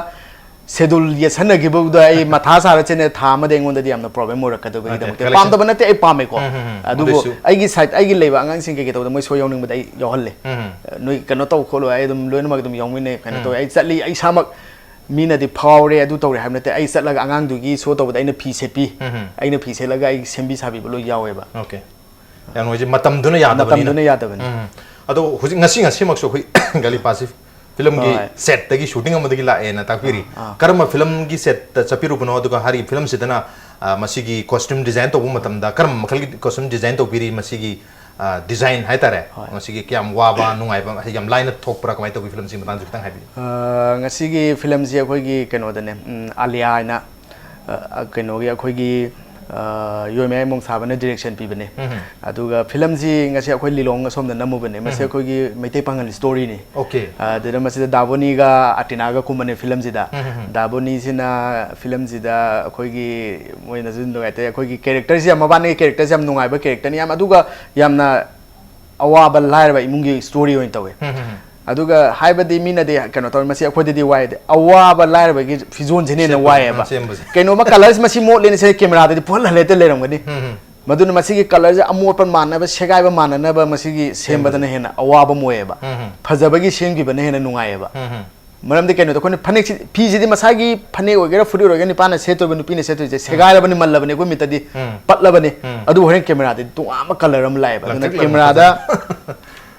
ꯁꯦꯗꯨꯜ ꯌꯦꯠꯁꯟꯅꯈꯤꯕꯗꯨꯗ ꯑꯩ ꯃꯊꯥ ꯁꯥꯔ ꯆꯦꯟꯅ ꯊꯥ ꯑꯃꯗ ꯑꯩꯉꯣꯟꯗꯗꯤ ꯌꯥꯝꯅ ꯄ꯭ꯔꯣꯕ꯭ꯂꯦꯝ ꯑꯣꯏꯔꯛꯀꯗꯕꯒꯤꯗꯃꯛꯇ꯫ ꯅꯠꯇꯦ, ꯀꯂꯦꯛꯁꯟ꯫ ꯄꯥꯝꯗꯕ ꯅꯠꯇꯦ, ꯑꯩ ꯄꯥꯝꯃꯦꯀꯣ꯫ ꯎꯝ, ꯎꯝ, ꯎꯝ꯫ ꯑꯗꯨꯕꯨ ꯑꯗꯨꯏꯁꯨ꯫ ꯑꯩꯒꯤ ꯁꯥꯏꯠ, ꯑꯩꯒꯤ ꯂꯩꯕ ꯑꯉꯥꯡꯁꯤꯡ ꯀꯩꯀꯩ ꯇꯧꯕꯗ ꯃꯣꯏ ꯁꯣ ꯌꯥꯎꯅꯤꯡꯕꯗ ꯑꯩ ꯌꯥꯎꯍꯜꯂꯦ꯫ ꯎꯝ, ꯎꯝ꯫ ꯅꯣꯏ ꯀꯩꯅꯣ ꯇꯧ ꯈꯣꯠꯂꯣ, ꯑꯩ ꯑꯗꯨꯝ ꯂꯣꯏꯅꯃꯛ ꯑꯗꯨꯝ ꯌꯥꯎꯃꯤꯟꯅꯩ, ꯀꯩꯅꯣ ꯎꯝ꯫ ꯇꯧꯋꯦ꯫ ꯑꯩ ꯆꯠꯂꯤ, ꯑꯩ ꯏꯁꯥꯃꯛ ꯃꯤꯅꯗꯤ ꯐꯥꯎꯔꯦ ꯑꯗꯨ ꯇꯧꯔꯦ ꯍꯥꯏꯕ ꯅꯠꯇꯦ꯫ ꯑꯩ ꯆꯠꯂꯒ ꯑꯉꯥꯡꯗꯨꯒꯤ ꯁꯣ ꯇꯧꯕꯗ ꯑꯩꯅ ꯐꯤ ꯁꯦꯠꯄꯤ, ꯎꯝ, ꯎꯝ꯫ ꯑꯩꯅ ꯐꯤ ꯁꯦꯠꯂꯒ ꯑꯩ ꯁꯦꯝꯕꯤ ꯁꯥꯕꯤꯕ ꯂꯣꯏ ꯌꯥꯎꯋꯦꯕ꯫ ꯑꯣꯀꯦ꯫ ꯌꯥꯝ ꯅꯨꯡꯉꯥꯏꯖꯩ꯫ ꯃꯇꯝꯗꯨꯅ ꯌꯥꯗꯕꯅꯤꯅ꯫ ꯃꯇꯝꯗꯨꯅ ꯌꯥꯗꯕꯅꯤ꯫ ꯎꯝ꯫ ꯑꯗꯣ ꯍꯧꯖꯤꯛ ꯉꯁꯤ, ꯉꯁꯤꯃꯛꯁꯨ ꯑꯩꯈꯣꯏ ꯒꯂꯤꯐꯥꯁꯤ ꯐꯤꯂꯝꯒꯤ ꯍꯣꯏ꯫ ꯁꯦꯠꯇꯒꯤ ꯁꯨꯇꯤꯡ ꯑꯃꯗꯒꯤ ꯂꯥꯛꯑꯦꯅ ꯇꯥꯛꯄꯤꯔꯤ꯫ ꯑꯥ, ꯑꯥ꯫ ꯀꯔꯝꯕ ꯐꯤꯂꯝꯒꯤ ꯁꯦꯠꯇ ꯆꯠꯄꯤꯔꯨꯕꯅꯣ? ꯑꯗꯨꯒ ꯍꯥꯏꯔꯤꯕ ꯐꯤꯂꯝꯁꯤꯗꯅ, ꯑ, ꯃꯁꯤꯒꯤ ꯀꯣꯁꯇ꯭ꯌꯨꯝ ꯗꯤꯖꯥꯏꯟ ꯇꯧꯕ ꯃꯇꯝꯗ ꯀꯔꯝꯕ ꯃꯈꯜꯒꯤ ꯀꯣꯁꯇ꯭ꯌꯨꯝ ꯗꯤꯖꯥꯏꯟ ꯇꯧꯕꯤꯔꯤ? ꯃꯁꯤꯒꯤ, ꯑ, ꯗꯤꯖꯥꯏꯟ ꯍꯥꯏꯇꯥꯔꯦ꯫ ꯍꯣꯏ꯫ ꯃꯁꯤꯒꯤ ꯀꯌꯥꯝ ꯋꯥꯕ, ꯅꯨꯡꯉꯥꯏꯕ, ꯌꯥꯝ ꯂꯥꯏꯅ ꯊꯣꯛꯄ꯭ꯔꯥ? ꯀꯃꯥꯏꯅ ꯇꯧꯒꯤ ꯐꯤꯂꯝꯁꯤꯒꯤ ꯃꯇꯥꯡꯗꯁꯨ ꯈꯤꯇꯪ ꯍꯥꯏꯕꯤꯌꯨ꯫ ꯑ, ꯉꯁꯤꯒꯤ ꯐꯤꯂꯝꯁꯤ ꯑꯩꯈꯣꯏꯒꯤ ꯀꯩꯅꯣꯗꯅꯦ, ꯎꯝ, ꯑꯥꯂꯤꯌꯥ ꯍꯥꯏꯅ, ꯑ, ꯑ, ꯀꯩꯅꯣꯒꯤ ꯑꯩꯈꯣꯏꯒꯤ, ꯑ, ꯌꯣꯏꯃꯌꯥꯏ ꯃꯣꯡꯁꯥꯕꯅ ꯗꯤꯔꯦꯛꯁꯟ ꯄꯤꯕꯅꯦ꯫ ꯎꯝ꯫ ꯑꯗꯨꯒ ꯐꯤꯂꯝꯁꯤ ꯉꯁꯤ ꯑꯩꯈꯣꯏ ꯂꯤꯂꯣꯡ ꯑꯁꯣꯝꯗ ꯅꯝꯃꯨꯕꯅꯦ꯫ ꯃꯁꯤ ꯎꯝ꯫ ꯑꯩꯈꯣꯏꯒꯤ ꯃꯩꯇꯩ ꯄꯥꯉꯜ ꯁ꯭ꯇꯣꯔꯤꯅꯤ꯫ ꯑꯣꯀꯦ꯫ ꯑ, ꯑꯗꯨꯗ ꯃꯁꯤꯗ ꯗꯥꯕꯣꯅꯤꯒ ꯑꯥꯔꯇꯤꯅꯥꯒ ꯀꯨꯝꯕꯅꯦ ꯐꯤꯂꯝꯁꯤꯗ꯫ ꯎꯝ, ꯎꯝ, ꯎꯝ꯫ ꯗꯥꯕꯣꯅꯤꯁꯤꯅ ꯐꯤꯂꯝꯁꯤꯗ ꯑꯩꯈꯣꯏꯒꯤ ꯃꯣꯏꯅꯁꯨ ꯅꯨꯡꯉꯥꯏꯇꯦ꯫ ꯑꯩꯈꯣꯏꯒꯤ ꯀꯦꯔꯦꯛꯇꯔꯁꯤ ꯌꯥꯝ, ꯃꯕꯥꯅꯤꯒꯤ ꯀꯦꯔꯦꯛꯇꯔꯁꯤ ꯌꯥꯝ ꯅꯨꯡꯉꯥꯏꯕ ꯀꯦꯔꯦꯛꯇꯔꯅꯤ ꯌꯥꯝ, ꯑꯗꯨꯒ ꯌꯥꯝꯅ ꯑꯋꯥꯕ ꯂꯥꯏꯔꯕ ꯏꯃꯨꯡꯒꯤ ꯁ꯭ꯇꯣꯔꯤ ꯑꯣꯏꯅ ꯇꯧꯋꯦ꯫ ꯎꯝ, ꯎꯝ, ꯎꯝ꯫ ꯑꯗꯨꯒ ꯍꯥꯏꯕꯗꯤ ꯃꯤꯅꯗꯤ ꯀꯩꯅꯣ ꯇꯧꯋꯦ, ꯃꯁꯤ ꯑꯩꯈꯣꯏꯗꯗꯤ ꯋꯥꯏꯗꯤ, ꯑꯋꯥꯕ ꯂꯥꯏꯔꯕꯒꯤ ꯐꯤꯖꯣꯜꯁꯤꯅ ꯍꯦꯟꯅ ꯁꯦꯝꯕꯁꯦ, ꯋꯥꯏꯑꯦꯕ꯫ ꯁꯦꯝꯕꯁꯦ꯫ ꯀꯩꯅꯣꯝꯃ ꯀꯂꯔꯁꯤ ꯃꯁꯤ ꯃꯣꯠꯂꯦꯅ ꯁꯦ ꯀꯦꯃꯦꯔꯥꯗꯗꯤ ꯄꯨꯍꯜꯍꯜꯂꯦ ꯍꯦꯛꯇ ꯂꯩꯔꯝꯒꯅꯤ꯫ ꯎꯝ, ꯎꯝ꯫ ꯃꯗꯨꯅ ꯃꯁꯤꯒꯤ ꯀꯂꯔꯁꯦ ꯑꯃꯣꯠꯄ ꯃꯥꯟꯅꯕ, ꯁꯦꯒꯥꯏꯕ ꯃꯥꯟꯅꯅꯕ ꯃꯁꯤꯒꯤ ꯁꯦꯝꯕꯗꯅ ꯁꯦꯝꯕꯁꯦ꯫ ꯍꯦꯟꯅ ꯑꯋꯥꯕ ꯑꯃ ꯑꯣꯏꯌꯦꯕ꯫ ꯎꯝ, ꯎꯝ꯫ ꯐꯖꯕꯒꯤ ꯁꯦꯝꯈꯤꯕꯅ ꯍꯦꯟꯅ ꯅꯨꯡꯉꯥꯏꯌꯦꯕ꯫ ꯎꯝ, ꯎꯝ꯫ ꯃꯔꯝꯗꯤ ꯀꯩꯅꯣꯗ ꯑꯩꯈꯣꯏꯅ ꯐꯅꯦꯛꯁꯤ, ꯐꯤꯁꯤꯗꯤ ꯃꯁꯥꯒꯤ ꯐꯅꯦꯛ ꯑꯣꯏꯒꯦꯔꯥ ꯐꯨꯔꯤꯠ ꯑꯣꯏꯒꯦꯔꯥ ꯅꯨꯄꯥꯅ ꯁꯦꯠꯇꯣꯏꯕ ꯅꯨꯄꯤꯅ ꯁꯦꯠꯇꯣꯏꯁꯦ ꯁꯦꯒꯥꯏꯔꯕꯅꯤ, ꯃꯜꯂꯕꯅꯤ ꯑꯩꯈꯣꯏ ꯃꯤꯠꯇꯗꯤ, ꯎꯝ꯫ ꯄꯠꯂꯕꯅꯤ꯫ ꯎꯝ꯫ ꯑꯗꯨꯕꯨ ꯍꯣꯔꯦꯟ ꯀꯦꯃꯦꯔꯥꯗꯗꯤ ꯇꯣꯉꯥꯟꯕ ꯀꯂꯔ ꯑꯃ ꯂꯥꯛꯑꯦꯕ꯫ ꯑꯗꯨꯅ ꯂꯪꯇ꯭ꯔꯤꯛ ꯂꯪꯅ ꯀꯦꯃꯦꯔꯥꯗ ꯐꯖꯕ꯫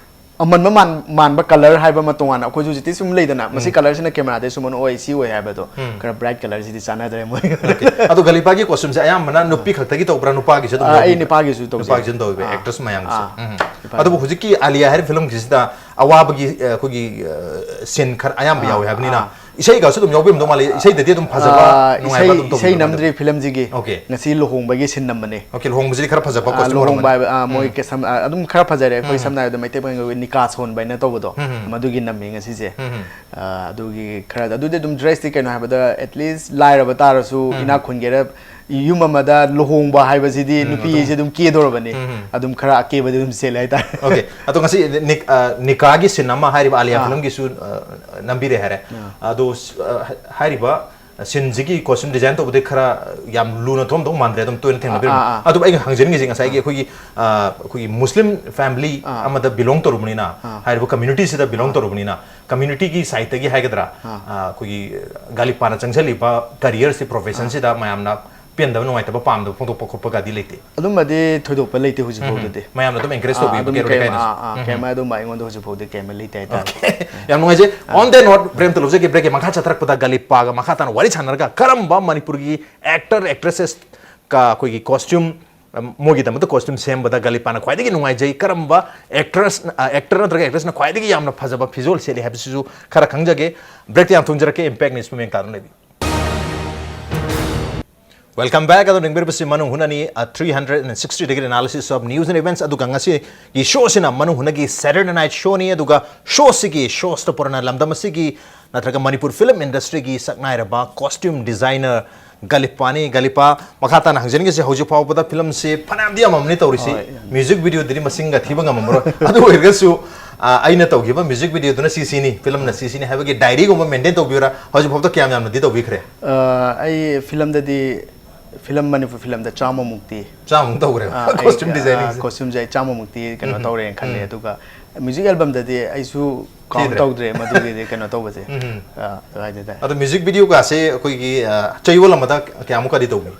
ꯑꯃꯟꯕ ꯃꯥꯟ-, ꯃꯥꯟꯕ ꯀꯂꯔ ꯍꯥꯏꯕ ꯑꯃ ꯇꯣꯉꯥꯟꯅ ꯑꯩꯈꯣꯏꯁꯨ ꯍꯧꯖꯤꯛꯇꯤ ꯁꯨꯝ ꯂꯩꯗꯅ, ꯃꯁꯤ ꯎꯝ꯫ ꯀꯂꯔꯁꯤꯅ ꯀꯦꯃꯦꯔꯥꯗ ꯁꯨꯃꯥꯏꯅ ꯑꯣꯏ, ꯁꯤ ꯑꯣꯏ ꯍꯥꯏꯕꯗꯣ ꯎꯝ꯫ ꯈꯔ ꯕ꯭ꯔꯥꯏꯠ ꯀꯂꯔꯁꯤꯗꯤ ꯆꯥꯟꯅꯗ꯭ꯔꯦ ꯃꯣꯏ꯫ ꯑꯣꯀꯦ꯫ ꯑꯗꯣ ꯒꯂꯤꯄꯥꯒꯤ ꯀꯣꯁꯇ꯭ꯌꯨꯝꯁꯦ ꯑꯌꯥꯝꯕꯅ ꯅꯨꯄꯤ ꯈꯛꯇꯒꯤ ꯇꯧꯕ꯭ꯔꯥ, ꯅꯨꯄꯥꯒꯤꯁꯨ ꯑꯗꯨꯝ ꯑꯥ, ꯑꯩ ꯌꯥꯎꯕꯤꯕ꯭ꯔꯥ? ꯅꯨꯄꯥꯒꯤꯁꯨ ꯇꯧꯖꯩ꯫ ꯅꯨꯄꯥꯒꯤꯁꯨ ꯑꯗꯨꯝ ꯇꯧꯋꯦ, ꯑꯥ꯫ ꯑꯦꯛꯇ꯭ꯔꯦꯁ ꯃꯌꯥꯝꯒꯤꯁꯨ꯫ ꯑꯥ, ꯎꯝ꯫ ꯅꯨꯄꯥꯒꯤ꯫ ꯑꯗꯨꯕꯨ ꯍꯧꯖꯤꯛꯀꯤ ꯑꯥꯂꯤꯌꯥ ꯍꯥꯏꯔꯤꯕ ꯐꯤꯂꯝꯒꯤꯁꯤꯗ ꯑꯋꯥꯕꯒꯤ, ꯑ, ꯑꯩꯈꯣꯏꯒꯤ, ꯑ, ꯁꯤꯟ ꯈꯔ ꯑꯌꯥꯝꯕ ꯑꯥ, ꯌꯥꯎꯋꯦ ꯍꯥꯏꯕꯅꯤꯅ, ꯑꯥ꯫ ꯏꯁꯩꯒꯁꯨ ꯑꯗꯨꯝ ꯌꯥꯎꯕꯤꯔꯝꯗꯧ ꯃꯥꯜꯂꯤ꯫ ꯏꯁꯩꯗꯗꯤ ꯑꯗꯨꯝ ꯐꯖꯕ, ꯑꯥ, ꯅꯨꯡꯉꯥꯏꯕ ꯏꯁꯩ, ꯑꯗꯨꯝ ꯏꯁꯩ ꯇꯧꯕꯤꯔꯝꯒꯅꯤ꯫ ꯅꯝꯗ꯭ꯔꯤ ꯐꯤꯂꯝꯁꯤꯒꯤ꯫ ꯑꯣꯀꯦ꯫ ꯉꯁꯤ ꯂꯨꯍꯣꯡꯕꯒꯤ ꯁꯤꯟ ꯅꯝꯕꯅꯦ꯫ ꯑꯣꯀꯦ, ꯂꯨꯍꯣꯡꯕꯁꯤꯗꯤ ꯈꯔ ꯐꯖꯕ ꯑꯥ, ꯀꯣꯁꯇ꯭ꯌꯨꯝ ꯂꯨꯍꯣꯡꯕ ꯑꯣꯏꯔꯝꯒꯅꯤ꯫ ꯍꯥꯏꯕ, ꯑꯥ, ꯃꯣꯏ ꯎꯝ꯫ ꯀꯩꯁꯝ-, ꯑꯥ, ꯑꯗꯨꯝ ꯈꯔ ꯐꯖꯔꯦ꯫ ꯑꯩꯈꯣꯏ ꯎꯝ꯫ ꯁꯝꯅ ꯍꯥꯏꯔꯕꯗ ꯃꯩꯇꯩ ꯄꯥꯉꯜꯒꯤ ꯅꯤꯀꯥ ꯁꯣꯟꯕ ꯍꯥꯏꯅ ꯇꯧꯕꯗꯣ, ꯎꯝ꯫ ꯃꯗꯨꯒꯤ ꯅꯝꯃꯤ ꯉꯁꯤꯁꯦ꯫ ꯎꯝ꯫ ꯑꯥ, ꯑꯗꯨꯒꯤ ꯈꯔ, ꯑꯗꯨꯗꯤ ꯑꯗꯨꯝ ꯗ꯭ꯔꯦꯁꯇꯤ ꯀꯩꯅꯣ ꯍꯥꯏꯕꯗ, at least ꯂꯥꯏꯔꯕ ꯇꯥꯔꯁꯨ, ꯎꯝ꯫ ꯏꯅꯥꯛ ꯈꯨꯟꯒꯦꯔꯥ, ꯌꯨꯝ ꯑꯃꯗ ꯂꯨꯍꯣꯡꯕ ꯍꯥꯏꯕꯁꯤꯗꯤ ꯎꯝ, ꯅꯨꯄꯤꯁꯦ ꯑꯗꯨꯝ꯫ ꯑꯗꯨꯝ ꯀꯦꯗꯧꯔꯕꯅꯤ꯫ ꯎꯝ, ꯎꯝ꯫ ꯑꯗꯨꯝ ꯈꯔ ꯑꯀꯦꯕꯗꯤ ꯑꯗꯨꯝ ꯆꯦꯜꯂꯦ ꯍꯥꯏꯇꯥꯔꯦ꯫ ꯑꯣꯀꯦ꯫ ꯑꯗꯣ ꯉꯁꯤ ꯅꯤꯛ-, ꯑ, ꯅꯤꯀꯥꯒꯤ ꯁꯤꯟ ꯑꯃ ꯍꯥꯏꯔꯤꯕ ꯑꯥꯂꯤꯌꯥ ꯑꯥ꯫ ꯐꯤꯂꯝꯒꯤꯁꯨ, ꯑ, ꯅꯝꯕꯤꯔꯦ ꯍꯥꯏꯔꯦ꯫ ꯑꯥ꯫ ꯑꯗꯣ, ꯑ, ꯍꯥꯏꯔꯤꯕ ꯁꯤꯟꯁꯤꯒꯤ ꯀꯣꯁꯇ꯭ꯌꯨꯝ ꯗꯤꯖꯥꯏꯟ ꯇꯧꯕꯗꯤ ꯈꯔ ꯌꯥꯝ ꯂꯨꯅ ꯊꯣꯛꯑꯝꯗꯧ ꯃꯥꯟꯗ꯭ꯔꯦ, ꯑꯗꯨꯝ ꯇꯣꯏꯅ ꯊꯦꯡꯅꯕꯤꯔꯝꯅꯤ꯫ ꯑꯥ, ꯑꯥ, ꯑꯥ꯫ ꯑꯗꯨꯕꯨ ꯑꯩꯅ ꯍꯪꯖꯅꯤꯡꯉꯤꯁꯦ ꯉꯁꯥꯏꯒꯤ ꯑꯥ꯫ ꯑꯩꯈꯣꯏꯒꯤ, ꯑ, ꯑꯩꯈꯣꯏꯒꯤ ꯃꯨꯁꯂꯤꯝ ꯐꯦꯃꯤꯂꯤ ꯑꯥ꯫ ꯑꯃꯗ ꯕꯤꯂꯣꯡ ꯇꯧꯔꯨꯕꯅꯤꯅ, ꯑꯥ꯫ ꯍꯥꯏꯔꯤꯕ ꯀꯝꯃ꯭ꯌꯨꯅꯤꯇꯤꯁꯤꯗ ꯕꯤꯂꯣꯡ ꯑꯥ꯫ ꯇꯧꯔꯨꯕꯅꯤꯅ, ꯀꯝꯃ꯭ꯌꯨꯅꯤꯇꯤꯒꯤ ꯁꯥꯏꯠꯇꯒꯤ ꯍꯥꯏꯒꯗ꯭ꯔꯥ, ꯑꯥ꯫ ꯑ, ꯑꯩꯈꯣꯏꯒꯤ ꯒꯥꯂꯤꯄꯥꯅ ꯆꯪꯁꯤꯜꯂꯤꯕ ꯀꯔꯤꯌꯔꯁꯤ, ꯄ꯭ꯔꯣꯐꯦꯁꯟꯁꯤꯗ ꯑꯥ꯫ ꯃꯌꯥꯝꯅ ꯄꯦꯟꯗꯕ, ꯅꯨꯡꯉꯥꯏꯇꯕ, ꯄꯥꯝꯗꯕ ꯐꯣꯡꯗꯣꯛꯄ ꯈꯣꯠꯄꯒꯗꯤ ꯂꯩꯇꯦ? ꯑꯗꯨꯝꯕꯗꯤ ꯊꯣꯏꯗꯣꯛꯄ ꯂꯩꯇꯦ ꯍꯧꯖꯤꯛ ꯎꯝ꯫ ꯐꯥꯎꯗꯗꯤ꯫ ꯃꯌꯥꯝꯅ ꯑꯗꯨꯝ ꯑꯦꯟꯀꯔꯦꯖ ꯑꯥ, ꯇꯧꯕꯤꯕ ꯑꯗꯨꯝ ꯀꯩꯔꯣꯜ ꯀꯩꯝ-, ꯂꯩꯀꯥꯏꯅꯁꯨ? ꯑꯥ, ꯑꯥ, ꯎꯝ꯫ ꯀꯩꯝ ꯑꯗꯨꯝꯕ ꯑꯩꯉꯣꯟꯗ ꯍꯧꯖꯤꯛ ꯐꯥꯎꯗꯤ ꯀꯩꯝ ꯂꯩꯇꯦ ꯍꯥꯏꯇꯥꯔꯦ꯫ ꯑꯣꯀꯦ꯫ ꯌꯥꯝ ꯅꯨꯡꯉꯥꯏꯖꯩ꯫ ꯑꯥ꯫ On that note, ꯕ꯭ꯔꯦꯝ ꯇꯣꯂꯣꯞꯖꯩꯒꯤ ꯕ꯭ꯔꯦꯛꯀꯤ ꯃꯈꯥ ꯆꯠꯊꯔꯛꯄꯗ ꯒꯥꯂꯤꯄꯥꯒ ꯃꯈꯥ ꯇꯥꯅ ꯋꯥꯔꯤ ꯁꯥꯟꯅꯔꯒ ꯀꯔꯝꯕ ꯃꯅꯤꯄꯨꯔꯒꯤ ꯑꯦꯛꯇꯔ, ꯑꯦꯛꯇ꯭ꯔꯦꯁꯦꯁꯀ ꯑꯩꯈꯣꯏꯒꯤ ꯀꯣꯁꯇ꯭ꯌꯨꯝ, ꯃꯣꯏꯒꯤꯗꯃꯛꯇ ꯀꯣꯁꯇ꯭ꯌꯨꯝ ꯁꯦꯝꯕꯗ ꯒꯥꯂꯤꯄꯥꯅ ꯈ꯭ꯋꯥꯏꯗꯒꯤ ꯅꯨꯡꯉꯥꯏꯖꯩ, ꯀꯔꯝꯕ ꯑꯦꯛꯇ꯭ꯔꯦꯁ, ꯑ, ꯑꯦꯛꯇꯔ ꯅꯠꯇ꯭ꯔꯒ ꯑꯦꯛꯇ꯭ꯔꯦꯁꯅ ꯈ꯭ꯋꯥꯏꯗꯒꯤ ꯌꯥꯝꯅ ꯐꯖꯕ ꯐꯤꯖꯣꯜ ꯁꯦꯠꯂꯤ ꯍꯥꯏꯕꯁꯤꯁꯨ ꯈꯔ ꯈꯪꯖꯒꯦ꯫ ꯕ꯭ꯔꯦꯛꯇ ꯌꯥꯝ ꯊꯨꯡꯖꯔꯛꯀꯦ, ꯏꯝꯄꯦꯛ ꯅ꯭ꯌꯨꯁ ꯄꯨꯝꯌꯦꯡ ꯇꯥꯗꯨꯅ ꯂꯩꯕꯤꯌꯨ꯫ Welcome back. ꯑꯗꯣ ꯅꯤꯡꯕꯤꯔꯕꯁꯤ ꯃꯅꯨꯡ ꯍꯨꯠꯅꯅꯤ, ꯑ, three hundred and sixty degree analysis of news and events꯫ ꯑꯗꯨꯒ ꯉꯁꯤꯒꯤ ꯁꯣꯁꯤꯅ ꯃꯅꯨꯡ ꯍꯨꯠꯅꯒꯤ Saturday night showꯅꯤ꯫ ꯑꯗꯨꯒ ꯁꯣꯁꯤꯒꯤ ꯁꯣꯁꯇ ꯄꯨꯔꯅ ꯂꯝꯗꯝ ꯑꯁꯤꯒꯤ ꯅꯠꯇ꯭ꯔꯒ ꯃꯅꯤꯄꯨꯔ ꯐꯤꯂꯝ ꯏꯟꯗꯁꯇ꯭ꯔꯤꯒꯤ ꯁꯛꯅꯥꯏꯔꯕ ꯀꯣꯁꯇ꯭ꯌꯨꯝ ꯗꯤꯖꯥꯏꯅꯔ ꯒꯥꯂꯤꯄꯥꯅꯤ꯫ ꯒꯥꯂꯤꯄꯥ, ꯃꯈꯥ ꯇꯥꯅ ꯍꯪꯖꯅꯤꯡꯉꯤꯁꯦ, ꯍꯧꯖꯤꯛ ꯐꯥꯎꯕꯗ ꯐꯤꯂꯝꯁꯤ ꯐꯅꯌꯥꯝꯗꯤ ꯌꯥꯝꯃꯝꯃꯅꯤ ꯇꯧꯔꯤꯁꯤ꯫ ꯍꯣꯏ, ꯌꯥꯝꯃꯤ꯫ ꯃ꯭ꯌꯨꯖꯤꯛ ꯚꯤꯗꯤꯑꯣꯗꯗꯤ ꯃꯁꯤꯡꯒ ꯊꯤꯕ ꯉꯝꯃꯝꯃꯔꯣꯏ꯫ ꯑꯗꯨ ꯑꯣꯏꯔꯒꯁꯨ, ꯑ, ꯑꯩꯅ ꯇꯧꯈꯤꯕ ꯃ꯭ꯌꯨꯖꯤꯛ ꯚꯤꯗꯤꯑꯣꯗꯨꯅ ꯁꯤ ꯁꯤꯅꯤ, ꯐꯤꯂꯝꯅ ꯁꯤ ꯁꯤꯅꯤ ꯍꯥꯏꯕꯒꯤ ꯗꯥꯏꯔꯤꯒꯨꯝꯕ ꯃꯦꯟꯇꯦꯟ ꯇꯧꯕꯤꯕ꯭ꯔꯥ? ꯍꯧꯖꯤꯛ ꯐꯥꯎꯕꯗ ꯀꯌꯥꯝ ꯌꯥꯝꯅꯗꯤ ꯇꯧꯕꯤꯈ꯭ꯔꯦ? ꯑ, ꯑꯩ ꯐꯤꯂꯝꯗꯗꯤ, ꯐꯤꯂꯝ, ꯃꯅꯤꯄꯨꯔ ꯐꯤꯂꯝꯗ ꯆꯥꯝꯃꯃꯨꯛꯇꯤ꯫ ꯆꯥꯝꯃꯃꯨꯛ ꯇꯧꯈ꯭ꯔꯦꯕ? ꯑ, ꯑꯩ, ꯀꯣꯁꯇ꯭ꯌꯨꯝ ꯑ, ꯗꯤꯖꯥꯏꯅꯤꯡꯁꯦ꯫ ꯀꯣꯁꯇ꯭ꯌꯨꯝꯁꯦ ꯑꯩ ꯆꯥꯝꯃꯃꯨꯛꯇꯤ ꯀꯩꯅꯣ ꯎꯝ, ꯇꯧꯔꯦꯅ ꯈꯜꯂꯦ꯫ ꯎꯝ꯫ ꯑꯗꯨꯒ ꯃ꯭ꯌꯨꯖꯤꯛ ꯑꯦꯜꯕꯝꯗꯗꯤ ꯑꯩꯁꯨ ꯀꯥꯎꯟ ꯇꯧꯗ꯭ꯔꯦ ꯃꯗꯨꯒꯤꯗꯤ ꯀꯩꯅꯣ ꯇꯧꯕꯁꯦ꯫ ꯑꯗꯨꯃꯥꯏꯅ ꯇꯥꯏ꯫ ꯑꯗꯣ ꯃ꯭ꯌꯨꯖꯤꯛ ꯚꯤꯗꯤꯑꯣꯒꯥꯁꯦ ꯑꯩꯈꯣꯏꯒꯤ ꯆꯌꯣꯜ ꯑꯃꯗ ꯀꯌꯥꯃꯨꯛꯀꯗꯤ ꯇꯧꯕꯤ?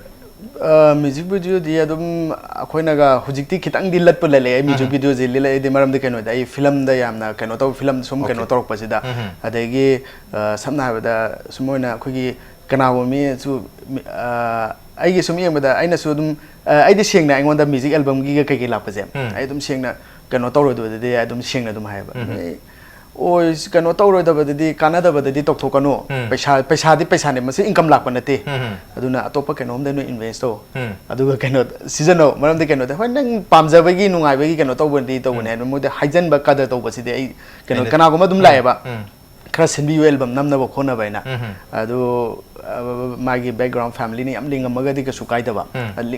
ꯃ꯭ꯌꯨꯖꯤꯛ ꯚꯤꯗꯤꯑꯣꯗꯤ ꯑꯗꯨꯝ ꯑꯩꯈꯣꯏꯅꯒ ꯍꯧꯖꯤꯛꯇꯤ ꯈꯤꯇꯪꯗꯤ ꯂꯠꯄ ꯂꯩꯔꯛꯑꯦ꯫ ꯃ꯭ꯌꯨꯖꯤꯛ ꯚꯤꯗꯤꯑꯣꯁꯦ ꯂꯤꯜꯂꯛꯑꯦꯗꯤ ꯃꯔꯝꯗꯤ ꯀꯩꯅꯣꯗ ꯑꯩ ꯐꯤꯂꯝꯗ ꯌꯥꯝꯅ ꯀꯩꯅꯣ ꯇꯧ, ꯐꯤꯂꯝ ꯁꯨꯝ ꯀꯩꯅꯣ ꯇꯧꯔꯛꯄꯁꯤꯗ꯫ ꯑꯗꯒꯤ ꯁꯝꯅ ꯍꯥꯏꯔꯕꯗ ꯁꯨꯝ ꯑꯣꯏꯅ ꯑꯩꯈꯣꯏꯒꯤ ꯀꯅꯥꯒꯨꯝꯕ ꯃꯤꯁꯨ ꯑꯩꯒꯤ ꯁꯨꯝ ꯌꯦꯡꯕꯗ ꯑꯩꯅꯁꯨ ꯑꯗꯨꯝ ꯑꯩꯗꯤ ꯁꯦꯡꯅ ꯑꯩꯉꯣꯟꯗ ꯃ꯭ꯌꯨꯖꯤꯛ ꯑꯦꯜꯕꯝꯒꯤꯒ ꯀꯩꯀꯩ ꯂꯥꯛꯄꯁꯦ ꯑꯩ ꯑꯗꯨꯝ ꯁꯦꯡꯅ ꯀꯩꯅꯣ ꯇꯧꯔꯣꯏꯗꯕꯗꯗꯤ ꯑꯩ ꯑꯗꯨꯝ ꯁꯦꯡꯅ ꯑꯗꯨꯝ ꯍꯥꯏꯌꯦꯕ꯫ ꯑꯣꯏ, ꯀꯩꯅꯣ ꯇꯧꯔꯣꯏꯗꯕꯗꯗꯤ, ꯀꯥꯟꯅꯗꯕꯗꯗꯤ ꯇꯧꯊꯣꯛꯀꯅꯨ꯫ ꯄꯩꯁꯥ, ꯄꯩꯁꯥꯗꯤ ꯄꯩꯁꯥꯅꯦ, ꯃꯁꯤ ꯏꯟꯀꯝ ꯂꯥꯛꯄ ꯅꯠꯇꯦ꯫ ꯑꯗꯨꯅ ꯑꯇꯣꯞꯄ ꯀꯩꯅꯣꯝꯗ ꯅꯣꯏ ꯏꯟꯚꯦꯁ ꯇꯧ꯫ ꯑꯗꯨꯒ ꯀꯩꯅꯣ ꯁꯤꯖꯤꯟꯅꯧ꯫ ꯃꯔꯝꯗꯤ ꯀꯩꯅꯣꯗ, ꯍꯣꯏ, ꯅꯪ ꯄꯥꯝꯖꯕꯒꯤ, ꯅꯨꯡꯉꯥꯏꯕꯒꯤ ꯀꯩꯅꯣ ꯇꯧꯕꯗꯤ ꯇꯧꯕꯅꯦ ꯍꯥꯏꯕ, ꯃꯣꯏꯗ ꯍꯥꯏꯖꯟꯕ, ꯀꯗꯔ ꯇꯧꯕꯁꯤꯗꯤ ꯑꯩ ꯀꯩꯅꯣ, ꯀꯅꯥꯒꯨꯝꯕ ꯑꯗꯨꯝ ꯂꯥꯛꯑꯦꯕ, ꯈꯔ ꯁꯤꯟꯕꯤꯌꯨ ꯑꯦꯜꯕꯝ ꯅꯝꯅꯕ ꯈꯣꯠꯅꯕ ꯍꯥꯏꯅ꯫ ꯑꯗꯨ ꯃꯥꯒꯤ ꯕꯦꯛꯒ꯭ꯔꯥꯎꯟ ꯐꯦꯃꯤꯂꯤꯅ ꯌꯥꯝ ꯂꯤꯡꯉꯝꯃꯒꯗꯤ ꯀꯩꯁꯨ ꯀꯥꯏꯗꯕ꯫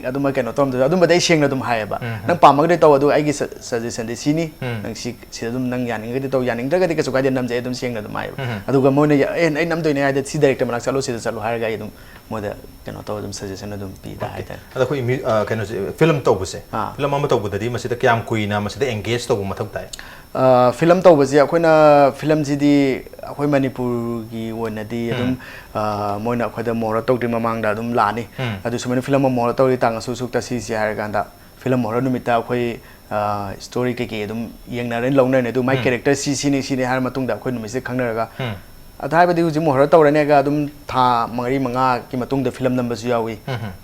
ꯑꯗꯨꯝꯕꯗꯤ ꯑꯩ ꯁꯦꯡꯅ ꯑꯗꯨꯝ ꯍꯥꯏꯌꯦꯕ, ꯅꯪ ꯄꯥꯝꯃꯒꯗꯤ ꯇꯧ, ꯑꯗꯨꯒ ꯑꯩꯒꯤ ꯁꯖꯦꯁꯟꯗꯤ ꯁꯤꯅꯤ, ꯅꯪ ꯁꯤ ꯁꯤꯗ ꯑꯗꯨꯝ ꯅꯪ ꯌꯥꯅꯤꯡꯉꯒꯗꯤ ꯇꯧ, ꯌꯥꯅꯤꯡꯗ꯭ꯔꯒꯗꯤ ꯀꯩꯁꯨ ꯀꯥꯏꯗꯦ, ꯅꯝꯖꯩ, ꯑꯗꯨꯝ ꯁꯦꯡꯅ ꯑꯗꯨꯝ ꯍꯥꯏꯌꯦꯕ꯫ ꯑꯗꯨꯒ ꯃꯣꯏꯅ "ꯑꯦ, ꯑꯩ ꯅꯝꯗꯣꯏꯅꯦ" ꯍꯥꯏꯗꯤ "ꯁꯤ ꯗꯥꯏꯔꯦꯛꯇꯔ ꯃꯅꯥꯛ ꯆꯠꯂꯣ, ꯁꯤꯗ ꯆꯠꯂꯣ" ꯍꯥꯏꯔꯒ ꯑꯩ ꯑꯗꯨꯝ ꯃꯣꯏꯗ ꯀꯩꯅꯣ ꯇꯧꯔ ꯑꯗꯨꯝ ꯁꯖꯦꯁꯟ ꯑꯗꯨꯝ ꯄꯤꯗ ꯍꯥꯏꯇꯥꯔꯦ꯫ ꯑꯗꯣ ꯑꯩꯈꯣꯏ ꯃ꯭ꯌꯨ-, ꯑ, ꯀꯩꯅꯣꯁꯦ, ꯐꯤꯂꯝ ꯇꯧꯕꯁꯦ, ꯑꯥ꯫ ꯐꯤꯂꯝ ꯑꯃ ꯇꯧꯕꯗꯗꯤ ꯃꯁꯤꯗ ꯀꯌꯥꯝ ꯀꯨꯏꯅ ꯃꯁꯤꯗ ꯑꯦꯡꯒꯦꯖ ꯇꯧꯕ ꯃꯊꯧ ꯇꯥꯏ? ꯑ, ꯐꯤꯂꯝ ꯇꯧꯕꯁꯦ ꯑꯩꯈꯣꯏꯅ, ꯐꯤꯂꯝꯁꯤꯗꯤ ꯑꯩꯈꯣꯏ ꯃꯅꯤꯄꯨꯔꯒꯤ ꯑꯣꯏꯅꯗꯤ ꯑꯗꯨꯝ, ꯑ, ꯃꯣꯏꯅ ꯑꯩꯈꯣꯏꯗ ꯃꯣꯍꯣꯔ ꯇꯧꯗ꯭ꯔꯤ ꯃꯃꯥꯡꯗ ꯑꯗꯨꯝ ꯂꯥꯛꯑꯅꯤ꯫ ꯑꯗꯨ ꯁꯨꯃꯥꯏꯅ ꯐꯤꯂꯝ ꯑꯃ ꯃꯣꯍꯣꯔ ꯇꯧꯔꯤ, ꯇꯥꯡ ꯑꯁꯨꯛ ꯑꯁꯨꯛꯇ ꯁꯤꯁꯤ ꯍꯥꯏꯔꯀꯥꯟꯗ ꯐꯤꯂꯝ ꯍꯣꯔꯔ ꯅꯨꯃꯤꯠꯇ ꯑꯩꯈꯣꯏ, ꯑ, ꯁ꯭ꯇꯣꯔꯤ ꯀꯩꯀꯩ ꯑꯗꯨꯝ ꯌꯦꯡꯅꯔꯅꯤ, ꯂꯧꯅꯔꯅꯤ꯫ ꯑꯗꯨ ꯃꯥꯏ ꯀꯦꯔꯦꯛꯇꯔ ꯁꯤ, ꯁꯤꯅꯤ, ꯁꯤꯅꯤ ꯍꯥꯏꯔ ꯃꯇꯨꯡꯗ ꯑꯩꯈꯣꯏ ꯅꯨꯃꯤꯠꯁꯦ ꯈꯪꯅꯔꯒ, ꯑꯗꯨ ꯍꯥꯏꯕꯗꯤ ꯍꯧꯖꯤꯛ ꯃꯨꯛ ꯍꯣꯔꯔ ꯇꯧꯔꯅꯤꯒ ꯑꯗꯨꯝ ꯊꯥ ꯃꯔꯤ ꯃꯉꯥꯒꯤ ꯃꯇꯨꯡꯗ ꯐꯤꯂꯝ ꯅꯝꯕꯁꯨ ꯌꯥꯎꯏ꯫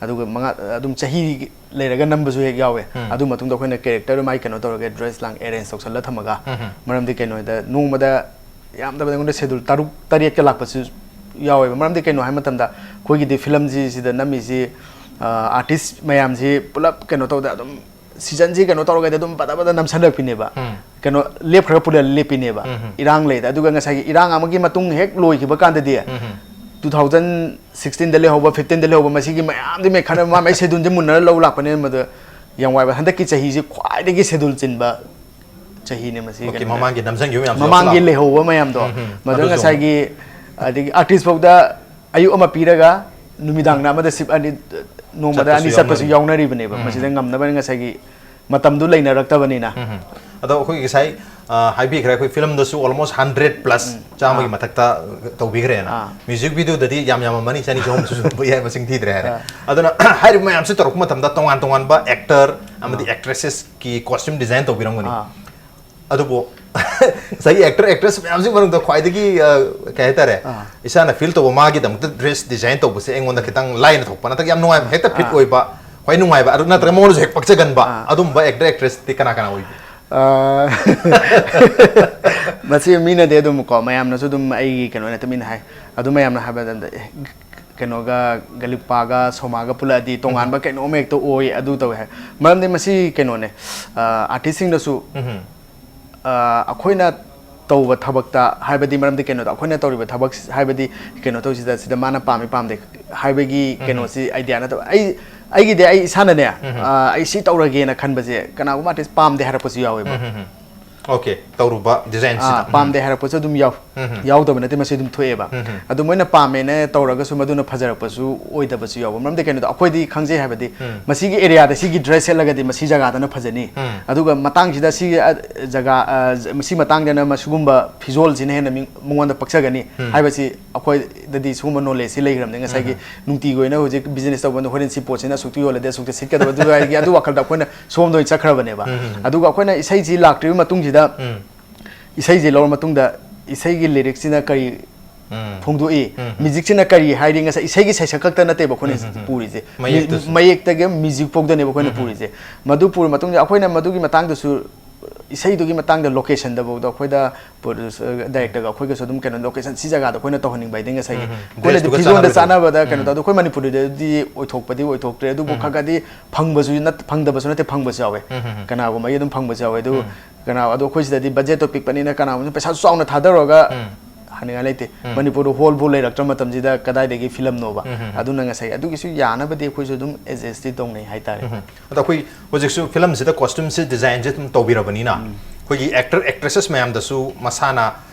ꯑꯗꯨꯒ ꯃꯉꯥ, ꯑꯗꯨꯝ ꯆꯍꯤ ꯂꯩꯔꯒ ꯅꯝꯕꯁꯨ ꯍꯦꯛ ꯌꯥꯎꯋꯦ꯫ ꯑꯗꯨ ꯃꯇꯨꯡꯗ ꯑꯩꯈꯣꯏꯅ ꯀꯦꯔꯦꯛꯇꯔꯗꯨ ꯃꯥꯏ ꯀꯩꯅꯣ ꯇꯧꯔꯒ ꯗ꯭ꯔꯦꯁ ꯂꯥꯡ ꯑꯦꯔꯦꯟꯖ ꯇꯧꯁꯜꯂ ꯊꯝꯃꯒ, ꯃꯔꯝꯗꯤ ꯀꯩꯅꯣꯗ ꯅꯣꯡꯃꯗ ꯌꯥꯝꯗꯕꯗ ꯑꯩꯉꯣꯟꯗ ꯁꯦꯗꯨꯜ ꯇꯔꯨꯛ ꯇꯔꯦꯠꯀ ꯂꯥꯛꯄꯁꯨ ꯌꯥꯎꯋꯦꯕ꯫ ꯃꯔꯝꯗꯤ ꯀꯩꯅꯣ ꯍꯥꯏ ꯃꯇꯝꯗ ꯑꯩꯈꯣꯏꯒꯤꯗꯤ ꯐꯤꯂꯝꯁꯤ ꯁꯤꯗ ꯅꯝꯃꯤꯁꯤ, ꯑ, ꯑꯥꯔꯇꯤꯁ ꯃꯌꯥꯝꯁꯤ ꯄꯨꯂꯞ ꯀꯩꯅꯣ ꯇꯧꯗ ꯑꯗꯨꯝ ꯁꯤꯖꯟꯁꯤ ꯀꯩꯅꯣ ꯇꯧꯔꯒꯗꯤ ꯑꯗꯨꯝ ꯕꯗ ꯕꯗ ꯅꯝꯁꯜꯂꯛꯄꯤꯅꯦꯕ꯫ ꯀꯩꯅꯣ ꯂꯦꯞꯈ꯭ꯔꯒ ꯄꯨꯂꯞ ꯂꯦꯞꯄꯤꯅꯦꯕ꯫ ꯏꯔꯥꯡ ꯂꯩꯗ꯫ ꯑꯗꯨꯒ ꯉꯁꯥꯏꯒꯤ ꯏꯔꯥꯡ ꯑꯃꯒꯤ ꯃꯇꯨꯡ ꯍꯦꯛ ꯂꯣꯏꯈꯤꯕ ꯀꯥꯟꯗꯗꯤ, ꯇꯨ ꯊꯥꯎꯖꯟ ꯁꯤꯛꯁꯇꯤꯟꯗ ꯂꯩꯍꯧꯕ, ꯐꯤꯐꯇꯤꯟꯗ ꯂꯩꯍꯧꯕ, ꯃꯁꯤꯒꯤ ꯃꯌꯥꯝꯗꯤ ꯃꯦ-, ꯈꯟꯅ ꯃꯥ ꯃꯥꯏ ꯁꯦꯗꯨꯜꯁꯦ ꯃꯨꯟꯅꯔ ꯂꯧ ꯂꯥꯛꯄꯅꯦ꯫ ꯃꯗꯨ ꯌꯥꯝ ꯋꯥꯏꯕ꯫ ꯍꯟꯗꯛꯀꯤ ꯆꯍꯤꯁꯤ ꯈ꯭ꯋꯥꯏꯗꯒꯤ ꯁꯦꯗꯨꯜ ꯆꯤꯟꯕ ꯆꯍꯤꯅꯦ ꯃꯁꯤ꯫ ꯑꯣꯀꯦ, ꯀꯩꯅꯣꯗ ꯃꯃꯥꯡꯒꯤ ꯅꯝꯖꯟꯈꯤꯕ ꯃꯌꯥꯝꯁꯨ ꯃꯃꯥꯡꯒꯤ ꯌꯥꯎꯁꯜꯂꯛꯑꯕ꯫ ꯂꯩꯍꯧꯕ ꯃꯌꯥꯝꯗꯣ, ꯃꯗꯨ ꯑꯗꯨꯁꯨ ꯉꯁꯥꯏꯒꯤ, ꯑꯗꯒꯤ ꯑꯥꯔꯇꯤꯁ ꯐꯥꯎꯗ ꯑꯌꯨꯛ ꯑꯃ ꯄꯤꯔꯒ ꯅꯨꯃꯤꯗꯥꯡꯗ ꯑꯃꯗ ꯁꯤꯞ ꯑꯅꯤ, ꯅꯣꯡꯃꯗ ꯆꯠꯄꯁꯨ ꯑꯅꯤ ꯆꯠꯄꯁꯨ ꯌꯥꯎꯅꯔꯤ꯫ ꯌꯥꯎꯅꯔꯤꯕꯅꯦꯕ꯫ ꯃꯁꯤꯗ ꯉꯝꯅꯕꯅ ꯉꯁꯥꯏꯒꯤ ꯃꯇꯝꯗꯨ ꯂꯩꯅꯔꯛꯇꯕꯅꯤꯅ꯫ ꯑꯗꯣ ꯑꯩꯈꯣꯏ ꯉꯁꯥꯏ, ꯑ, ꯍꯥꯏꯕꯤꯈ꯭ꯔꯦ, ꯑꯩꯈꯣꯏ ꯐꯤꯂꯝꯗꯁꯨ almost hundred plus, ꯆꯥꯝꯃꯒꯤ ꯑꯥ꯫ ꯃꯊꯛꯇ ꯇꯧꯕꯤꯈ꯭ꯔꯦꯅ꯫ ꯑꯥ꯫ ꯃ꯭ꯌꯨꯖꯤꯛ ꯚꯤꯗꯤꯑꯣꯗꯗꯤ ꯌꯥꯝ ꯌꯥꯝꯃꯝꯃꯅꯤ, ꯆꯅꯤ ꯆꯍꯨꯝꯁꯨ ꯁꯨꯔꯝꯕ ꯌꯥꯏ, ꯃꯁꯤꯡ ꯊꯤꯗ꯭ꯔꯦ ꯍꯥꯏꯔꯦ꯫ ꯑꯥ꯫ ꯑꯗꯨꯅ ꯍꯥꯏꯔꯤꯕ ꯃꯌꯥꯝꯁꯤ ꯇꯧꯔꯛꯄ ꯃꯇꯝꯗ ꯇꯣꯉꯥꯟ ꯇꯣꯉꯥꯟꯕ ꯑꯦꯛꯇꯔ ꯑꯃꯗꯤ ꯑꯥ꯫ ꯑꯦꯛꯇ꯭ꯔꯦꯁꯦꯁꯀꯤ ꯀꯣꯁꯇ꯭ꯌꯨꯝ ꯗꯤꯖꯥꯏꯟ ꯇꯧꯕꯤꯔꯝꯒꯅꯤ꯫ ꯑꯥ꯫ ꯑꯗꯨꯕꯨ ꯉꯁꯥꯏꯒꯤ ꯑꯦꯛꯇꯔ ꯑꯦꯛꯇ꯭ꯔꯦꯁ ꯃꯌꯥꯝꯁꯤ ꯃꯅꯨꯡꯗ ꯈ꯭ꯋꯥꯏꯗꯒꯤ, ꯑ, ꯀꯩ ꯍꯥꯏꯇꯥꯔꯦ, ꯑꯥ꯫ ꯏꯁꯥꯅ ꯐꯤꯜ ꯇꯧꯕ ꯃꯥꯒꯤꯗꯃꯛꯇ ꯗ꯭ꯔꯦꯁ ꯗꯤꯖꯥꯏꯟ ꯇꯧꯕꯁꯦ ꯑꯩꯉꯣꯟꯗ ꯈꯤꯇꯪ ꯂꯥꯏꯅ ꯊꯣꯛꯄ ꯅꯠꯇ꯭ꯔꯒ ꯌꯥꯝ ꯅꯨꯡꯉꯥꯏꯕ, ꯍꯦꯛꯇ ꯐꯤꯠ ꯑꯥ꯫ ꯑꯣꯏꯕ, ꯈ꯭ꯋꯥꯏ ꯅꯨꯡꯉꯥꯏꯕ, ꯑꯗꯨ ꯅꯠꯇ꯭ꯔꯒ ꯃꯉꯣꯟꯗꯁꯨ ꯍꯦꯛ ꯄꯛꯆꯒꯟꯕ, ꯑꯥ꯫ ꯑꯗꯨꯝꯕ ꯑꯦꯛꯇꯔ ꯑꯦꯛꯇ꯭ꯔꯦꯁꯇꯤ ꯀꯅꯥ ꯀꯅꯥ ꯑꯣꯏꯕꯤ? ꯑ, ꯃꯁꯤ ꯃꯤꯅꯗꯤ ꯑꯗꯨꯝ ꯀꯣ, ꯃꯌꯥꯝꯅꯁꯨ ꯑꯗꯨꯝ ꯑꯩꯒꯤ ꯀꯩꯅꯣ ꯅꯠꯇ ꯃꯤꯅ ꯍꯥꯏ꯫ ꯑꯗꯨ ꯃꯌꯥꯝꯅ ꯍꯥꯏꯕꯗ, ꯑꯦ, ꯀꯩꯅꯣꯒ, ꯒꯂꯤꯛꯄꯥꯒ ꯁꯣꯃꯥꯒ ꯄꯨꯜꯂꯛꯑꯗꯤ ꯇꯣꯉꯥꯟꯕ ꯀꯩꯅꯣꯝ ꯍꯦꯛꯇ ꯑꯣꯏ, ꯑꯗꯨ ꯇꯧꯋꯦ ꯍꯥꯏ꯫ ꯃꯔꯝꯗꯤ ꯃꯁꯤ ꯀꯩꯅꯣꯅꯦ, ꯑ, ꯑꯥꯔꯇꯤꯁꯁꯤꯡꯅꯁꯨ, ꯎꯝ꯫ ꯑ, ꯑꯩꯈꯣꯏꯅ ꯇꯧꯕ ꯊꯕꯛꯇ ꯍꯥꯏꯕꯗꯤ, ꯃꯔꯝꯗꯤ ꯀꯩꯅꯣꯗ ꯑꯩꯈꯣꯏꯅ ꯇꯧꯔꯤꯕ ꯊꯕꯛ ꯍꯥꯏꯕꯗꯤ ꯀꯩꯅꯣ ꯇꯧꯁꯤꯗ, ꯁꯤꯗ ꯃꯥꯅ ꯄꯥꯝꯃꯤ ꯄꯥꯝꯗꯦ ꯍꯥꯏꯕꯒꯤ ꯀꯩꯅꯣꯁꯤ ꯑꯥꯏꯗꯤꯌꯥ ꯅꯠꯇꯕ, ꯑꯩ, ꯑꯩꯒꯤꯗꯤ ꯑꯩ ꯏꯁꯥꯅꯅꯦ, ꯑ, ꯑꯩ ꯁꯤ ꯇꯧꯔꯒꯦꯅ ꯈꯟꯕꯁꯦ ꯀꯅꯥꯒꯨꯝꯕ ꯑꯥꯔꯇꯤꯁ ꯄꯥꯝꯗꯦ ꯍꯥꯏꯔꯛꯄꯁꯨ ꯌꯥꯎꯋꯦꯕ꯫ ꯑꯣꯀꯦ, ꯇꯧꯔꯨꯕ ꯗꯤꯖꯥꯏꯟꯁꯤꯗ꯫ ꯑꯥ, ꯄꯥꯝꯗꯦ ꯍꯥꯏꯔꯛꯄꯁꯨ ꯑꯗꯨꯝ ꯌꯥꯎ-, ꯎꯝ꯫ ꯌꯥꯎꯗꯕ ꯅꯠꯇꯦ, ꯃꯁꯤ ꯑꯗꯨꯝ ꯊꯣꯛꯑꯦꯕ꯫ ꯎꯝ꯫ ꯑꯗꯨ ꯃꯣꯏꯅ ꯄꯥꯝꯃꯦꯅ ꯇꯧꯔꯒꯁꯨ ꯃꯗꯨꯅ ꯐꯖꯔꯛꯄꯁꯨ ꯑꯣꯏꯗꯕꯁꯨ ꯌꯥꯎꯕ꯫ ꯃꯔꯝꯗꯤ ꯀꯩꯅꯣꯗ ꯑꯩꯈꯣꯏꯗꯤ ꯈꯪꯖꯩ ꯍꯥꯏꯕꯗꯤ, ꯎꯝ꯫ ꯃꯁꯤꯒꯤ ꯑꯦꯔꯤꯌꯥꯗ ꯁꯤꯒꯤ ꯗ꯭ꯔꯦꯁ ꯁꯦꯠꯂꯒꯗꯤ ꯃꯁꯤ ꯖꯒꯥꯗꯅ ꯐꯖꯅꯤ꯫ ꯎꯝ꯫ ꯑꯗꯨꯒ ꯃꯇꯥꯡꯁꯤꯗ ꯁꯤꯒꯤ, ꯑ, ꯖꯒꯥ, ꯑ, ꯖ-, ꯃꯁꯤ ꯃꯇꯥꯡꯗꯅ ꯃꯁꯤꯒꯨꯝꯕ ꯐꯤꯖꯣꯜꯁꯤꯅ ꯍꯦꯟꯅ ꯃꯤ-, ꯃꯉꯣꯟꯗ ꯄꯛꯆꯒꯅꯤ ꯎꯝ꯫ ꯍꯥꯏꯕꯁꯤ ꯑꯩꯈꯣꯏꯗꯗꯤ ꯁꯤꯒꯨꯝꯕ ꯅꯣꯂꯦꯖꯁꯤ ꯂꯩꯈ꯭ꯔꯕꯅꯤ꯫ ꯉꯁꯥꯏꯒꯤ ꯅꯨꯡꯇꯤꯒꯤ ꯑꯣꯏꯅ ꯍꯧꯖꯤꯛ ꯕꯤꯖꯤꯅꯦꯁ ꯇꯧꯕꯗ ꯍꯣꯔꯦꯟ ꯁꯤ ꯄꯣꯠꯁꯤꯅ ꯑꯁꯨꯛꯇ ꯌꯣꯜꯂꯗꯤ ꯑꯁꯨꯛꯇ ꯁꯤꯠꯀꯗꯕ, ꯑꯗꯨ ꯍꯥꯏꯗꯤ ꯑꯗꯨ ꯋꯥꯈꯜꯗ ꯑꯩꯈꯣꯏꯅ ꯁꯣꯝꯗ ꯑꯣꯏꯅ ꯆꯠꯈ꯭ꯔꯕꯅꯦꯕ꯫ ꯎꯝ꯫ ꯑꯗꯨꯒ ꯑꯩꯈꯣꯏꯅ ꯏꯁꯩꯁꯤ ꯂꯥꯛꯇ꯭ꯔꯤꯕ ꯃꯇꯨꯡꯁꯤꯗ, ꯎꯝ꯫ ꯏꯁꯩꯁꯤ ꯂꯧꯔ ꯃꯇꯨꯡꯗ ꯏꯁꯩꯒꯤ ꯂꯤꯔꯤꯛꯁꯤꯅ ꯀꯔꯤ ꯎꯝ꯫ ꯐꯣꯡꯗꯣꯛꯏ, ꯎꯝ꯫ ꯃ꯭ꯌꯨꯖꯤꯛꯁꯤꯅ ꯀꯔꯤ ꯍꯥꯏꯔꯤ, ꯉꯁꯥꯏ ꯏꯁꯩꯒꯤ ꯁꯩꯁꯛ ꯈꯛꯇ ꯅꯠꯇꯦꯕ ꯑꯩꯈꯣꯏꯅ ꯎꯝ, ꯎꯝ, ꯎꯝ꯫ ꯄꯨꯔꯤꯁꯦ꯫ ꯃꯌꯦꯛꯇꯨꯁꯨ꯫ ꯃꯌꯦꯛꯇꯒꯤ ꯃ꯭ꯌꯨꯖꯤꯛ ꯐꯥꯎꯗꯅꯦꯕ ꯑꯩꯈꯣꯏꯅ ꯎꯝ, ꯎꯝ꯫ ꯄꯨꯔꯤꯁꯦ꯫ ꯃꯗꯨ ꯄꯨꯔ ꯃꯇꯨꯡꯗ ꯑꯩꯈꯣꯏꯅ ꯃꯗꯨꯒꯤ ꯃꯇꯥꯡꯗꯁꯨ, ꯏꯁꯩꯗꯨꯒꯤ ꯃꯇꯥꯡꯗ ꯂꯣꯀꯦꯁꯟꯗꯐꯥꯎꯗ ꯑꯩꯈꯣꯏꯗ ꯄ꯭ꯔꯣꯗ꯭ꯌꯨꯁꯔ, ꯗꯥꯏꯔꯦꯛꯇꯔꯒ ꯑꯩꯈꯣꯏꯒꯁꯨ ꯑꯗꯨꯝ ꯀꯩꯅꯣ, ꯂꯣꯀꯦꯁꯟ ꯁꯤ ꯖꯒꯥꯗ ꯑꯩꯈꯣꯏꯅ ꯇꯧꯍꯟꯅꯤꯡꯕ ꯍꯥꯏꯗꯤ ꯉꯁꯥꯏꯒꯤ ꯎꯝ, ꯎꯝ꯫ ꯑꯩꯈꯣꯏꯅꯗꯤ ꯗ꯭ꯔꯦꯁꯇꯨꯒ ꯐꯤꯖꯣꯜꯗ ꯆꯥꯟꯅꯕꯗꯣ꯫ ꯆꯥꯟꯅꯕꯗ ꯀꯩꯅꯣ ꯎꯝ꯫ ꯇꯧꯗ, ꯑꯩꯈꯣꯏ ꯃꯅꯤꯄꯨꯔꯗꯗꯤ ꯑꯣꯏꯊꯣꯛꯄꯗꯤ ꯑꯣꯏꯊꯣꯛꯇ꯭ꯔꯦ, ꯑꯗꯨꯕꯨ ꯎꯝ꯫ ꯈꯔ ꯈꯔꯗꯤ ꯐꯪꯕꯁꯨ ꯅꯠ-, ꯐꯪꯗꯕꯁꯨ ꯅꯠꯇꯦ, ꯐꯪꯕꯁꯨ ꯌꯥꯎꯋꯦ꯫ ꯎꯝ, ꯎꯝ, ꯎꯝ꯫ ꯀꯅꯥꯒꯨꯝꯕ ꯑꯩ ꯑꯗꯨꯝ ꯐꯪꯕꯁꯨ ꯌꯥꯎꯋꯦ꯫ ꯑꯗꯨ ꯎꯝ꯫ ꯀꯅꯥ, ꯑꯗꯣ ꯑꯩꯈꯣꯏ ꯁꯤꯗꯗꯤ ꯕꯖꯦꯠꯇꯣ ꯄꯤꯛꯄꯅꯤꯅ ꯀꯅꯥꯒꯨꯝꯕ ꯄꯩꯁꯥꯁꯨ ꯆꯥꯎꯅ ꯊꯥꯗꯔꯨꯔꯒ ꯎꯝ꯫ ꯍꯥꯏꯅꯤꯡꯉꯥꯏ ꯂꯩꯇꯦ꯫ ꯎꯝ꯫ ꯃꯅꯤꯄꯨꯔꯗ ꯍꯣꯜꯐꯥꯎ ꯂꯩꯔꯛꯇ꯭ꯔ ꯃꯇꯝꯁꯤꯗ ꯀꯗꯥꯏꯗꯒꯤ ꯐꯤꯂꯝꯅꯣꯕ? ꯎꯝ, ꯎꯝ, ꯎꯝ꯫ ꯑꯗꯨꯅ ꯉꯁꯥꯏ ꯑꯗꯨꯒꯤꯁꯨ ꯌꯥꯅꯕꯗꯤ ꯑꯩꯈꯣꯏꯁꯨ ꯑꯗꯨꯝ ꯑꯦꯗꯖꯁꯇꯤ ꯇꯧꯅꯩ ꯍꯥꯏꯇꯥꯔꯦ꯫ ꯎꯝ꯫ ꯑꯗꯣ ꯑꯩꯈꯣꯏ ꯍꯧꯖꯤꯛꯁꯨ ꯐꯤꯂꯝꯁꯤꯗ ꯀꯣꯁꯇ꯭ꯌꯨꯝꯁꯤ ꯗꯤꯖꯥꯏꯟꯁꯦ ꯑꯗꯨꯝ ꯇꯧꯕꯤꯔꯕꯅꯤꯅ, ꯎꯝ꯫ ꯑꯩꯈꯣꯏꯒꯤ ꯑꯦꯛꯇꯔ ꯑꯦꯛꯇ꯭ꯔꯦꯁꯦꯁ ꯃꯌꯥꯝꯗꯁꯨ ꯃꯁꯥꯅ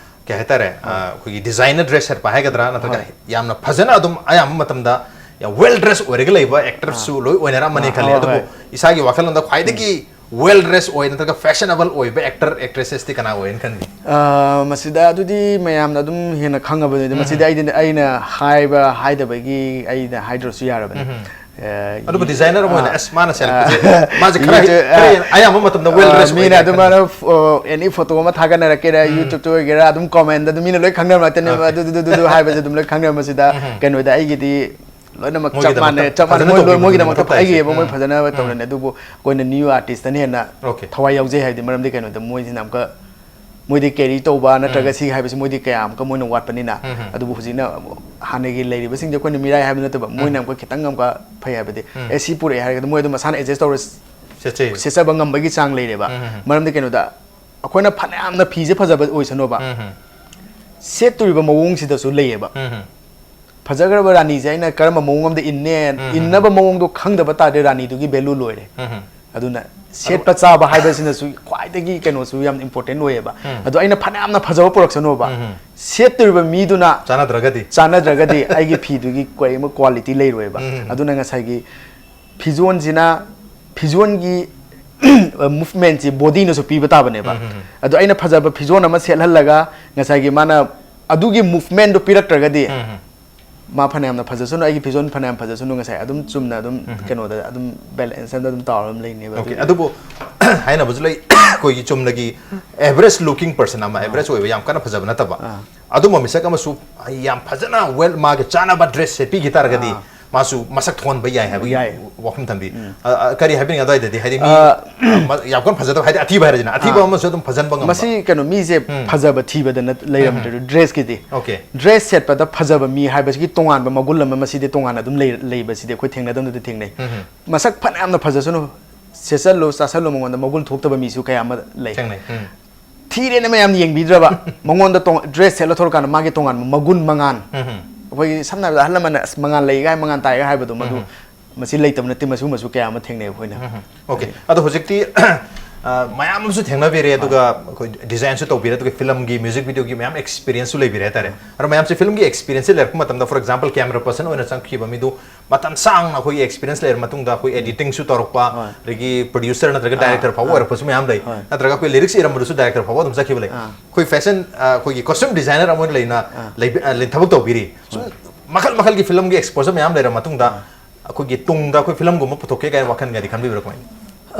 ꯀꯩ ꯍꯥꯏꯇꯥꯔꯦ, ꯑ, ꯍꯣꯏ꯫ ꯑꯩꯈꯣꯏꯒꯤ ꯗꯤꯖꯥꯏꯅꯔ ꯗ꯭ꯔꯦꯁ ꯁꯦꯠꯄ ꯍꯥꯏꯒꯗ꯭ꯔꯥ ꯅꯠꯇ꯭ꯔꯒ ꯍꯣꯏ꯫ ꯌꯥꯝꯅ ꯐꯖꯅ ꯑꯗꯨꯝ ꯑꯌꯥꯝꯕ ꯃꯇꯝꯗ ꯌꯥꯝ ꯋꯦꯜ ꯗ꯭ꯔꯦꯁ ꯑꯣꯏꯔꯒ ꯂꯩꯕ ꯑꯦꯛꯇꯔꯁꯨ ꯑꯥ꯫ ꯂꯣꯏ ꯑꯣꯏꯅꯔꯝꯃꯅꯤ ꯑꯥ, ꯈꯜꯂꯤ꯫ ꯍꯣꯏ, ꯑꯗꯨꯕꯨ ꯍꯣꯏ꯫ ꯏꯁꯥꯒꯤ ꯋꯥꯈꯜꯂꯣꯟꯗ ꯈ꯭ꯋꯥꯏꯗꯒꯤ ꯋꯦꯜ ꯗ꯭ꯔꯦꯁ ꯑꯣꯏ ꯅꯠꯇ꯭ꯔꯒ ꯐꯦꯁꯅꯦꯕꯜ ꯑꯣꯏꯕ ꯑꯦꯛꯇꯔ ꯑꯦꯛꯇ꯭ꯔꯦꯁꯦꯁꯇꯤ ꯀꯅꯥ ꯑꯣꯏꯅ ꯈꯟꯕꯤ? ꯑ, ꯃꯁꯤꯗ ꯑꯗꯨꯗꯤ ꯃꯌꯥꯝꯅ ꯑꯗꯨꯝ ꯍꯦꯟꯅ ꯈꯪꯉꯕꯅꯤꯗ꯫ ꯃꯁꯤꯗꯤ ꯑꯩꯗꯤ ꯑꯩꯅ ꯍꯥꯏꯕ ꯍꯥꯏꯗꯕꯒꯤ ꯑꯩꯅ ꯍꯥꯏꯗ꯭ꯔꯁꯨ ꯌꯥꯔꯕꯅꯤ꯫ ꯑ, ꯑꯗꯨꯕꯨ ꯌꯨ- ꯗꯤꯖꯥꯏꯅꯔ ꯑꯃ ꯑꯣꯏꯅ ꯑ, ꯑꯁ ꯃꯥꯅ ꯑ, ꯁꯦꯠꯂꯛꯄꯁꯦ ꯃꯥꯁꯦ ꯈꯔ ꯌꯨꯇ꯭ꯌꯨꯕ- ꯈꯔ ꯍꯦꯟꯅ ꯑꯌꯥꯝꯕ ꯃꯇꯝꯗ ꯋꯦꯜ ꯑ, ꯗ꯭ꯔꯦꯁ ꯃꯤꯅ ꯑꯗꯨꯝ ꯑꯩꯅ ꯑꯦꯅꯤ ꯐꯣꯇꯣ ꯑꯃ ꯊꯥꯒꯠꯅꯔꯛꯀꯦꯔꯥ, ꯌꯨꯇ꯭ꯌꯨꯕꯇ ꯑꯣꯏꯒꯦꯔꯥ, ꯑꯗꯨꯝ ꯀꯃꯦꯟꯗ ꯑꯗꯨꯝ ꯃꯤꯅ ꯂꯣꯏ ꯈꯪꯅꯔꯝꯃꯛꯇꯅꯦꯕ꯫ Okay. ꯑꯗꯨ ꯑꯗꯨ ꯑꯗꯨ ꯑꯗꯨ ꯍꯥꯏꯕꯁꯦ ꯑꯗꯨꯝ ꯂꯣꯏ ꯈꯪꯅꯔꯝꯕꯁꯤꯗ ꯀꯩꯅꯣꯗ ꯑꯩꯒꯤꯗꯤ ꯂꯣꯏꯅꯃꯛ ꯆꯞ ꯃꯣꯏꯒꯤꯗꯃꯛꯇ ꯃꯥꯟꯅꯩ, ꯆꯞ ꯃꯥꯟꯅꯩ꯫ ꯐꯖꯅ ꯃꯣꯏ ꯂꯣꯏ ꯇꯧꯕꯤꯕ ꯃꯣꯏꯒꯤꯗꯃꯛꯇ ꯃꯊꯧ ꯇꯥꯏꯁꯦ꯫ ꯑꯩꯒꯤꯕ ꯃꯣꯏ ꯎꯝ. ꯐꯖꯅꯕ ꯎꯝ. ꯇꯧꯔꯅꯤ꯫ ꯑꯗꯨꯕꯨ ꯑꯩꯈꯣꯏꯅ ꯅ꯭ꯌꯨ ꯑꯥꯔꯇꯤꯁꯇꯅ ꯍꯦꯟꯅ Okay. ꯊꯋꯥꯏ ꯌꯥꯎꯖꯩ ꯍꯥꯏꯕꯗꯤ ꯃꯔꯝꯗꯤ ꯀꯩꯅꯣꯗ ꯃꯣꯏꯁꯤꯅ ꯑꯃꯨꯛꯀ ꯃꯣꯏꯗꯤ ꯀꯦꯔꯤ ꯇꯧꯕ ꯅꯠꯇ꯭ꯔꯒ ꯎꯝ. ꯎꯝ. ꯑꯗꯨꯕꯨ ꯍꯧꯖꯤꯛꯅ ꯑꯃꯨꯛ ꯍꯥꯟꯅꯒꯤ ꯂꯩꯔꯤꯕꯁꯤꯡꯁꯦ ꯑꯩꯈꯣꯏꯅ ꯃꯤꯔꯥꯏ ꯍꯥꯏꯕ ꯅꯠꯇꯕ ꯃꯣꯏꯅ ꯑꯃꯨꯛꯀ ꯈꯤꯇꯪ ꯑꯃꯨꯛꯀ ꯐꯩ ꯍꯥꯏꯕꯗꯤ ꯎꯝ. ꯑꯦ ꯁꯤ ꯄꯨꯔꯛꯑꯦ ꯍꯥꯏꯔꯒꯗꯤ ꯃꯣꯏ ꯑꯗꯨꯝ ꯃꯁꯥꯅ ꯑꯦꯗꯖꯁ ꯇꯧꯔ ꯁꯦꯠꯆꯩ꯫ ꯁꯦꯠꯆꯕ ꯉꯝꯕꯒꯤ ꯆꯥꯡ ꯂꯩꯔꯦꯕ꯫ ꯎꯝ. ꯃꯔꯝꯗꯤ ꯀꯩꯅꯣꯗ ꯑꯩꯈꯣꯏꯅ ꯐꯅꯌꯥꯝꯅ ꯐꯤꯁꯦ ꯐꯖꯕ ꯑꯣꯏꯁꯅꯣꯕ, ꯎꯝ. ꯁꯦꯠꯇꯣꯔꯤꯕ ꯃꯑꯣꯡꯁꯤꯗꯁꯨ ꯂꯩꯌꯦꯕ꯫ ꯎꯝ. ꯐꯖꯈ꯭ꯔꯕ ꯔꯥꯅꯤꯁꯦ ꯑꯩꯅ ꯀꯔꯝꯕ ꯃꯑꯣꯡ ꯑꯃꯗ ꯏꯟꯅꯦ, ꯎꯝ. ꯏꯟꯅꯕ ꯃꯑꯣꯡꯗꯣ ꯈꯪꯗꯕ ꯇꯥꯔꯗꯤ ꯔꯥꯅꯤꯗꯨꯒꯤ ꯚꯦꯂꯨ ꯂꯣꯏꯔꯦ꯫ ꯎꯝ. ꯑꯗꯨꯅ ꯁꯦꯠꯄ ꯆꯥꯕ ꯍꯥꯏꯕꯁꯤꯅꯁꯨ ꯈ꯭ꯋꯥꯏꯗꯒꯤ ꯀꯩꯅꯣꯁꯨ ꯌꯥꯝ ꯏꯝꯄꯣꯔꯇꯦꯟ ꯑꯣꯏꯌꯦꯕ꯫ ꯎꯝ. ꯑꯗꯣ ꯑꯩꯅ ꯐꯅꯌꯥꯝꯅ ꯐꯖꯕ ꯄꯨꯔꯛꯁꯅꯣꯕ, ꯎꯝ. ꯁꯦꯠꯇꯣꯔꯤꯕ ꯃꯤꯗꯨꯅ ꯆꯥꯟꯅꯗ꯭ꯔꯒꯗꯤ? ꯆꯥꯟꯅꯗ꯭ꯔꯒꯗꯤ ꯑꯩꯒꯤ ꯐꯤꯗꯨꯒꯤ ꯀꯔꯤꯒꯨꯝꯕ ꯀ꯭ꯋꯥꯂꯤꯇꯤ ꯂꯩꯔꯣꯏꯕ꯫ ꯎꯝ. ꯑꯗꯨꯅ ꯉꯁꯥꯏꯒꯤ ꯐꯤꯖꯣꯟꯁꯤꯅ, ꯐꯤꯖꯣꯟꯒꯤ ꯃꯨꯚꯃꯦꯟꯁꯤ ꯕꯣꯗꯤꯅꯁꯨ ꯄꯤꯕ ꯇꯥꯕꯅꯦꯕ꯫ ꯎꯝ. ꯑꯗꯣ ꯑꯩꯅ ꯐꯖꯕ ꯐꯤꯖꯣꯟ ꯑꯃ ꯁꯦꯠꯍꯜꯂꯒ ꯉꯁꯥꯏꯒꯤ ꯃꯥꯅ ꯑꯗꯨꯒꯤ ꯃꯨꯚꯃꯦꯟꯗꯣ ꯄꯤꯔꯛꯇ꯭ꯔꯒꯗꯤ ꯎꯝ. ꯃꯥ ꯐꯅꯌꯥꯝꯅ ꯐꯖꯁꯅꯨ, ꯑꯩꯒꯤ ꯐꯤꯖꯣꯟ ꯐꯅꯌꯥꯝ ꯐꯖꯁꯅꯨ, ꯉꯁꯥꯏ ꯑꯗꯨꯝ ꯆꯨꯝꯅ ꯑꯗꯨꯝ ꯎꯝ. ꯀꯩꯅꯣꯗ ꯑꯗꯨꯝ ꯕꯦꯂꯦꯟꯁ ꯑꯃꯗ ꯑꯗꯨꯝ ꯇꯥꯎꯔ ꯑꯗꯨꯝ ꯂꯩꯅꯦꯕ꯫ Okay. ꯑꯗꯨꯒꯤ ꯑꯗꯨꯕꯨ ꯍꯥꯏꯅꯕꯁꯨ ꯂꯩ, ꯑꯩꯈꯣꯏꯒꯤ ꯆꯨꯝꯅꯒꯤ ꯑꯦꯚꯔꯦꯖ ꯂꯨꯀꯤꯡ ꯄꯔꯁꯟ ꯑꯃ, ꯑꯦꯚꯔꯦꯖ ꯑꯣꯏꯕ ꯌꯥꯝ ꯀꯟꯅ ꯐꯖꯕ ꯅꯠꯇꯕ ꯑꯥ. ꯑꯗꯨꯝꯕ ꯃꯤꯁꯛ ꯑꯃꯁꯨ ꯌꯥꯝ ꯐꯖꯅ ꯋꯦꯜ ꯃꯥꯒꯤ ꯆꯥꯅꯕ ꯗ꯭ꯔꯦꯁ ꯁꯦꯠꯄꯤꯈꯤ ꯇꯥꯔꯒꯗꯤ ꯑꯥ. ꯃꯥꯁꯨ ꯃꯁꯛ ꯊꯣꯛꯍꯟꯕ ꯌꯥꯏ ꯍꯥꯏꯕꯒꯤ ꯌꯥꯏ. ꯋꯥꯐꯝ ꯊꯝꯕꯤ꯫ ꯎꯝ. ꯑ, ꯑ, ꯀꯔꯤ ꯍꯥꯏꯕꯤꯅꯤꯡꯉꯤ ꯑꯗꯨꯋꯥꯏꯗꯗꯤ? ꯍꯥꯏꯗꯤ ꯃꯤ ꯑ, ꯃ- ꯌꯥꯝ ꯀꯟꯅ ꯐꯖꯗꯕ, ꯍꯥꯏꯗꯤ ꯑꯊꯤꯕ ꯍꯥꯏꯔꯁꯤꯅ, ꯑꯊꯤꯕ ꯑꯥ. ꯑꯃꯁꯨ ꯑꯗꯨꯝ ꯐꯖꯍꯟꯕ ꯉꯝꯕ꯫ ꯃꯁꯤ ꯀꯩꯅꯣ ꯃꯤꯁꯦ ꯎꯝ. ꯐꯖꯕ ꯊꯤꯕꯗ ꯅꯠ- ꯂꯩꯔꯝꯗ꯭ꯔꯦ ꯗ꯭ꯔꯦꯁꯀꯤꯗꯤ꯫ Okay. ꯗ꯭ꯔꯦꯁ ꯁꯦꯠꯄꯗ ꯐꯖꯕ ꯃꯤ ꯍꯥꯏꯕꯁꯤꯒꯤ ꯇꯣꯉꯥꯟꯕ ꯃꯒꯨꯟ ꯑꯃ ꯃꯁꯤꯗꯤ ꯇꯣꯉꯥꯟꯅ ꯑꯗꯨꯝ ꯂꯩ-, ꯂꯩꯕꯁꯤꯗꯤ ꯑꯩꯈꯣꯏ ꯊꯦꯡꯅꯗꯕꯅꯗꯤ ꯊꯦꯡꯅꯩ꯫ ꯎꯝ. ꯃꯁꯛ ꯐꯅꯌꯥꯝꯅ ꯐꯖꯁꯅꯨ, ꯁꯦꯠꯆꯜꯂꯨ ꯆꯥꯁꯜꯂꯨ, ꯃꯉꯣꯟꯗ ꯃꯒꯨꯟ ꯊꯣꯛꯇꯕ ꯃꯤꯁꯨ ꯀꯌꯥ ꯑꯃ ꯂꯩ꯫ ꯊꯦꯡꯅꯩ꯫ ꯎꯝ. ꯊꯤꯔꯦꯅ ꯃꯌꯥꯝ ꯌꯦꯡꯕꯤꯗ꯭ꯔꯕ ꯃꯉꯣꯟꯗ ꯇꯣꯡ-, ꯗ꯭ꯔꯦꯁ ꯁꯦꯠꯂ ꯊꯣꯛꯂꯀꯥꯟꯗ ꯃꯥꯒꯤ ꯇꯣꯉꯥꯟꯕ ꯃꯒꯨꯟ ꯃꯉꯥꯟ꯫ ꯎꯝ. ꯑꯩꯈꯣꯏꯒꯤ ꯁꯝꯅ ꯍꯥꯏꯔꯕꯗ ꯑꯍꯜ ꯂꯃꯟꯅ "ꯑꯁ ꯃꯉꯥꯟ ꯂꯩꯒ ꯍꯥꯏ, ꯃꯉꯥꯟ ꯇꯥꯏꯒ" ꯍꯥꯏꯕꯗꯣ ꯃꯗꯨ ꯎꯝ. ꯃꯁꯤ ꯂꯩꯇꯕ ꯅꯠꯇꯦ, ꯃꯁꯤꯒꯨꯝꯕꯁꯨ ꯀꯌꯥ ꯑꯃ ꯊꯦꯡꯅꯩ ꯑꯩꯈꯣꯏꯅ꯫ ꯎꯝ. Okay. ꯑꯗꯣ ꯍꯧꯖꯤꯛꯇꯤ ꯑ, ꯃꯌꯥꯝ ꯑꯃꯁꯨ ꯊꯦꯡꯅꯕꯤꯔꯦ, ꯑꯗꯨꯒ ꯑꯩꯈꯣꯏ ꯗꯤꯖꯥꯏꯟꯁꯨ ꯇꯧꯕꯤꯔꯦ, ꯑꯗꯨꯒ ꯐꯤꯂꯝꯒꯤ ꯃ꯭ꯌꯨꯖꯤꯛ ꯚꯤꯗꯤꯑꯣꯒꯤ ꯃꯌꯥꯝ ꯑꯦꯛꯁꯄꯤꯔꯤꯌꯦꯟꯁꯁꯨ ꯂꯩꯕꯤꯔꯦ ꯍꯥꯏꯇꯥꯔꯦ꯫ ꯑꯗꯣ ꯃꯌꯥꯝꯁꯦ ꯐꯤꯂꯝꯒꯤ ꯑꯦꯛꯁꯄꯤꯔꯤꯌꯦꯟꯁꯁꯦ ꯂꯩꯔꯛꯄ ꯃꯇꯝꯗ, ꯐꯣꯔ ꯑꯦꯛꯖꯥꯝꯄꯜ, ꯀꯦꯃꯦꯔꯥ ꯄꯔꯁꯟ ꯑꯣꯏꯅ ꯆꯪꯈꯤꯕ ꯃꯤꯗꯨ ꯃꯇꯝ ꯁꯥꯡꯅ ꯑꯩꯈꯣꯏꯒꯤ ꯑꯦꯛꯁꯄꯤꯔꯤꯌꯦꯟꯁ ꯂꯩꯔꯕ ꯃꯇꯨꯡꯗ ꯑꯩꯈꯣꯏ ꯑꯦꯗꯤꯇꯤꯡꯁꯨ ꯇꯧꯔꯛꯄ, ꯍꯣꯏ꯫ ꯑꯗꯒꯤ ꯄ꯭ꯔꯣꯗ꯭ꯌꯨꯁꯔ ꯅꯠꯇ꯭ꯔꯒ ꯑꯥ, ꯗꯥꯏꯔꯦꯛꯇꯔ ꯐꯥꯎꯕ ꯑꯥ꯫ ꯑꯣꯏꯔꯛꯄꯁꯨ ꯃꯌꯥꯝ ꯂꯩ, ꯍꯣꯏ꯫ ꯅꯠꯇ꯭ꯔꯒ ꯑꯩꯈꯣꯏ ꯂꯤꯔꯤꯛꯁ ꯏꯔꯝꯕꯗꯨꯁꯨ ꯗꯥꯏꯔꯦꯛꯇꯔ ꯐꯥꯎꯕ ꯑꯗꯨꯝ ꯆꯠꯈꯤꯕ ꯂꯩ꯫ ꯑꯥ꯫ ꯑꯩꯈꯣꯏ ꯐꯦꯁꯟ, ꯑꯩꯈꯣꯏꯒꯤ ꯀꯣꯁꯇ꯭ꯌꯨꯝ ꯗꯤꯖꯥꯏꯅꯔ ꯑꯃ ꯑꯣꯏꯅ ꯂꯩꯅ ꯑꯥ꯫ ꯂꯩꯕꯤ-, ꯑ, ꯂꯩ-, ꯊꯕꯛ ꯇꯧꯕꯤꯔꯤ꯫ ꯁꯨꯝ ꯃꯈꯜ ꯃꯈꯜꯒꯤ ꯐꯤꯂꯝꯒꯤ ꯑꯦꯛꯁꯄꯣꯖꯔ ꯃꯌꯥꯝ ꯂꯩꯔꯕ ꯃꯇꯨꯡꯗ ꯑꯩꯈꯣꯏꯒꯤ ꯇꯨꯡꯗ ꯑꯩꯈꯣꯏ ꯐꯤꯂꯝꯒꯨꯝꯕ ꯄꯨꯊꯣꯛꯀꯦ ꯀꯥꯏꯅ ꯋꯥꯈꯜꯒꯗꯤ ꯈꯟꯕꯤꯕ꯭ꯔꯥ ꯀꯃꯥꯏꯅ?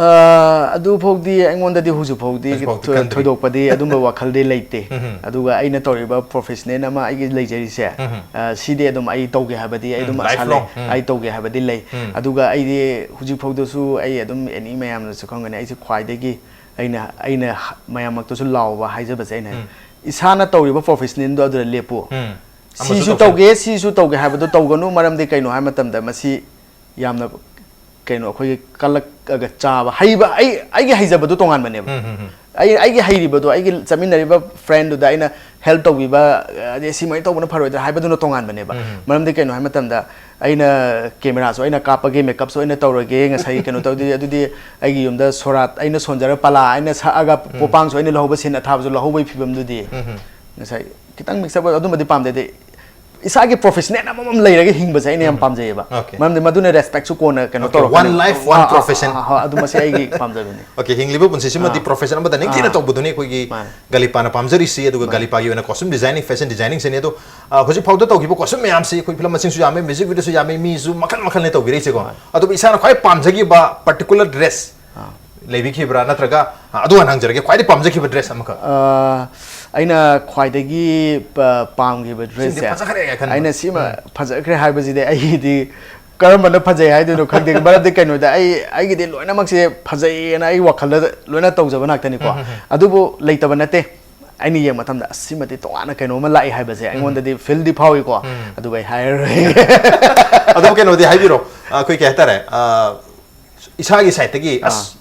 ꯑ, ꯑꯗꯨꯐꯥꯎꯗꯤ ꯑꯩꯉꯣꯟꯗꯗꯤ ꯍꯧꯖꯤꯛꯐꯥꯎꯗꯤ ꯍꯧꯖꯤꯛꯐꯥꯎꯗꯤ ꯊꯣꯏ-, ꯈꯟꯗ꯭ꯔꯤ꯫ ꯊꯣꯏꯗꯣꯛꯄꯗꯤ ꯑꯗꯨꯝꯕ ꯋꯥꯈꯜꯗꯤ ꯂꯩꯇꯦ꯫ ꯎꯝ꯫ ꯑꯗꯨꯒ ꯑꯩꯅ ꯇꯧꯔꯤꯕ ꯄ꯭ꯔꯣꯐꯦꯁꯅꯦꯜ ꯑꯃ ꯑꯩꯒꯤ ꯂꯩꯖꯔꯤꯁꯦ, ꯎꯝ꯫ ꯑ, ꯁꯤꯗꯤ ꯑꯗꯨꯝ ꯑꯩ ꯇꯧꯒꯦ ꯍꯥꯏꯕꯗꯤ ꯑꯩ ꯎꯝ, ꯑꯗꯨꯝ ꯑꯁꯥ life ꯂꯩ, long꯫ ꯎꯝ꯫ ꯑꯩ ꯇꯧꯒꯦ ꯍꯥꯏꯕꯗꯤ ꯂꯩ꯫ ꯎꯝ꯫ ꯑꯗꯨꯒ ꯑꯩꯗꯤ ꯍꯧꯖꯤꯛꯐꯥꯎꯗꯁꯨ ꯑꯩ ꯑꯗꯨꯝ ꯑꯦꯅꯤ ꯃꯌꯥꯝꯅꯁꯨ ꯈꯪꯒꯅꯤ, ꯑꯩꯁꯦ ꯈ꯭ꯋꯥꯏꯗꯒꯤ ꯑꯩꯅ, ꯑꯩꯅ ꯍ-, ꯃꯌꯥꯝꯃꯛꯇꯁꯨ ꯂꯥꯎꯕ ꯍꯥꯏꯖꯕꯁꯦ ꯑꯩꯅ ꯍꯥꯏ-, ꯎꯝ꯫ ꯏꯁꯥꯅ ꯇꯧꯔꯤꯕ ꯄ꯭ꯔꯣꯐꯦꯁꯅꯦꯜꯗꯣ ꯑꯗꯨꯗ ꯂꯦꯞꯄꯨ꯫ ꯎꯝ꯫ ꯑꯃꯁꯨ ꯁꯤꯁꯨ ꯇꯧꯁꯤ꯫ ꯇꯧꯒꯦ, ꯁꯤꯁꯨ ꯇꯧꯒꯦ ꯍꯥꯏꯕꯗꯣ ꯇꯧꯒꯅꯨ, ꯃꯔꯝꯗꯤ ꯀꯩꯅꯣ ꯍꯥꯏꯕ ꯃꯇꯝꯗ ꯃꯁꯤ ꯌꯥꯝꯅ ꯀꯩꯅꯣ ꯑꯩꯈꯣꯏꯒꯤ ꯀꯜꯂꯛꯑꯒ ꯆꯥꯕ, ꯍꯩꯕ, ꯑꯩ, ꯑꯩꯒꯤ ꯍꯩꯖꯕꯗꯣ ꯇꯣꯉꯥꯟꯕꯅꯦꯕ꯫ ꯎꯝ, ꯎꯝ, ꯎꯝ꯫ ꯑꯩ, ꯑꯩꯒꯤ ꯍꯩꯔꯤꯕꯗꯣ ꯑꯩꯒꯤ ꯆꯠꯃꯤꯟꯅꯔꯤꯕ ꯐ꯭ꯔꯦꯟꯗꯨꯗ ꯑꯩꯅ ꯍꯦꯜꯞ ꯇꯧꯕꯤꯕ, ꯑꯗꯩ ꯁꯤꯃꯥꯏꯅ ꯇꯧꯕꯅ ꯐꯔꯣꯏꯗ꯭ꯔꯥ ꯍꯥꯏꯕꯗꯨꯅ ꯇꯣꯉꯥꯟꯕꯅꯦꯕ꯫ ꯎꯝ꯫ ꯃꯔꯝꯗꯤ ꯀꯩꯅꯣ ꯍꯥꯏꯕ ꯃꯇꯝꯗ ꯑꯩꯅ ꯀꯦꯃꯦꯔꯥꯁꯨ ꯑꯩꯅ ꯀꯥꯞꯄꯒꯦ, ꯃꯦꯀꯞꯁꯨ ꯑꯩꯅ ꯇꯧꯔꯒꯦ, ꯉꯁꯥꯏꯒꯤ ꯀꯩꯅꯣ ꯇꯧꯗꯣꯏ, ꯑꯗꯨꯗꯤ ꯑꯩꯒꯤ ꯌꯨꯝꯗ ꯁꯣꯔꯥꯠ ꯑꯩꯅ ꯁꯣꯟꯖꯔ ꯄꯂꯥ ꯑꯩꯅ ꯁꯛꯑꯒ ꯄꯣꯄꯥꯡꯁꯨ ꯑꯩꯅ ꯂꯧꯍꯧꯕ ꯁꯤꯟ ꯑꯊꯥꯕꯁꯨ ꯂꯧꯍꯧꯕꯒꯤ ꯐꯤꯕꯝꯗꯨꯗꯤ ꯎꯝ, ꯎꯝ꯫ ꯉꯁꯥꯏ ꯈꯤꯇꯪ ꯃꯤꯛꯁ ꯑꯞ ꯑꯗꯨꯝꯕꯗꯤ ꯄꯥꯝꯗꯦ꯫ ꯑꯗꯩ ꯏꯁꯥꯒꯤ ꯄ꯭ꯔꯣꯐꯦꯁꯅꯦꯜ ꯑꯃꯃꯝ ꯂꯩꯔꯒ ꯍꯤꯡꯕꯁꯦ ꯑꯩꯅ ꯌꯥꯝ ꯄꯥꯝꯖꯩꯌꯦꯕ꯫ Okay. ꯃꯔꯝꯗꯤ ꯃꯗꯨꯅ ꯔꯦꯁꯄꯦꯛꯁꯨ ꯀꯣꯟꯅ ꯀꯩꯅꯣ Okay, ꯇꯧꯔꯛꯀꯅꯤ꯫ one life, one ꯑꯥ, ꯑꯥ, profession꯫ ꯑꯥ, ꯑꯥ, ꯑꯗꯨ ꯃꯁꯤ ꯑꯩꯒꯤ ꯄꯥꯝꯖꯕꯅꯤ꯫ Okay, ꯍꯤꯡꯂꯤꯕ ꯄꯨꯟꯁꯤꯁꯤꯃꯗꯤ ꯑꯥ꯫ ꯄ꯭ꯔꯣꯐꯦꯁꯟ ꯑꯃꯗ ꯅꯤꯡꯊꯤꯅ ꯑꯥ꯫ ꯇꯧꯕꯗꯨꯅꯤ ꯑꯩꯈꯣꯏꯒꯤ ꯃꯥꯅꯦ꯫ ꯒꯂꯤꯄꯥꯅ ꯄꯥꯝꯖꯔꯤꯁꯤ, ꯑꯗꯨꯒ ꯃꯥꯅꯦ꯫ ꯒꯂꯤꯄꯥꯒꯤ ꯑꯣꯏꯅ ꯀꯣꯁꯇ꯭ꯌꯨꯝ ꯗꯤꯖꯥꯏꯅꯤꯡ, ꯐꯦꯁꯟ ꯗꯤꯖꯥꯏꯅꯤꯡꯁꯤꯅꯤ꯫ ꯑꯗꯣ, ꯑ, ꯍꯧꯖꯤꯛ ꯐꯥꯎꯗ ꯇꯧꯈꯤꯕ ꯀꯣꯁꯇ꯭ꯌꯨꯝ ꯃꯌꯥꯝꯁꯤ ꯑꯩꯈꯣꯏ ꯐꯤꯂꯝ ꯃꯁꯤꯡꯁꯨ ꯌꯥꯝꯃꯤ, ꯃ꯭ꯌꯨꯖꯤꯛ ꯚꯤꯗꯤꯑꯣꯁꯨ ꯌꯥꯝꯃꯤ, ꯃꯤꯁꯨ ꯃꯈꯜ ꯃꯈꯜꯅꯤ ꯇꯧꯕꯤꯔꯛꯏꯁꯦꯀꯣ꯫ ꯃꯥꯅꯦ꯫ ꯑꯗꯨꯕꯨ ꯏꯁꯥꯅ ꯈ꯭ꯋꯥꯏ ꯄꯥꯝꯖꯈꯤꯕ ꯄꯥꯔꯇꯤꯀꯨꯂꯔ ꯗ꯭ꯔꯦꯁ ꯑꯥ꯫ ꯂꯩꯕꯤꯈꯤꯕ꯭ꯔꯥ? ꯅꯠꯇ꯭ꯔꯒ, ꯑ, ꯑꯗꯨ ꯍꯥꯟꯅ ꯍꯪꯖꯔꯒꯦ, ꯈ꯭ꯋꯥꯏꯗꯒꯤ ꯄꯥꯝꯖꯈꯤꯕ ꯗ꯭ꯔꯦꯁ ꯑꯃꯈꯛ? ꯑ, ꯑꯩꯅ ꯈ꯭ꯋꯥꯏꯗꯒꯤ ꯄ-, ꯄꯥꯝꯈꯤꯕ ꯁꯤꯃꯗꯤ ꯗ꯭ꯔꯦꯁꯁꯦ, ꯐꯖꯈ꯭ꯔꯦ ꯈꯟꯕ꯫ ꯑꯩꯅ ꯁꯤꯃ ꯎꯝ꯫ ꯐꯖꯈ꯭ꯔꯦ ꯍꯥꯏꯕꯁꯤꯗꯤ ꯑꯩꯒꯤꯗꯤ ꯀꯔꯝꯕꯅ ꯐꯖꯩ ꯍꯥꯏꯗꯣꯏꯅꯣ ꯈꯪꯗꯦ꯫ ꯃꯔꯝꯗꯤ ꯀꯩꯅꯣꯗ ꯑꯩ, ꯑꯩꯒꯤꯗꯤ ꯂꯣꯏꯅꯃꯛꯁꯦ ꯐꯖꯩꯌꯦꯅ ꯑꯩ ꯋꯥꯈꯜꯗ ꯂꯣꯏꯅ ꯇꯧꯖꯕ ꯉꯥꯛꯇꯅꯤꯀꯣ꯫ ꯎꯝ, ꯎꯝ, ꯎꯝ꯫ ꯑꯗꯨꯕꯨ ꯂꯩꯇꯕ ꯅꯠꯇꯦ꯫ ꯑꯩꯅ ꯌꯦꯡꯕ ꯃꯇꯝꯗ ꯑꯁ ꯁꯤꯃꯗꯤ ꯇꯣꯉꯥꯟꯅ ꯀꯩꯅꯣꯝꯃ ꯂꯥꯛꯏ ꯍꯥꯏꯕꯁꯦ ꯑꯩꯉꯣꯟꯗꯗꯤ ꯐꯤꯜꯗꯤ ꯐꯥꯎꯏꯀꯣ꯫ ꯎꯝ꯫ ꯑꯗꯨꯕꯨ ꯑꯩ ꯍꯥꯏꯔꯔꯣꯏ꯫ ꯑꯗꯨꯝ ꯀꯩꯅꯣꯗꯤ ꯍꯥꯏꯕꯤꯔꯣ, ꯑꯩꯈꯣꯏ ꯀꯩ ꯍꯥꯏꯇꯥꯔꯦ, ꯑ, ꯏꯁꯥꯒꯤ ꯁꯥꯏꯠꯇꯒꯤ ꯑꯁ,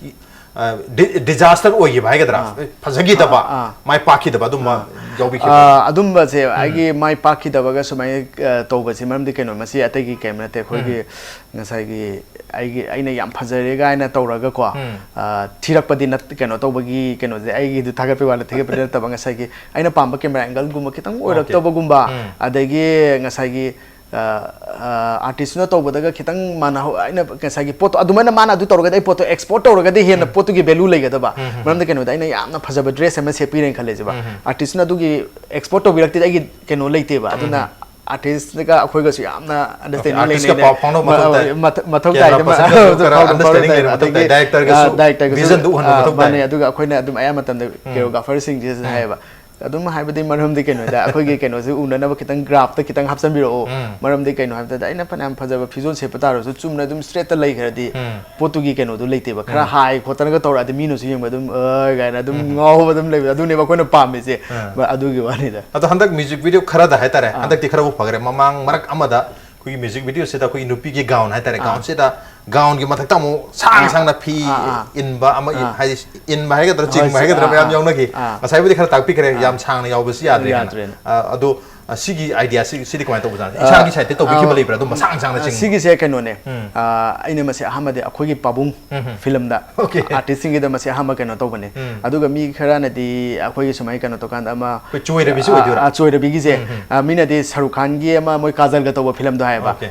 ꯗꯤꯖꯥꯁꯇꯔ ꯑꯣꯏꯈꯤꯕ ꯍꯥꯏꯒꯗ꯭ꯔꯥ? ꯑꯥ꯫ ꯐꯖꯈꯤꯗꯕ, ꯑꯥ, ꯑꯥ꯫ ꯃꯥꯏ ꯄꯥꯛꯈꯤꯗꯕ ꯑꯗꯨꯝꯕ ꯌꯥꯎꯕꯤꯈꯤꯕ꯭ꯔꯥ? ꯑꯥ, ꯑꯗꯨꯝꯕꯁꯦ ꯎꯝ꯫ ꯑꯩꯒꯤ ꯃꯥꯏ ꯄꯥꯛꯈꯤꯗꯕꯒ ꯁꯨꯃꯥꯏꯅ, ꯑ, ꯇꯧꯕꯁꯦ ꯃꯔꯝꯗꯤ ꯀꯩꯅꯣ, ꯃꯁꯤ ꯑꯇꯩꯒꯤ ꯀꯩꯝ ꯅꯠꯇꯦ, ꯑꯩꯈꯣꯏꯒꯤ ꯎꯝ꯫ ꯉꯁꯥꯏꯒꯤ ꯑꯩꯒꯤ, ꯑꯩꯅ ꯌꯥꯝ ꯐꯖꯔꯦ ꯀꯥꯏꯅ ꯇꯧꯔꯒꯀꯣ, ꯎꯝ꯫ ꯑ, ꯊꯤꯔꯛꯄꯗꯤ ꯅꯠ-, ꯀꯩꯅꯣ ꯇꯧꯕꯒꯤ ꯀꯩꯅꯣꯁꯦ, ꯑꯩꯒꯤꯗꯨ ꯊꯥꯒꯠꯄꯒꯤ ꯋꯥ ꯅꯠꯇꯦ, ꯊꯤꯒꯠꯄꯗꯤ ꯅꯠꯇꯕ, ꯉꯁꯥꯏꯒꯤ ꯑꯩꯅ ꯄꯥꯝꯕ ꯀꯦꯃꯦꯔꯥ ꯑꯦꯡꯒꯜꯒꯨꯝꯕ ꯈꯤꯇꯪ ꯑꯣꯀꯦ꯫ ꯑꯣꯏꯔꯛꯇꯕꯒꯨꯝꯕ, ꯎꯝ꯫ ꯑꯗꯒꯤ ꯉꯁꯥꯏꯒꯤ ꯑ, ꯑ, ꯑꯥꯔꯇꯤꯁꯅ ꯇꯧꯕꯗꯒ ꯈꯤꯇꯪ ꯃꯥꯟꯅꯍꯧ-, ꯑꯩꯅ ꯉꯁꯥꯏꯒꯤ ꯄꯣꯠꯇꯣ ꯑꯗꯨꯃꯥꯏꯅ ꯃꯥꯅ ꯑꯗꯨ ꯇꯧꯔꯒꯗꯤ ꯑꯩ ꯄꯣꯠꯇꯣ ꯑꯦꯛꯁꯄꯣꯔꯠ ꯇꯧꯔꯒꯗꯤ ꯍꯦꯟꯅ ꯎꯝ꯫ ꯄꯣꯠꯇꯨꯒꯤ ꯚꯦꯂꯨ ꯂꯩꯒꯗꯕ꯫ ꯎꯝ, ꯎꯝ, ꯃꯔꯝꯗꯤ ꯎꯝ꯫ ꯀꯩꯅꯣꯗ ꯑꯩꯅ ꯌꯥꯝꯅ ꯐꯖꯕ ꯗ꯭ꯔꯦꯁ ꯑꯃ ꯁꯦꯠꯄꯤꯔꯦꯅ ꯈꯜꯂꯁꯦꯕ꯫ ꯎꯝ, ꯎꯝ꯫ ꯑꯥꯔꯇꯤꯁꯅ ꯑꯗꯨꯒꯤ ꯑꯦꯛꯁꯄꯣꯔꯠ ꯇꯧꯕꯤꯔꯛꯇꯦꯗꯤ ꯑꯩꯒꯤ ꯀꯩꯅꯣ ꯂꯩꯇꯦꯕ꯫ ꯎꯝ, ꯑꯗꯨꯅ ꯎꯝ꯫ ꯑꯥꯔꯇꯤꯁꯀ ꯑꯩꯈꯣꯏꯒꯁꯨ ꯌꯥꯝꯅ ꯑꯣꯀꯦ, ꯑꯟꯗꯔꯁꯇꯦꯟꯗꯤꯡ ꯑꯥꯔꯇꯤꯁꯀ ꯂꯩꯅꯩ꯫ ꯄꯥꯎ ꯐꯥꯎꯅꯕ ꯃ-, ꯃꯊꯧ ꯇꯥꯏ꯫ ꯃꯊꯧ ꯇꯥꯏ꯫ ꯀꯦꯃꯦꯔꯥ ꯄꯥꯔꯁꯟꯒꯁꯨ ꯈꯔ ꯐꯥꯎꯅꯕ ꯑꯟꯗꯔꯁꯇꯦꯟꯗꯤꯡ ꯐꯥꯎꯅꯕ ꯂꯩꯅꯕ ꯃꯊꯧ ꯇꯥꯏ꯫ ꯑꯗꯒꯤ, ꯗꯥꯏꯔꯦꯛꯇꯔꯒꯁꯨ ꯑ, ꯗꯥꯏꯔꯦꯛꯇꯔꯒꯁꯨ, ꯚꯤꯖꯟꯗꯨ ꯎꯍꯟꯕ ꯑ, ꯃꯊꯧ ꯇꯥꯏ꯫ ꯃꯥꯅꯦ꯫ ꯑꯗꯨꯒ ꯑꯩꯈꯣꯏꯅ ꯑꯗꯨꯝ ꯑꯌꯥꯝꯕ ꯃꯇꯝꯗ ꯎꯝ꯫ ꯀꯦꯔꯣꯒ꯭ꯔꯥꯐꯔꯁꯤꯡꯁꯤꯁꯨ ꯎꯝ꯫ ꯍꯥꯏꯌꯦꯕ꯫ ꯑꯗꯨꯝ ꯍꯥꯏꯕꯗꯤ ꯃꯔꯝꯗꯤ ꯀꯩꯅꯣꯗ ꯑꯩꯈꯣꯏꯒꯤ ꯀꯩꯅꯣꯁꯦ ꯎꯅꯅꯕ ꯈꯤꯇꯪ ꯒ꯭ꯔꯥꯐꯇ ꯈꯤꯇꯪ ꯍꯥꯞꯆꯤꯟꯕꯤꯔꯛꯑꯣ꯫ ꯎꯝ꯫ ꯃꯔꯝꯗꯤ ꯀꯩꯅꯣ ꯍꯥꯏꯕꯗ ꯑꯩꯅ ꯐꯅꯌꯥꯝ ꯐꯖꯕ ꯐꯤꯖꯣꯜ ꯁꯦꯠꯄ ꯇꯥꯔꯁꯨ ꯆꯨꯝꯅ ꯑꯗꯨꯝ ꯏꯁꯇ꯭ꯔꯦꯠꯇ ꯂꯩꯈ꯭ꯔꯗꯤ ꯎꯝ꯫ ꯄꯣꯠꯇꯨꯒꯤ ꯀꯩꯅꯣꯗꯨ ꯂꯩꯇꯦꯕ꯫ ꯈꯔ ꯎꯝ꯫ ꯍꯥꯏ ꯈꯣꯠꯇꯅꯒ ꯇꯧꯔꯛꯑꯗꯤ ꯃꯤꯅꯁꯨ ꯌꯦꯡꯕ ꯑꯗꯨꯝ, "ꯑ" ꯀꯥꯏꯅ ꯑꯗꯨꯝ ꯎꯝ꯫ ꯉꯥꯎꯕ ꯑꯗꯨꯝ ꯂꯩꯕꯗꯣ, ꯑꯗꯨꯅꯦꯕ ꯑꯩꯈꯣꯏꯅ ꯄꯥꯝꯃꯤꯁꯦ꯫ ꯑꯥ꯫ ꯑꯗꯨꯒꯤ ꯋꯥꯅꯤꯗ꯫ ꯑꯗꯣ ꯍꯟꯗꯛ ꯃ꯭ꯌꯨꯖꯤꯛ ꯚꯤꯗꯤꯑꯣ ꯈꯔꯗ ꯍꯥꯏꯇꯥꯔꯦ, ꯑꯥ꯫ ꯍꯟꯗꯛꯇꯤ ꯈꯔꯕꯨ ꯐꯈ꯭ꯔꯦ꯫ ꯃꯃꯥꯡ ꯃꯔꯛ ꯑꯃꯗ ꯑꯩꯈꯣꯏꯒꯤ ꯃ꯭ꯌꯨꯖꯤꯛ ꯚꯤꯗꯤꯑꯣꯁꯤꯗ ꯑꯩꯈꯣꯏꯒꯤ ꯅꯨꯄꯤꯒꯤ ꯒꯥꯎꯟ ꯍꯥꯏꯇꯥꯔꯦ, ꯑꯥ꯫ ꯒꯥꯎꯟꯁꯤꯗ ꯒꯥꯎꯟꯒꯤ ꯃꯊꯛꯇ ꯑꯃꯨꯛ ꯁꯥꯡ ꯑꯥ꯫ ꯁꯥꯡꯅ ꯐꯤ ꯑꯥ, ꯑꯥ꯫ ꯏꯟꯕ ꯑꯃ, ꯑꯥ꯫ ꯍꯥꯏꯗꯤ ꯏꯟꯕ ꯍꯥꯏꯒꯗ꯭ꯔꯥ, ꯍꯣꯏ, ꯆꯤꯡꯕ ꯍꯥꯏꯒꯗ꯭ꯔꯥ, ꯑꯥ, ꯃꯌꯥꯝ ꯑꯥ꯫ ꯌꯥꯎꯅꯈꯤ꯫ ꯑꯥ꯫ ꯉꯁꯥꯏꯕꯨꯗꯤ ꯈꯔ ꯇꯥꯛꯄꯤꯈ꯭ꯔꯦ, ꯑꯥ꯫ ꯌꯥꯝ ꯁꯥꯡꯅ ꯌꯥꯎꯕꯁꯤ ꯌꯥꯗ꯭ꯔꯦ ꯍꯥꯏꯅ꯫ ꯌꯥꯗ꯭ꯔꯦꯅ꯫ ꯑꯥ, ꯑꯗꯣ, ꯑ, ꯁꯤꯒꯤ ꯑꯥꯏꯗꯤꯌꯥꯁꯤ, ꯁꯤꯗꯤ ꯀꯃꯥꯏꯅ ꯇꯧꯕꯖꯥꯠꯅꯣ? ꯑꯥ, ꯏꯁꯥꯒꯤ ꯁꯥꯏꯠꯇ ꯇꯧꯕꯤꯈꯤꯕ ꯑꯥ, ꯂꯩꯕ꯭ꯔꯥ? ꯑꯗꯨꯝ ꯁꯥꯡ ꯁꯥꯡꯅ ꯑꯥ, ꯆꯤꯡꯕ? ꯁꯤꯒꯤꯁꯦ ꯀꯩꯅꯣꯅꯦ꯫ ꯎꯝ꯫ ꯑꯥ, ꯑꯩꯅ ꯃꯁꯤ ꯑꯍꯥꯟꯕꯗꯤ ꯑꯩꯈꯣꯏꯒꯤ ꯄꯥꯕꯨꯡ ꯎꯝ, ꯎꯝ꯫ ꯐꯤꯂꯝꯗ ꯑꯣꯀꯦ꯫ ꯑꯥꯔꯇꯤꯁꯁꯤꯡꯒꯤꯗ ꯃꯁꯤ ꯑꯍꯥꯟꯕ ꯀꯩꯅꯣ ꯇꯧꯕꯅꯦ꯫ ꯎꯝ꯫ ꯑꯗꯨꯒ ꯃꯤ ꯈꯔꯅꯗꯤ ꯑꯩꯈꯣꯏꯒꯤ ꯁꯨꯃꯥꯏꯅ ꯀꯩꯅꯣ ꯇꯧꯀꯥꯟꯗ ꯑꯃ, ꯑꯩꯈꯣꯏ ꯆꯣꯏꯔꯕꯤꯁꯤ ꯑꯥ, ꯑꯣꯏꯗꯣꯏꯔꯥ? ꯑꯥ, ꯆꯣꯏꯔꯕꯤꯒꯤꯁꯦ, ꯎꯝ, ꯎꯝ꯫ ꯑꯥ, ꯃꯤꯅꯗꯤ ꯁꯔꯨꯛ ꯈꯥꯟꯒꯤ ꯑꯃ ꯃꯣꯏ ꯀꯥꯖꯜꯒ ꯇꯧꯕ ꯐꯤꯂꯝꯗꯣ ꯍꯥꯏꯌꯦꯕ꯫ ꯑꯣꯀꯦ꯫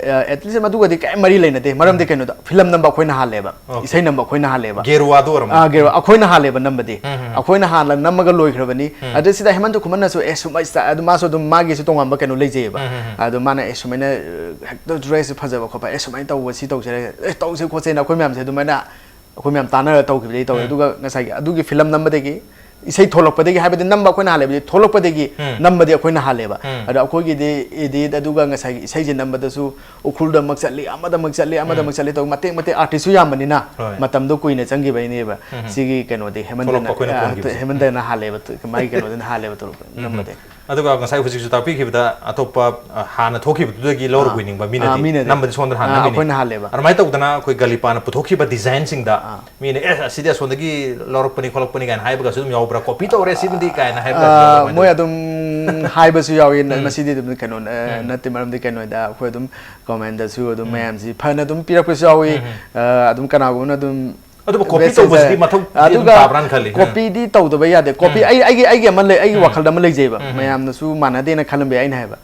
ꯑ, at least ꯃꯗꯨꯒꯗꯤ ꯀꯔꯤꯝ ꯃꯔꯤ ꯂꯩꯅꯗꯦ꯫ ꯃꯔꯝꯗꯤ ꯎꯝ꯫ ꯀꯩꯅꯣꯗ, ꯐꯤꯂꯝ ꯅꯝꯕ ꯑꯩꯈꯣꯏꯅ ꯍꯥꯜꯂꯦꯕ꯫ ꯑꯣꯀꯦ꯫ ꯏꯁꯩ ꯅꯝꯕ ꯑꯩꯈꯣꯏꯅ ꯍꯥꯜꯂꯦꯕ꯫ ꯒꯦꯔꯨꯋꯥꯗꯨ ꯑꯣꯏꯔꯝꯃꯅꯤ꯫ ꯑꯥ, ꯒꯦꯔꯨꯋꯥ꯫ ꯑꯩꯈꯣꯏꯅ ꯍꯥꯜꯂꯦꯕ ꯅꯝꯕꯗꯤ꯫ ꯎꯝ, ꯎꯝ, ꯎꯝ꯫ ꯑꯩꯈꯣꯏꯅ ꯍꯥꯟꯅ ꯅꯝꯃꯒ ꯂꯣꯏꯈ꯭ꯔꯕꯅꯤ꯫ ꯎꯝ꯫ ꯑꯗꯨ ꯁꯤꯗ ꯍꯦꯃꯟꯇ ꯈꯨꯃꯟꯅꯁꯨ, "ꯑꯦ, ꯁꯨꯃꯥꯏ ꯁꯤꯗ", ꯑꯗꯨ ꯃꯥꯁꯨ ꯑꯗꯨꯝ ꯃꯥꯒꯤꯁꯨ ꯇꯣꯉꯥꯟꯕ ꯀꯩꯅꯣ ꯂꯩꯖꯩꯑꯕ꯫ ꯎꯝ, ꯎꯝ, ꯎꯝ꯫ ꯑꯗꯣ ꯃꯥꯅ, "ꯑꯦ, ꯁꯨꯃꯥꯏꯅ, ꯑ, ꯍꯦꯛꯇ ꯗ꯭ꯔꯦꯁꯁꯦ ꯐꯖꯕ ꯈꯣꯠꯄ, ꯑꯦ, ꯁꯨꯃꯥꯏꯅ ꯇꯧꯕ, ꯁꯤ ꯇꯧꯁꯦ, ꯑꯦ, ꯇꯧꯁꯦ ꯈꯣꯠꯁꯦꯅ" ꯑꯩꯈꯣꯏ ꯃꯌꯥꯝꯁꯦ ꯑꯗꯨꯃꯥꯏꯅ ꯑꯩꯈꯣꯏ ꯃꯌꯥꯝ ꯇꯥꯟꯅꯔꯒ ꯇꯧꯈꯤꯕꯗꯒꯤ ꯇꯧꯋꯦ꯫ ꯎꯝ꯫ ꯑꯗꯨꯒ ꯉꯁꯥꯏꯒꯤ ꯑꯗꯨꯒꯤ ꯐꯤꯂꯝ ꯅꯝꯕꯗꯒꯤ, ꯏꯁꯩ ꯊꯣꯛꯂꯛꯄꯗꯒꯤ, ꯍꯥꯏꯕꯗꯤ ꯅꯝꯕ ꯑꯩꯈꯣꯏꯅ ꯍꯥꯜꯂꯦꯕꯗꯤ, ꯊꯣꯛꯂꯛꯄꯗꯒꯤ ꯎꯝ꯫ ꯅꯝꯕꯗꯤ ꯑꯩꯈꯣꯏꯅ ꯍꯥꯜꯂꯦꯕ꯫ ꯎꯝ꯫ ꯑꯗꯣ ꯑꯩꯈꯣꯏꯒꯤꯗꯤ edit, ꯑꯗꯨꯒ ꯉꯁꯥꯏꯒꯤ ꯏꯁꯩꯁꯦ ꯅꯝꯕꯗꯁꯨ ꯎꯈ꯭ꯔꯨꯜꯗꯃꯛ ꯆꯠꯂꯤ, ꯑꯃꯗꯃꯛ ꯆꯠꯂꯤ, ꯑꯃꯗꯃꯛ ꯎꯝ꯫ ꯆꯠꯂꯤ ꯇꯧ, ꯃꯇꯦꯛ ꯃꯇꯦꯛ ꯑꯥꯔꯇꯤꯁꯁꯨ ꯌꯥꯝꯕꯅꯤꯅ ꯍꯣꯏ꯫ ꯃꯇꯝꯗꯣ ꯀꯨꯏꯅ ꯆꯪꯈꯤꯕꯩꯅꯦꯕ꯫ ꯎꯝ꯫ ꯁꯤꯒꯤ ꯀꯩꯅꯣꯗꯤ ꯍꯦꯃꯟꯗꯅ, ꯊꯣꯛꯂꯛꯄ ꯑꯩꯈꯣꯏꯅ ꯑ, ꯀꯣꯟꯈꯤꯕꯁꯦ꯫ ꯍꯦꯃꯟꯗꯅ ꯍꯥꯜꯂꯦꯕ, ꯃꯥꯒꯤ ꯀꯩꯅꯣꯗꯨꯅ ꯍꯥꯜꯂꯦꯕ ꯊꯣꯛꯂꯛꯄ ꯎꯝ꯫ ꯅꯝꯕꯗꯤ꯫ ꯑꯗꯨꯒ ꯉꯁꯥꯏ ꯍꯧꯖꯤꯛꯁꯨ ꯇꯥꯛꯄꯤꯈꯤꯕꯗ ꯑꯇꯣꯞꯄ, ꯑ, ꯍꯥꯟꯅ ꯊꯣꯛꯈꯤꯕꯗꯨꯗꯒꯤ ꯂꯧꯔꯨꯕ ꯑꯥ꯫ ꯅꯤꯡꯕ ꯃꯤꯅꯗꯤ ꯑꯥ, ꯃꯤꯅꯗꯤ꯫ ꯅꯝꯕꯗꯤ ꯁꯣꯝꯗ ꯍꯥꯟꯅ ꯑꯥ, ꯅꯝꯃꯤꯅꯤ꯫ ꯑꯩꯈꯣꯏꯅ ꯍꯥꯜꯂꯦꯕ꯫ ꯑꯗꯨꯃꯥꯏꯅ ꯇꯧꯗꯅ ꯑꯩꯈꯣꯏ ꯒꯂꯤꯄꯥꯅ ꯄꯨꯊꯣꯛꯈꯤꯕ ꯗꯤꯖꯥꯏꯟꯁꯤꯡꯗ ꯑꯥ꯫ ꯃꯤꯅ, "ꯑꯦ, ꯑꯁꯤꯗꯤ ꯑꯁꯣꯝꯗꯒꯤ ꯂꯧꯔꯛꯄꯅꯤ ꯈꯣꯠꯂꯛꯄꯅꯤ" ꯀꯥꯏꯅ ꯍꯥꯏꯕꯒꯁꯨ ꯑꯗꯨꯝ ꯌꯥꯎꯕ꯭ꯔꯥ? "ꯀꯣꯄꯤ ꯇꯧꯔꯦ ꯁꯤꯃꯗꯤ" ꯀꯥꯏꯅ ꯍꯥꯏꯕꯒꯁꯨ ꯑꯥ, ꯌꯥꯎꯕ꯭ꯔꯥ? ꯃꯣꯏ ꯑꯗꯨꯝ ꯍꯥꯏꯕꯁꯨ ꯌꯥꯎꯏ꯫ ꯎꯝ꯫ ꯃꯁꯤꯗꯤ ꯑꯗꯨꯝ ꯀꯩꯅꯣ, ꯑ, ꯎꯝ꯫ ꯅꯠꯇꯦ, ꯃꯔꯝꯗꯤ ꯀꯩꯅꯣꯗ ꯑꯩꯈꯣꯏ ꯑꯗꯨꯝ ꯀꯃꯦꯟꯗꯁꯨ ꯑꯗꯨꯝ ꯎꯝ꯫ ꯃꯌꯥꯝꯁꯤ ꯐꯅ ꯑꯗꯨꯝ ꯄꯤꯔꯛꯄꯁꯨ ꯌꯥꯎꯏ꯫ ꯎꯝ꯫ ꯑ, ꯑꯗꯨꯝ ꯀꯅꯥꯒꯨꯝꯕꯅ ꯑꯗꯨꯝ ꯑꯗꯨꯕꯨ ꯀꯣꯄꯤ ꯃꯦꯁꯦꯖ ꯇꯧꯕꯁꯤꯗꯤ ꯃꯊꯧ ꯑꯗꯨꯝ ꯑꯗꯨꯒ ꯇꯥꯕ꯭ꯔꯥꯅ ꯈꯜꯂꯤ꯫ ꯀꯣꯄꯤꯗꯤ ꯇꯧꯗꯕ ꯌꯥꯗꯦ꯫ ꯀꯣꯄꯤ ꯎꯝ꯫ ꯑꯩ, ꯑꯩꯒꯤ, ꯑꯩꯒꯤ ꯑꯃ ꯂꯩ, ꯑꯩꯒꯤ ꯎꯝ꯫ ꯋꯥꯈꯜꯗ ꯑꯃ ꯂꯩꯖꯩꯕ꯫ ꯎꯝ꯫ ꯃꯌꯥꯝꯅꯁꯨ ꯃꯥꯟꯅꯗꯦꯅ ꯈꯜꯂꯝꯕ ꯌꯥꯏ꯫ ꯑꯩꯅ ꯍꯥꯏꯕ,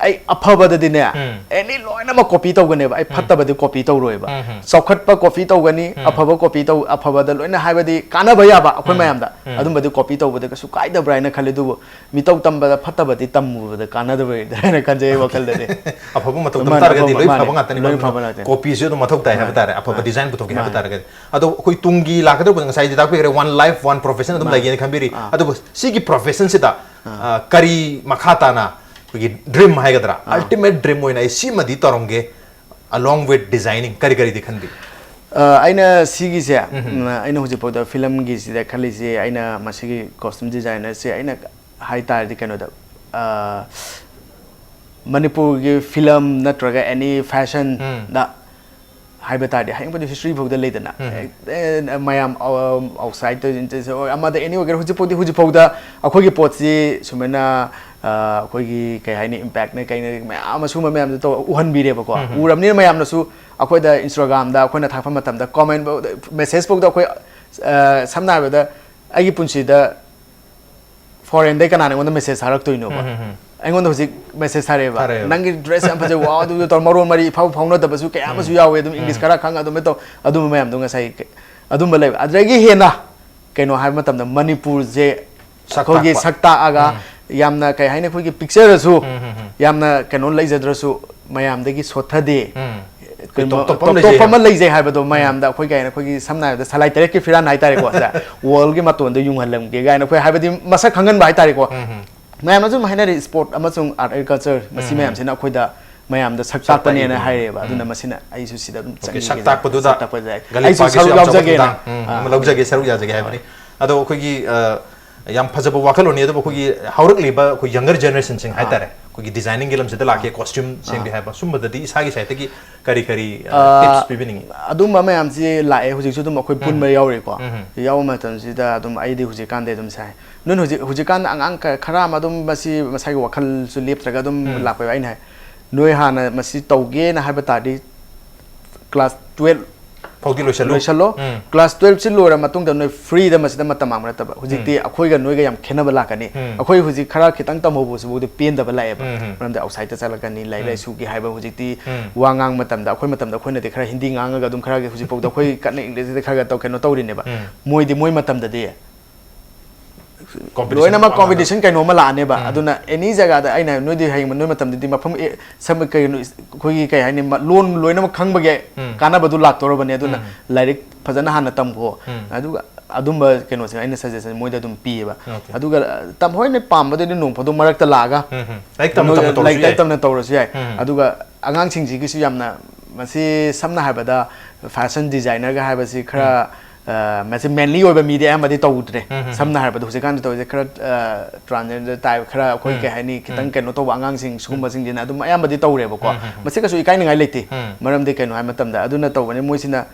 ꯑꯩ ꯑꯐꯕꯗꯗꯤꯅꯦ, ꯎꯝ꯫ ꯑꯦꯅꯤ ꯂꯣꯏꯅꯃꯛ ꯀꯣꯄꯤ ꯇꯧꯒꯅꯦꯕ꯫ ꯑꯩ ꯎꯝ꯫ ꯐꯠꯇꯕꯗꯤ ꯀꯣꯄꯤ ꯇꯧꯔꯣꯏꯕ꯫ ꯎꯝ꯫ ꯆꯥꯎꯈꯠꯄ ꯀꯣꯄꯤ ꯇꯧꯒꯅꯤ, ꯎꯝ꯫ ꯑꯐꯕ ꯀꯣꯄꯤ ꯇꯧ-, ꯑꯐꯕꯗ ꯂꯣꯏꯅ ꯍꯥꯏꯕꯗꯤ ꯀꯥꯟꯅꯕ ꯌꯥꯕ ꯑꯩꯈꯣꯏ ꯎꯝ꯫ ꯃꯌꯥꯝꯗ꯫ ꯎꯝ꯫ ꯑꯗꯨꯝꯕꯗꯤ ꯀꯣꯄꯤ ꯇꯧꯕꯗ ꯀꯩꯁꯨ ꯀꯥꯏꯗꯕ꯭ꯔꯥ ꯍꯥꯏꯅ ꯈꯜꯂꯤ꯫ ꯑꯗꯨꯕꯨ ꯃꯤꯇꯧ ꯇꯝꯕꯗ ꯐꯠꯇꯕꯗꯤ ꯇꯝꯃꯨꯕꯗ ꯀꯥꯟꯅꯗꯕ꯭ꯔꯥ ꯍꯥꯏꯅ ꯈꯟꯖꯩ ꯑꯩ ꯋꯥꯈꯜꯗꯗꯤ꯫ ꯑꯐꯕ ꯃꯇꯧ ꯇꯝ ꯃꯥꯅꯦ, ꯇꯥꯔꯒꯗꯤ ꯑꯐꯕ, ꯂꯣꯏ ꯃꯥꯅꯦ꯫ ꯐꯕ ꯉꯥꯛꯇꯅꯤ, ꯂꯣꯏ ꯂꯣꯏꯅꯃꯛ꯫ ꯐꯕ ꯉꯥꯛꯇꯅꯤ꯫ ꯀꯣꯄꯤꯁꯨ ꯑꯗꯨꯝ ꯃꯊꯧ ꯇꯥꯏ ꯍꯥꯏꯕ ꯃꯥꯅꯦ꯫ ꯇꯥꯔꯦ, ꯑꯐꯕ ꯃꯥꯅꯦ꯫ ꯗꯤꯖꯥꯏꯟ ꯄꯨꯊꯣꯛꯀꯦ ꯍꯥꯏꯕ ꯃꯥꯅꯦ꯫ ꯇꯥꯔꯒꯗꯤ꯫ ꯑꯗꯣ ꯑꯩꯈꯣꯏ ꯇꯨꯡꯒꯤ ꯂꯥꯛꯀꯗꯧꯕꯗ ꯉꯁꯥꯏꯗꯤ ꯇꯥꯛꯄꯤꯈ꯭ꯔꯦ, "One life, one profession" ꯑꯗꯨꯝ ꯃꯥꯅꯦ꯫ ꯂꯩꯒꯦꯅ ꯈꯟꯕꯤꯔꯤ꯫ ꯑꯥ꯫ ꯑꯗꯨꯕꯨ ꯁꯤꯒꯤ profession ꯁꯤꯗ, ꯑꯥ꯫ ꯑ, ꯀꯔꯤ ꯃꯈꯥ ꯇꯥꯅ ꯑꯩꯈꯣꯏꯒꯤ dream ꯍꯥꯏꯒꯗ꯭ꯔꯥ, ꯑꯥ꯫ Ultimate dream ꯑꯣꯏꯅ ꯑꯩ ꯁꯤꯃꯗꯤ ꯇꯧꯔꯝꯒꯦ, along with designing, ꯀꯔꯤ ꯀꯔꯤꯗꯤ ꯈꯟꯕꯤ? ꯑ, ꯑꯩꯅ ꯁꯤꯒꯤꯁꯦ, ꯎꯝ꯫ ꯎꯝ, ꯑꯩꯅ ꯍꯧꯖꯤꯛꯐꯥꯎꯗ ꯐꯤꯂꯝꯒꯤꯁꯤꯗ ꯈꯜꯂꯤꯁꯦ, ꯑꯩꯅ ꯃꯁꯤꯒꯤ costume designer ꯁꯦ ꯑꯩꯅ ꯍꯥꯏ ꯇꯥꯔꯗꯤ ꯀꯩꯅꯣꯗ, ꯑ, ꯃꯅꯤꯄꯨꯔꯒꯤ ꯐꯤꯂꯝ ꯅꯠꯇ꯭ꯔꯒ any fashion ꯎꯝ꯫ ꯗ ꯍꯥꯏꯕ ꯇꯥꯔꯗꯤ, ꯍꯌꯦꯡꯕꯨꯗꯤ history ꯐꯥꯎꯗ ꯂꯩꯗꯅ, ꯎꯝ꯫ ꯑꯦ, ꯃꯌꯥꯝ, ꯑ, outside ꯇ ꯑꯣꯏꯔꯣ, ꯑꯃꯗ any ꯑꯣꯏꯒꯦꯔꯥ, ꯍꯧꯖꯤꯛꯐꯥꯎꯗꯤ, ꯍꯧꯖꯤꯛꯐꯥꯎꯗ ꯑꯩꯈꯣꯏꯒꯤ ꯄꯣꯠꯁꯤ ꯁꯨꯃꯥꯏꯅ, ꯑ, ꯑꯩꯈꯣꯏꯒꯤ ꯀꯩ ꯍꯥꯏꯅꯤ, impact ꯅ ꯀꯩꯅ ꯃꯌꯥꯝ ꯑꯃ ꯁꯤꯒꯨꯝꯕ ꯃꯌꯥꯝꯗꯣ ꯇꯧ-, ꯎꯍꯟꯕꯤꯔꯦꯕꯀꯣ꯫ ꯎꯝ꯫ ꯎꯔꯕꯅꯤꯅ ꯃꯌꯥꯝꯅꯁꯨ ꯑꯩꯈꯣꯏꯗ Instagram ꯗ ꯑꯩꯈꯣꯏꯅ ꯊꯥꯒꯠꯄ ꯃꯇꯝꯗ comment ꯐꯥꯎꯗ, message ꯐꯥꯎꯗ ꯑꯩꯈꯣꯏ, ꯑ, ꯁꯝꯅ ꯍꯥꯏꯔꯕꯗ ꯑꯩꯒꯤ ꯄꯨꯟꯁꯤꯗ foreign ꯗꯩ ꯀꯅꯥꯅ ꯑꯩꯉꯣꯟꯗ message ꯊꯥꯔꯛꯇꯣꯏꯅꯣꯕ? ꯎꯝ, ꯎꯝ, ꯎꯝ꯫ ꯑꯩꯉꯣꯟꯗ ꯍꯧꯖꯤꯛ message ꯊꯥꯔꯛꯑꯦꯕ꯫ ꯊꯥꯔꯛꯑꯦꯕ꯫ "ꯅꯪꯒꯤ dress ꯌꯥꯝ ꯐꯖꯩ, wow" ꯑꯗꯨ ꯇꯧꯔ ꯃꯔꯣꯟ ꯃꯔꯤ ꯏꯐꯥꯎ ꯐꯥꯎꯅꯗꯕꯁꯨ ꯀꯌꯥ ꯑꯃꯁꯨ ꯎꯝ꯫ ꯌꯥꯎꯋꯦ, ꯑꯗꯨꯝ English ꯎꯝ꯫ ꯈꯔ ꯈꯪꯉ ꯑꯗꯨꯃꯥꯏꯅ ꯇꯧ, ꯑꯗꯨꯝꯕ ꯃꯌꯥꯝꯗꯣ ꯉꯁꯥꯏ ꯀ-, ꯑꯗꯨꯝꯕ ꯂꯩꯕ꯫ ꯑꯗꯨꯗꯒꯤ ꯍꯦꯟꯅ ꯀꯩꯅꯣ ꯍꯥꯏꯕ ꯃꯇꯝꯗ ꯃꯅꯤꯄꯨꯔꯁꯦ ꯁꯛ ꯑꯩꯈꯣꯏꯒꯤ ꯇꯥꯛꯄ꯫ ꯁꯛ ꯇꯥꯛꯑꯒ ꯎꯝ꯫ ꯌꯥꯝꯅ ꯀꯩ ꯍꯥꯏꯅꯤ, ꯑꯩꯈꯣꯏꯒꯤ picture ꯗꯁꯨ ꯎꯝ, ꯎꯝ, ꯎꯝ꯫ ꯌꯥꯝꯅ ꯀꯩꯅꯣ ꯂꯩꯖꯗ꯭ꯔꯁꯨ ꯃꯌꯥꯝꯗꯒꯤ ꯁꯣꯠꯊꯗꯦ꯫ ꯎꯝ꯫ ꯑꯩꯈꯣꯏ ꯀꯩꯅꯣ, ꯇꯣꯞ ꯇꯣꯞꯄ ꯑꯃ top ꯇꯣꯞꯄ ꯂꯩꯖꯩ ꯑꯃ ꯍꯥꯏꯕ꯫ ꯂꯩꯖꯩ ꯍꯥꯏꯕꯗꯣ ꯎꯝ꯫ ꯃꯌꯥꯝꯗ ꯑꯩꯈꯣꯏ ꯀꯩ ꯍꯥꯏꯅꯤ, ꯑꯩꯈꯣꯏꯒꯤ ꯁꯝꯅ ꯍꯥꯏꯔꯕꯗ ꯁꯂꯥꯏ ꯇꯔꯦꯠꯀꯤ ꯐꯤꯔꯥꯟ ꯍꯥꯏꯇꯥꯔꯦꯀꯣ, ꯁꯦ, world ꯒꯤ ꯃꯇꯣꯟꯗ ꯌꯨꯡꯍꯜꯂꯝꯒꯦ ꯀꯥꯏꯅ ꯑꯩꯈꯣꯏ ꯍꯥꯏꯕꯗꯤ ꯃꯁꯛ ꯈꯪꯍꯟꯕ ꯍꯥꯏꯇꯥꯔꯦꯀꯣ꯫ ꯎꯝ, ꯎꯝ꯫ ꯃꯌꯥꯝꯅ ꯑꯗꯨꯝ ꯍꯥꯏꯅꯔꯤ, sport ꯑꯃꯁꯨꯡ art and culture ꯃꯁꯤ ꯎꯝ, ꯎꯝ꯫ ꯃꯌꯥꯝꯁꯤꯅ ꯑꯩꯈꯣꯏꯗ ꯃꯌꯥꯝꯗ ꯁꯛ ꯁꯛ ꯇꯥꯛꯄꯅꯦꯅ ꯇꯥꯛꯏꯕꯅꯤ꯫ ꯍꯥꯏꯔꯛꯑꯦꯕ꯫ ꯑꯗꯨꯅ ꯎꯝ꯫ ꯃꯁꯤꯅ ꯑꯩꯁꯨ ꯁꯤꯗ ꯑꯗꯨꯝ OK, ꯆꯪꯅꯤꯡꯉꯦ꯫ ꯁꯛ ꯇꯥꯛꯄꯗꯨꯗ ꯁꯛ ꯇꯥꯛꯄꯗ ꯑꯩꯁꯨ ꯒꯂꯤꯄꯥꯒꯤꯁꯨ ꯁꯔꯨꯛ ꯌꯥꯝ ꯆꯥꯎꯕ ꯌꯥꯎꯖꯒꯦꯅ꯫ ꯊꯧꯗꯥꯡ, ꯎꯝ, ꯑꯥ꯫ ꯑꯃ ꯂꯧꯖꯒꯦ, ꯁꯔꯨꯛ ꯌꯥꯖꯒꯦ ꯍꯣꯏ꯫ ꯍꯥꯏꯕꯅꯤ꯫ ꯑꯗꯣ ꯑꯩꯈꯣꯏꯒꯤ, ꯑ, ꯌꯥꯝ ꯐꯖꯕ ꯋꯥꯈꯜꯂꯣꯟꯅꯤ꯫ ꯑꯗꯨꯕꯨ ꯑꯩꯈꯣꯏꯒꯤ ꯍꯧꯔꯛꯂꯤꯕ ꯑꯩꯈꯣꯏ ꯌꯪꯒꯔ ꯖꯦꯅꯦꯔꯦꯁꯟꯁꯤꯡ ꯍꯥꯏꯇꯥꯔꯦ, ꯑꯩꯈꯣꯏꯒꯤ ꯗꯤꯖꯥꯏꯅꯤꯡꯒꯤ ꯂꯝꯁꯤꯗ ꯂꯥꯛꯀꯦ, ꯀꯣꯁꯇ꯭ꯌꯨꯝ ꯁꯦꯝꯒꯦ ꯍꯥꯏꯕ, ꯁꯨꯝꯕꯗꯗꯤ ꯏꯁꯥꯒꯤ ꯁꯥꯏꯠꯇꯒꯤ ꯀꯔꯤ ꯀꯔꯤ ꯑ, ꯑ, ꯇꯤꯞꯁ ꯄꯤꯕꯤꯅꯤꯡꯉꯤ? ꯑꯗꯨꯝꯕ ꯃꯌꯥꯝꯁꯤ ꯂꯥꯛꯑꯦ꯫ ꯍꯧꯖꯤꯛꯁꯨ ꯑꯗꯨꯝ ꯑꯩꯈꯣꯏ ꯎꯝ꯫ ꯄꯨꯟꯕ ꯌꯥꯎꯔꯤꯀꯣ꯫ ꯎꯝ꯫ ꯌꯥꯎꯕ ꯃꯇꯝꯁꯤꯗ ꯑꯗꯨꯝ ꯑꯩꯗꯤ ꯍꯧꯖꯤꯛꯀꯥꯟꯗꯤ ꯑꯗꯨꯝ ꯁꯥꯏ꯫ ꯅꯣꯏꯅ ꯍꯧꯖꯤꯛ, ꯍꯧꯖꯤꯛꯀꯥꯟꯗ ꯑꯉꯥꯡ ꯈ-, ꯈꯔ ꯑꯃ ꯑꯗꯨꯝ ꯃꯁꯤ ꯃꯁꯥꯒꯤ ꯋꯥꯈꯜꯁꯨ ꯂꯦꯞꯇ꯭ꯔꯒ ꯑꯗꯨꯝ ꯎꯝ꯫ ꯂꯥꯛꯄ ꯌꯥꯎꯏ꯫ ꯑꯩꯅ ꯍꯥꯏ, ꯅꯣꯏ ꯍꯥꯟꯅ ꯃꯁꯤ ꯇꯧꯒꯦꯅ ꯍꯥꯏꯕ ꯇꯥꯔꯗꯤ class twelve ꯐꯥꯎꯗꯤ ꯂꯣꯏꯁꯜꯂꯨ꯫ ꯂꯣꯏꯁꯜꯂꯣ꯫ ꯎꯝ꯫ Class twelve ꯁꯤ ꯂꯣꯏꯔ ꯃꯇꯨꯡꯗ ꯅꯣꯏ free ꯗ ꯃꯁꯤꯗ ꯃꯇꯝ ꯃꯥꯡꯕ ꯅꯠꯇꯕ꯫ ꯍꯧꯖꯤꯛꯇꯤ ꯎꯝ꯫ ꯑꯩꯈꯣꯏꯒ ꯅꯣꯏꯒ ꯌꯥꯝ ꯈꯦꯠꯅꯕ ꯂꯥꯛꯀꯅꯤ꯫ ꯎꯝ꯫ ꯑꯩꯈꯣꯏ ꯍꯧꯖꯤꯛ ꯈꯔ ꯈꯤꯇꯪ ꯇꯝꯍꯧꯕꯁꯤꯐꯥꯎꯗꯤ ꯄꯦꯟꯗꯕ ꯂꯥꯛꯑꯦꯕ꯫ ꯎꯝ, ꯎꯝ꯫ ꯃꯔꯝꯗꯤ outside ꯇ ꯆꯠꯂꯛꯀꯅꯤ, ꯂꯥꯏꯔꯤꯛ ꯎꯝ꯫ ꯂꯥꯏꯁꯨꯒꯤ ꯍꯥꯏꯕ ꯍꯧꯖꯤꯛꯇꯤ ꯎꯝ꯫ ꯋꯥ ꯉꯥꯡꯕ ꯃꯇꯝꯗ, ꯑꯩꯈꯣꯏ ꯃꯇꯝꯗ ꯑꯩꯈꯣꯏꯅꯗꯤ ꯈꯔ ꯍꯤꯟꯗꯤ ꯉꯥꯡꯉꯒ ꯑꯗꯨꯝ ꯈꯔ ꯍꯧꯖꯤꯛꯐꯥꯎꯗ ꯑꯩꯈꯣꯏ ꯀꯟꯅ ꯏꯪꯂꯤꯁꯇ ꯈꯔ ꯈꯔ ꯇꯧ-, ꯀꯩꯅꯣ ꯇꯧꯔꯤꯅꯦꯕ꯫ ꯎꯝ꯫ ꯃꯣꯏꯗꯤ ꯃꯣꯏ ꯃꯇꯝꯗꯗꯤ competition ꯂꯣꯏꯅꯃꯛ ꯃꯥꯟꯅꯗꯕ꯫ Competition ꯀꯩꯅꯣ ꯑꯃ ꯂꯥꯛꯑꯅꯦꯕ꯫ ꯎꯝ꯫ ꯑꯗꯨꯅ any ꯖꯒꯥꯗ ꯑꯩꯅ ꯅꯣꯏꯗꯤ ꯍꯌꯦꯡ ꯅꯣꯏ ꯃꯇꯝꯗꯗꯤ ꯃꯐꯝ ꯑꯦ-, ꯁꯝ-, ꯀꯩꯅꯣ, ꯑꯩꯈꯣꯏꯒꯤ ꯀꯩ ꯍꯥꯏꯅꯤ, ꯃ-, ꯂꯣꯟ ꯂꯣꯏꯅꯃꯛ ꯈꯪꯕꯒꯤ ꯎꯝ꯫ ꯀꯥꯟꯅꯕꯗꯨ ꯂꯥꯛꯇꯧꯔꯕꯅꯦ꯫ ꯑꯗꯨꯅ ꯎꯝ꯫ ꯂꯥꯏꯔꯤꯛ ꯐꯖꯅ ꯍꯥꯟꯅ ꯇꯝꯈꯣ꯫ ꯎꯝ꯫ ꯑꯗꯨꯒ ꯑꯗꯨꯝꯕ ꯀꯩꯅꯣꯁꯦ ꯑꯩꯅ suggestion ꯃꯣꯏꯗ ꯑꯗꯨꯝ ꯄꯤꯌꯦꯕ꯫ Okay꯫ ꯑꯗꯨꯒ, ꯑ, ꯇꯝ-, ꯍꯣꯏꯅꯦ, ꯄꯥꯝꯕꯗꯗꯤ ꯅꯣꯡ ꯐꯥꯗꯣꯛ ꯃꯔꯛꯇ ꯂꯥꯛꯑꯒ ꯎꯝ, ꯎꯝ꯫ ꯂꯥꯏꯔꯤꯛ ꯇꯝꯅ ꯅꯣꯏ ꯇꯝꯅ ꯇꯧꯔꯁꯨ ꯂꯥꯏꯔꯤꯛ ꯌꯥꯏ꯫ ꯇꯝꯅ ꯇꯧꯔꯁꯨ ꯌꯥꯏ꯫ ꯎꯝ꯫ ꯑꯗꯨꯒ ꯑꯉꯥꯡꯁꯤꯡꯁꯤꯒꯤꯁꯨ ꯌꯥꯝꯅ, ꯃꯁꯤ ꯁꯝꯅ ꯍꯥꯏꯔꯕꯗ fashion designer ꯒ ꯍꯥꯏꯕꯁꯤ ꯈꯔ, ꯎꯝ꯫ ꯑ, ꯃꯁꯤ manly ꯑꯣꯏꯕ ꯃꯤꯗꯤ ꯑꯌꯥꯝꯕꯗꯤ ꯇꯧꯗ꯭ꯔꯦ꯫ ꯎꯝ, ꯎꯝ, ꯁꯝꯅ ꯎꯝ꯫ ꯍꯥꯏꯔꯕꯗ ꯍꯧꯖꯤꯛꯀꯥꯟꯗꯤ ꯇꯧꯔꯤꯁꯦ ꯈꯔ, ꯑ, transgender type, ꯈꯔ ꯑꯩꯈꯣꯏ ꯎꯝ꯫ ꯀꯩ ꯍꯥꯏꯅꯤ, ꯈꯤꯇꯪ ꯎꯝ꯫ ꯀꯩꯅꯣ ꯇꯧꯕ ꯑꯉꯥꯡꯁꯤꯡ ꯎꯝ꯫ ꯁꯤꯒꯨꯝꯕꯁꯤꯡꯁꯤꯅ ꯑꯗꯨꯝ ꯑꯌꯥꯝꯕꯗꯤ ꯇꯧꯔꯦꯕꯀꯣ꯫ ꯎꯝ, ꯎꯝ, ꯎꯝ꯫ ꯃꯁꯤ ꯀꯩꯁꯨ ꯏꯀꯥꯏꯅꯤꯡꯉꯥꯏ ꯂꯩꯇꯦ꯫ ꯎꯝ꯫ ꯃꯔꯝꯗꯤ ꯀꯩꯅꯣ ꯍꯥꯏꯕ ꯃꯇꯝꯗ ꯑꯗꯨꯅ ꯇꯧꯕꯅꯤ꯫ ꯃꯣꯏꯁꯤꯅ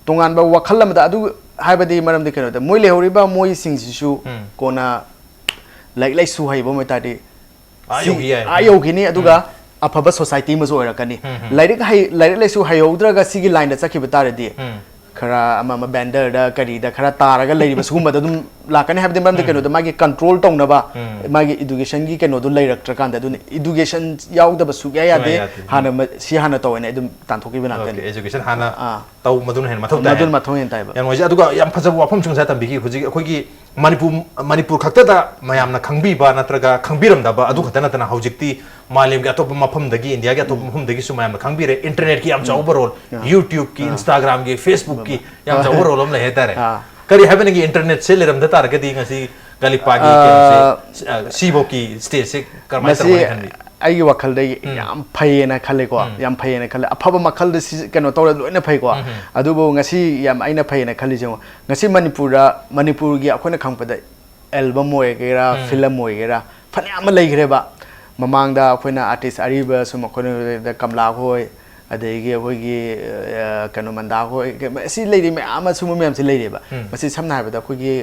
ꯇꯣꯉꯥꯟꯕ ꯋꯥꯈꯜ ꯑꯃꯗ ꯑꯗꯨ ꯍꯥꯏꯕꯗꯤ ꯃꯔꯝꯗꯤ ꯀꯩꯅꯣꯗ ꯃꯣꯏ ꯂꯩꯍꯧꯔꯤꯕ ꯃꯣꯏꯁꯤꯡꯁꯤꯁꯨ ꯎꯝ꯫ ꯀꯣꯟꯅ ꯂꯥꯏꯔꯤꯛ ꯂꯥꯏꯁꯨ ꯍꯩꯕ ꯑꯣꯏ ꯇꯥꯔꯗꯤ ꯑꯥ ꯁꯤ ꯌꯧꯈꯤ ꯌꯥꯏ꯫ ꯑꯥ ꯌꯧꯈꯤꯅꯤ, ꯑꯗꯨꯒ ꯎꯝ꯫ ꯑꯐꯕ society ꯑꯃꯁꯨ ꯑꯣꯏꯔꯛꯀꯅꯤ꯫ ꯎꯝ, ꯎꯝ꯫ ꯂꯥꯏꯔꯤꯛ ꯍꯩ-, ꯂꯥꯏꯔꯤꯛ ꯂꯥꯏꯁꯨ ꯍꯩꯍꯧꯗ꯭ꯔꯒ ꯁꯤꯒꯤ line ꯗ ꯆꯠꯈꯤꯕ ꯇꯥꯔꯗꯤ, ꯎꯝ꯫ ꯈꯔ ꯑꯃ ꯑꯃ vendor ꯗ ꯀꯔꯤꯗ ꯈꯔ ꯇꯥꯔꯒ ꯂꯩꯔꯤꯕ ꯁꯤꯒꯨꯝꯕꯗ ꯑꯗꯨꯝ ꯂꯥꯛꯀꯅꯤ꯫ ꯍꯥꯏꯕꯗꯤ ꯃꯔꯝꯗꯤ ꯎꯝ꯫ ꯀꯩꯅꯣꯗ ꯃꯥꯒꯤ control ꯇꯧꯅꯕ ꯎꯝ꯫ ꯃꯥꯒꯤ education ꯒꯤ ꯀꯩꯅꯣꯗꯣ ꯂꯩꯔꯛꯇ꯭ꯔꯀꯥꯟꯗ, ꯑꯗꯨꯅ education ꯌꯥꯎꯗꯕ ꯁꯨꯛꯌꯥ ꯌꯥꯗꯦ꯫ ꯁꯨꯡꯌꯥ ꯌꯥꯗꯦ꯫ ꯍꯥꯟꯅ ꯃ-, ꯁꯤ ꯍꯥꯟꯅ ꯇꯧꯋꯦꯅ ꯑꯗꯨꯝ ꯇꯥꯟꯊꯣꯛꯈꯤꯕ ꯉꯥꯛꯇꯅꯤ꯫ Okay, education ꯍꯥꯟꯅ ꯑꯥ꯫ ꯇꯧ, ꯃꯗꯨꯅ ꯍꯦꯟꯅ ꯃꯊꯧ ꯇꯥꯏ꯫ ꯃꯗꯨꯅ ꯃꯊꯧ ꯍꯦꯟꯅ ꯇꯥꯏꯕ꯫ ꯌꯥꯝ ꯅꯨꯡꯉꯥꯏꯖꯩ꯫ ꯑꯗꯨꯒ ꯌꯥꯝ ꯐꯖꯕ ꯋꯥꯐꯝꯁꯨ ꯉꯁꯥꯏ ꯊꯝꯕꯤꯈꯤ꯫ ꯍꯧꯖꯤꯛ ꯑꯩꯈꯣꯏꯒꯤ ꯃꯅꯤꯄꯨꯔ, ꯃꯅꯤꯄꯨꯔ ꯈꯛꯇꯗ ꯃꯌꯥꯝꯅ ꯈꯪꯕꯤꯕ ꯅꯠꯇ꯭ꯔꯒ ꯈꯪꯕꯤꯔꯝꯗꯕ ꯑꯗꯨ ꯈꯛꯇ ꯅꯠꯇꯅ ꯍꯧꯖꯤꯛꯇꯤ ꯃꯥꯂꯦꯝꯒꯤ ꯑꯇꯣꯞꯄ ꯃꯐꯝꯗꯒꯤ, ꯏꯟꯗꯤꯌꯥꯒꯤ ꯑꯇꯣꯞꯄ ꯎꯝ꯫ ꯃꯐꯝꯗꯒꯤꯁꯨ ꯃꯌꯥꯝꯅ ꯈꯪꯕꯤꯔꯦ꯫ Internet ꯀꯤ ꯌꯥꯝ ꯎꯝ꯫ ꯆꯥꯎꯕ role, ꯑꯥ꯫ YouTube ꯀꯤ, ꯑꯥ꯫ Instagram ꯒꯤ, Facebook ꯀꯤ ꯍꯣꯏ, ꯍꯣꯏ꯫ ꯌꯥꯝ ꯆꯥꯎꯕ role ꯑꯃ ꯂꯩ ꯍꯥꯏꯇꯥꯔꯦ꯫ ꯑꯥ꯫ ꯀꯔꯤ ꯍꯥꯏꯕꯅꯤꯒꯤ, internet ꯁꯦ ꯂꯩꯔꯝꯗ ꯇꯥꯔꯒꯗꯤ ꯉꯁꯤ ꯒꯥꯂꯤꯄꯥꯒꯤ ꯑꯥ꯫ ꯀꯩꯅꯣꯁꯦ, ꯑ, ꯁꯤꯐꯧꯀꯤ stage ꯁꯦ ꯀꯔꯝꯍꯥꯏꯅ ꯃꯁꯤ ꯇꯧꯔꯝꯒꯅꯤ ꯈꯜꯂꯤ? ꯑꯩꯒꯤ ꯋꯥꯈꯜꯗꯒꯤ ꯎꯝ꯫ ꯌꯥꯝ ꯐꯩꯌꯦꯅ ꯈꯜꯂꯦꯀꯣ꯫ ꯎꯝ꯫ ꯌꯥꯝ ꯐꯩꯌꯦꯅ ꯈꯜꯂꯦ꯫ ꯑꯐꯕ ꯃꯈꯜꯗ ꯁꯤ ꯀꯩꯅꯣ ꯇꯧꯔ ꯂꯣꯏꯅ ꯐꯩꯀꯣ꯫ ꯎꯝ, ꯎꯝ꯫ ꯑꯗꯨꯕꯨ ꯉꯁꯤ ꯌꯥꯝ ꯑꯩꯅ ꯐꯩꯌꯦꯅ ꯈꯜꯂꯤꯁꯦ ꯌꯦꯡꯉꯣ꯫ ꯉꯁꯤ ꯃꯅꯤꯄꯨꯔꯗ, ꯃꯅꯤꯄꯨꯔꯒꯤ ꯑꯩꯈꯣꯏꯅ ꯈꯪꯕꯗ ꯑꯦꯜꯕꯝ ꯑꯣꯏꯒꯦꯔꯥ, ꯐꯤꯂꯝ ꯑꯣꯏꯒꯦꯔꯥ, ꯐꯅꯌꯥꯝ ꯑꯃ ꯂꯩꯈ꯭ꯔꯦꯕ꯫ ꯃꯃꯥꯡꯗ ꯑꯩꯈꯣꯏꯅ ꯑꯥꯔꯇꯤꯁ ꯑꯔꯤꯕ ꯁꯨꯝ ꯑꯩꯈꯣꯏꯅ ꯀꯃꯂꯥ ꯍꯣꯏ, ꯑꯗꯒꯤ ꯑꯩꯈꯣꯏꯒꯤ, ꯑ, ꯀꯩꯅꯣ, ꯃꯟꯗꯥ ꯍꯣꯏ, ꯀꯩ-, ꯑꯁꯤ ꯂꯩꯔꯤ ꯃꯌꯥꯝ ꯑꯃ, ꯁꯨꯝꯕ ꯃꯌꯥꯝꯁꯤ ꯂꯩꯔꯦꯕ꯫ ꯃꯁꯤ ꯁꯝꯅ ꯍꯥꯏꯔꯕꯗ ꯑꯩꯈꯣꯏꯒꯤ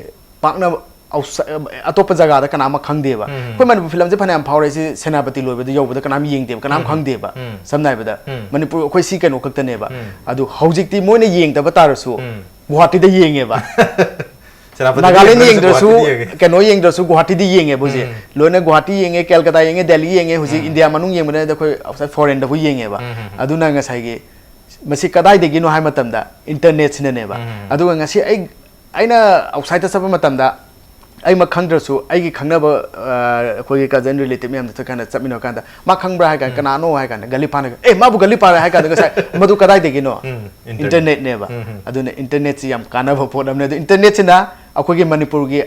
ꯄꯥꯛꯅ ꯑꯥꯎꯠꯁꯥꯏ-, ꯑꯇꯣꯞꯄ ꯖꯒꯥꯗ ꯀꯅꯥ ꯑꯃ ꯈꯪꯗꯦꯕ꯫ ꯑꯩꯈꯣꯏ ꯃꯅꯤꯄꯨꯔ ꯐꯤꯂꯝꯁꯦ ꯐꯅꯌꯥꯝ ꯐꯥꯎꯔꯦ, ꯁꯤ ꯁꯦꯅꯥꯄꯇꯤ ꯂꯣꯏꯕꯗ ꯌꯧꯕꯗ ꯀꯅꯥꯝ ꯌꯦꯡꯗꯦꯕ, ꯀꯅꯥꯝ ꯈꯪꯗꯦꯕ꯫ ꯁꯝꯅ ꯍꯥꯏꯔꯕꯗ ꯃꯅꯤꯄꯨꯔ ꯑꯩꯈꯣꯏ ꯁꯤ ꯀꯩꯅꯣ ꯈꯛꯇꯅꯦꯕ꯫ ꯑꯗꯨ ꯍꯧꯖꯤꯛꯇꯤ ꯃꯣꯏꯅ ꯌꯦꯡꯗꯕ ꯇꯥꯔꯁꯨ ꯒꯨꯍꯥꯇꯤꯗ ꯌꯦꯡꯉꯦꯕ꯫ ꯁꯦꯅꯥꯄꯇꯤꯗ ꯅꯥꯒꯥꯂꯦꯟ ꯌꯦꯡꯗ꯭ꯔꯁꯨ ꯌꯦꯡꯗ꯭ꯔꯁꯨ ꯒꯨꯍꯥꯇꯤꯗ ꯌꯦꯡꯉꯦ꯫ ꯀꯩꯅꯣ ꯌꯦꯡꯗ꯭ꯔꯁꯨ ꯒꯨꯍꯥꯇꯤꯗ ꯌꯦꯡꯉꯦꯕ ꯍꯧꯖꯤꯛ꯫ ꯂꯣꯏꯅ ꯒꯨꯍꯥꯇꯤ ꯌꯦꯡꯉꯦ, ꯀꯦꯜꯀꯇꯥ ꯌꯦꯡꯉꯦ, ꯗꯦꯜꯂꯤ ꯌꯦꯡꯉꯦ, ꯍꯧꯖꯤꯛ ꯏꯟꯗꯤꯌꯥ ꯃꯅꯨꯡ ꯌꯦꯡꯕꯅ ꯑꯩꯈꯣꯏ ꯑꯥꯎꯠꯁꯥꯏꯠ ꯐꯣꯔꯦꯟꯗꯕꯨ ꯌꯦꯡꯉꯦꯕ꯫ ꯑꯗꯨꯅ ꯉꯁꯥꯏꯒꯤ ꯃꯁꯤ ꯀꯗꯥꯏꯗꯒꯤꯅꯣ ꯍꯥꯏ ꯃꯇꯝꯗ ꯏꯟꯇꯔꯅꯦꯠꯁꯤꯅꯅꯦꯕ꯫ ꯑꯗꯨꯒ ꯉꯁꯤ ꯑꯩ, ꯑꯩꯅ ꯑꯥꯎꯠꯁꯥꯏꯠꯇ ꯆꯠꯄ ꯃꯇꯝꯗ ꯑꯩꯃꯛ ꯈꯪꯗ꯭ꯔꯁꯨ ꯑꯩꯒꯤ ꯈꯪꯅꯕ, ꯑ, ꯑꯩꯈꯣꯏꯒꯤ ꯀꯖꯟ ꯔꯤꯂꯦꯇꯤꯚ ꯃꯌꯥꯝꯗ ꯆꯠꯀꯥꯟꯗ, ꯆꯠꯃꯤꯟꯅꯔ ꯀꯥꯟꯗ, "ꯃꯥ ꯈꯪꯕ꯭ꯔꯥ?" ꯍꯥꯏ ꯀꯥꯟꯗ, "ꯀꯅꯥꯅꯣ?" ꯍꯥꯏ ꯀꯥꯟꯗ, "ꯒꯂꯤꯄꯥꯅ", "ꯑꯦ, ꯃꯥꯕꯨ ꯒꯂꯤꯄꯥꯔ?" ꯍꯥꯏ ꯀꯥꯟꯗ ꯉꯁꯥꯏ ꯃꯗꯨ ꯀꯗꯥꯏꯗꯒꯤꯅꯣ? ꯎꯝ, ꯏꯟꯇꯔꯅꯦꯠ꯫ ꯏꯟꯇꯔꯅꯦꯠꯅꯦꯕ꯫ ꯑꯗꯨꯅ ꯏꯟꯇꯔꯅꯦꯠꯁꯤ ꯌꯥꯝ ꯀꯥꯟꯅꯕ ꯄꯣꯠ ꯑꯃꯅꯦ꯫ ꯑꯗꯨ ꯏꯟꯇꯔꯅꯦꯠꯁꯤꯅ ꯑꯩꯈꯣꯏꯒꯤ ꯃꯅꯤꯄꯨꯔꯒꯤ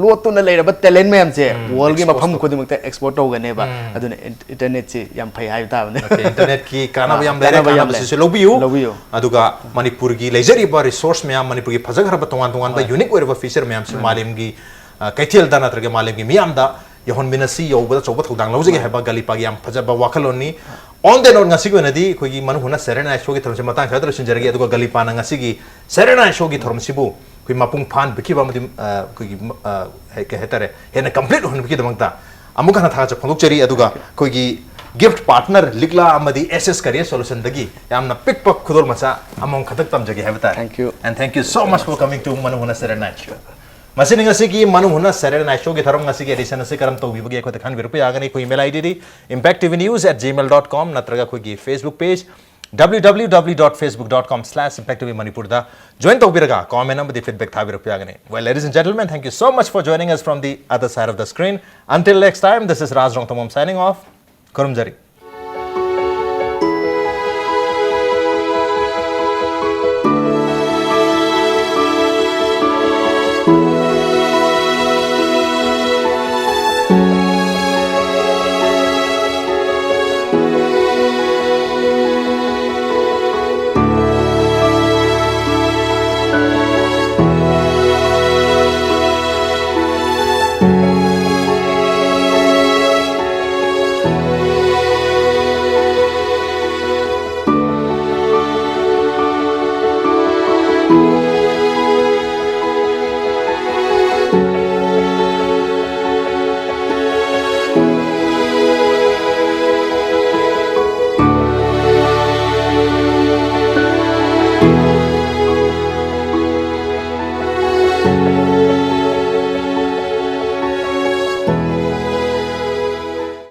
ꯂꯣꯠꯇꯨꯅ ꯂꯩꯔꯕ ꯇꯦꯂꯦꯟ ꯃꯌꯥꯝꯁꯦ ꯋꯥꯔꯜꯒꯤ ꯃꯐꯝ ꯈꯨꯗꯤꯡꯃꯛꯇ ꯑꯦꯛꯁꯄꯣꯔꯠ ꯇꯧꯒꯅꯦꯕ꯫ ꯑꯗꯨꯅ ꯏꯟ-, ꯏꯟꯇꯔꯅꯦꯠꯁꯤ ꯌꯥꯝ ꯐꯩ ꯍꯥꯏꯕ ꯇꯥꯕꯅꯦ꯫ ꯑꯣꯀꯦ, ꯏꯟꯇꯔꯅꯦꯠꯀꯤ ꯀꯥꯟꯅꯕ ꯑꯥ, ꯌꯥꯝ ꯂꯩꯔꯦ, ꯀꯥꯟꯅꯕ ꯌꯥꯝ ꯂꯩ꯫ ꯀꯥꯟꯅꯕꯁꯤꯁꯨ ꯂꯧꯕꯤꯌꯨ꯫ ꯂꯧꯕꯤꯌꯨ꯫ ꯑꯗꯨꯒ ꯃꯅꯤꯄꯨꯔꯒꯤ ꯂꯩꯖꯔꯤꯕ ꯔꯤꯁꯣꯔꯁ ꯃꯌꯥꯝ, ꯃꯅꯤꯄꯨꯔꯒꯤ ꯐꯖꯈ꯭ꯔꯕ ꯇꯣꯉꯥꯟ ꯇꯣꯉꯥꯟꯕ ꯍꯣꯏ꯫ ꯌꯨꯅꯤꯛ ꯑꯣꯏꯔꯕ ꯐꯤꯆꯔ ꯃꯌꯥꯝꯁꯤ ꯃꯥꯂꯦꯝꯒꯤ, ꯑ, ꯀꯩꯊꯦꯜꯗ ꯅꯠꯇ꯭ꯔꯒ ꯃꯥꯂꯦꯝꯒꯤ ꯃꯤꯌꯥꯝꯗ ꯌꯧꯍꯟꯃꯤꯟꯅꯁꯤ, ꯌꯧꯕꯗ ꯑꯆꯧꯕ ꯊꯧꯗꯥꯡ ꯂꯧꯖꯒꯦ ꯍꯥꯏꯕ ꯒꯂꯤꯄꯥꯒꯤ ꯌꯥꯝ ꯐꯖꯕ ꯋꯥꯈꯜꯂꯣꯟꯅꯤ꯫ On the note, ꯉꯁꯤꯒꯤ ꯑꯣꯏꯅꯗꯤ ꯑꯩꯈꯣꯏꯒꯤ ꯃꯅꯨꯡ ꯍꯨꯠꯅ ꯁꯦꯔꯦꯅꯥꯏ ꯁꯣꯒꯤ ꯊꯧꯔꯝꯁꯤ ꯃꯇꯥꯡ ꯁ꯭ꯋꯥꯏꯗ ꯂꯣꯏꯁꯤꯟꯖꯔꯒꯦ꯫ ꯑꯗꯨꯒ ꯒꯂꯤꯄꯥꯅ ꯉꯁꯤꯒꯤ ꯁꯦꯔꯦꯅꯥꯏ ꯁꯣꯒꯤ ꯊꯧꯔꯝꯁꯤꯕꯨ ꯑꯩꯈꯣꯏ ꯃꯄꯨꯡ ꯐꯥꯍꯟꯕꯤꯈꯤꯕ ꯑꯃꯗꯤ, ꯑ, ꯑꯩꯈꯣꯏꯒꯤ, ꯑ, ꯍꯦ-, ꯀꯩ ꯍꯥꯏꯇꯥꯔꯦ, ꯍꯦꯟꯅ ꯀꯝꯄ꯭ꯂꯤꯠ ꯑꯣꯏꯍꯟꯕꯤꯈꯤꯕꯗꯃꯛꯇ ꯑꯃꯨꯛ ꯍꯟꯅ ꯊꯥꯒꯠꯆꯕ ꯐꯣꯡꯗꯣꯛꯆꯔꯤ꯫ ꯑꯗꯨꯒ ꯑꯩꯈꯣꯏꯒꯤ ꯒꯤꯐꯠ ꯄꯥꯔꯠꯅꯔ ꯂꯤꯛꯂꯥ ꯑꯃꯗꯤ S S Career Solution ꯗꯒꯤ ꯌꯥꯝꯅ ꯄꯤꯛꯄ ꯈꯨꯗꯣꯜ ꯃꯆꯥ ꯑꯃꯃꯝ ꯈꯛꯇꯪ ꯇꯝꯖꯒꯦ ꯍꯥꯏꯕ ꯇꯥꯔꯦ꯫ Thank you. And thank you so much for coming to ꯃꯅꯨꯡ ꯍꯨꯠꯅ ꯁꯦꯔꯦꯅꯥꯏ ꯁꯣ꯫ ꯃꯁꯤꯅ ꯉꯁꯤꯒꯤ ꯃꯅꯨꯡ ꯍꯨꯠꯅ ꯁꯦꯔꯦꯅꯥꯏ ꯁꯣꯒꯤ ꯊꯧꯔꯝ꯫ ꯉꯁꯤꯒꯤ ꯑꯦꯗꯤꯁꯟ ꯑꯁꯤ ꯀꯔꯝ ꯇꯧꯕꯤꯕꯒꯦ ꯑꯩꯈꯣꯏꯗ ꯈꯪꯍꯟꯕꯤꯔꯛꯄ ꯌꯥꯒꯅꯤ꯫ ꯑꯩꯈꯣꯏ email ID D impact T V news at gmail dot com ꯅꯠꯇ꯭ꯔꯒ ꯑꯩꯈꯣꯏꯒꯤ Facebook page W W W dot facebook dot com slash impact T V Manipur ꯗ join ꯇꯧꯕꯤꯔꯒ comment ꯑꯃꯗꯤ feedback ꯊꯥꯕꯤꯔꯛꯄ ꯌꯥꯒꯅꯤ꯫ Well, ladies and gentlemen, thank you so much for joining us from the other side of the screen. Until next time, this is Raj Rongthangam signing off. ꯈꯨꯔꯨꯝꯖꯔꯤ꯫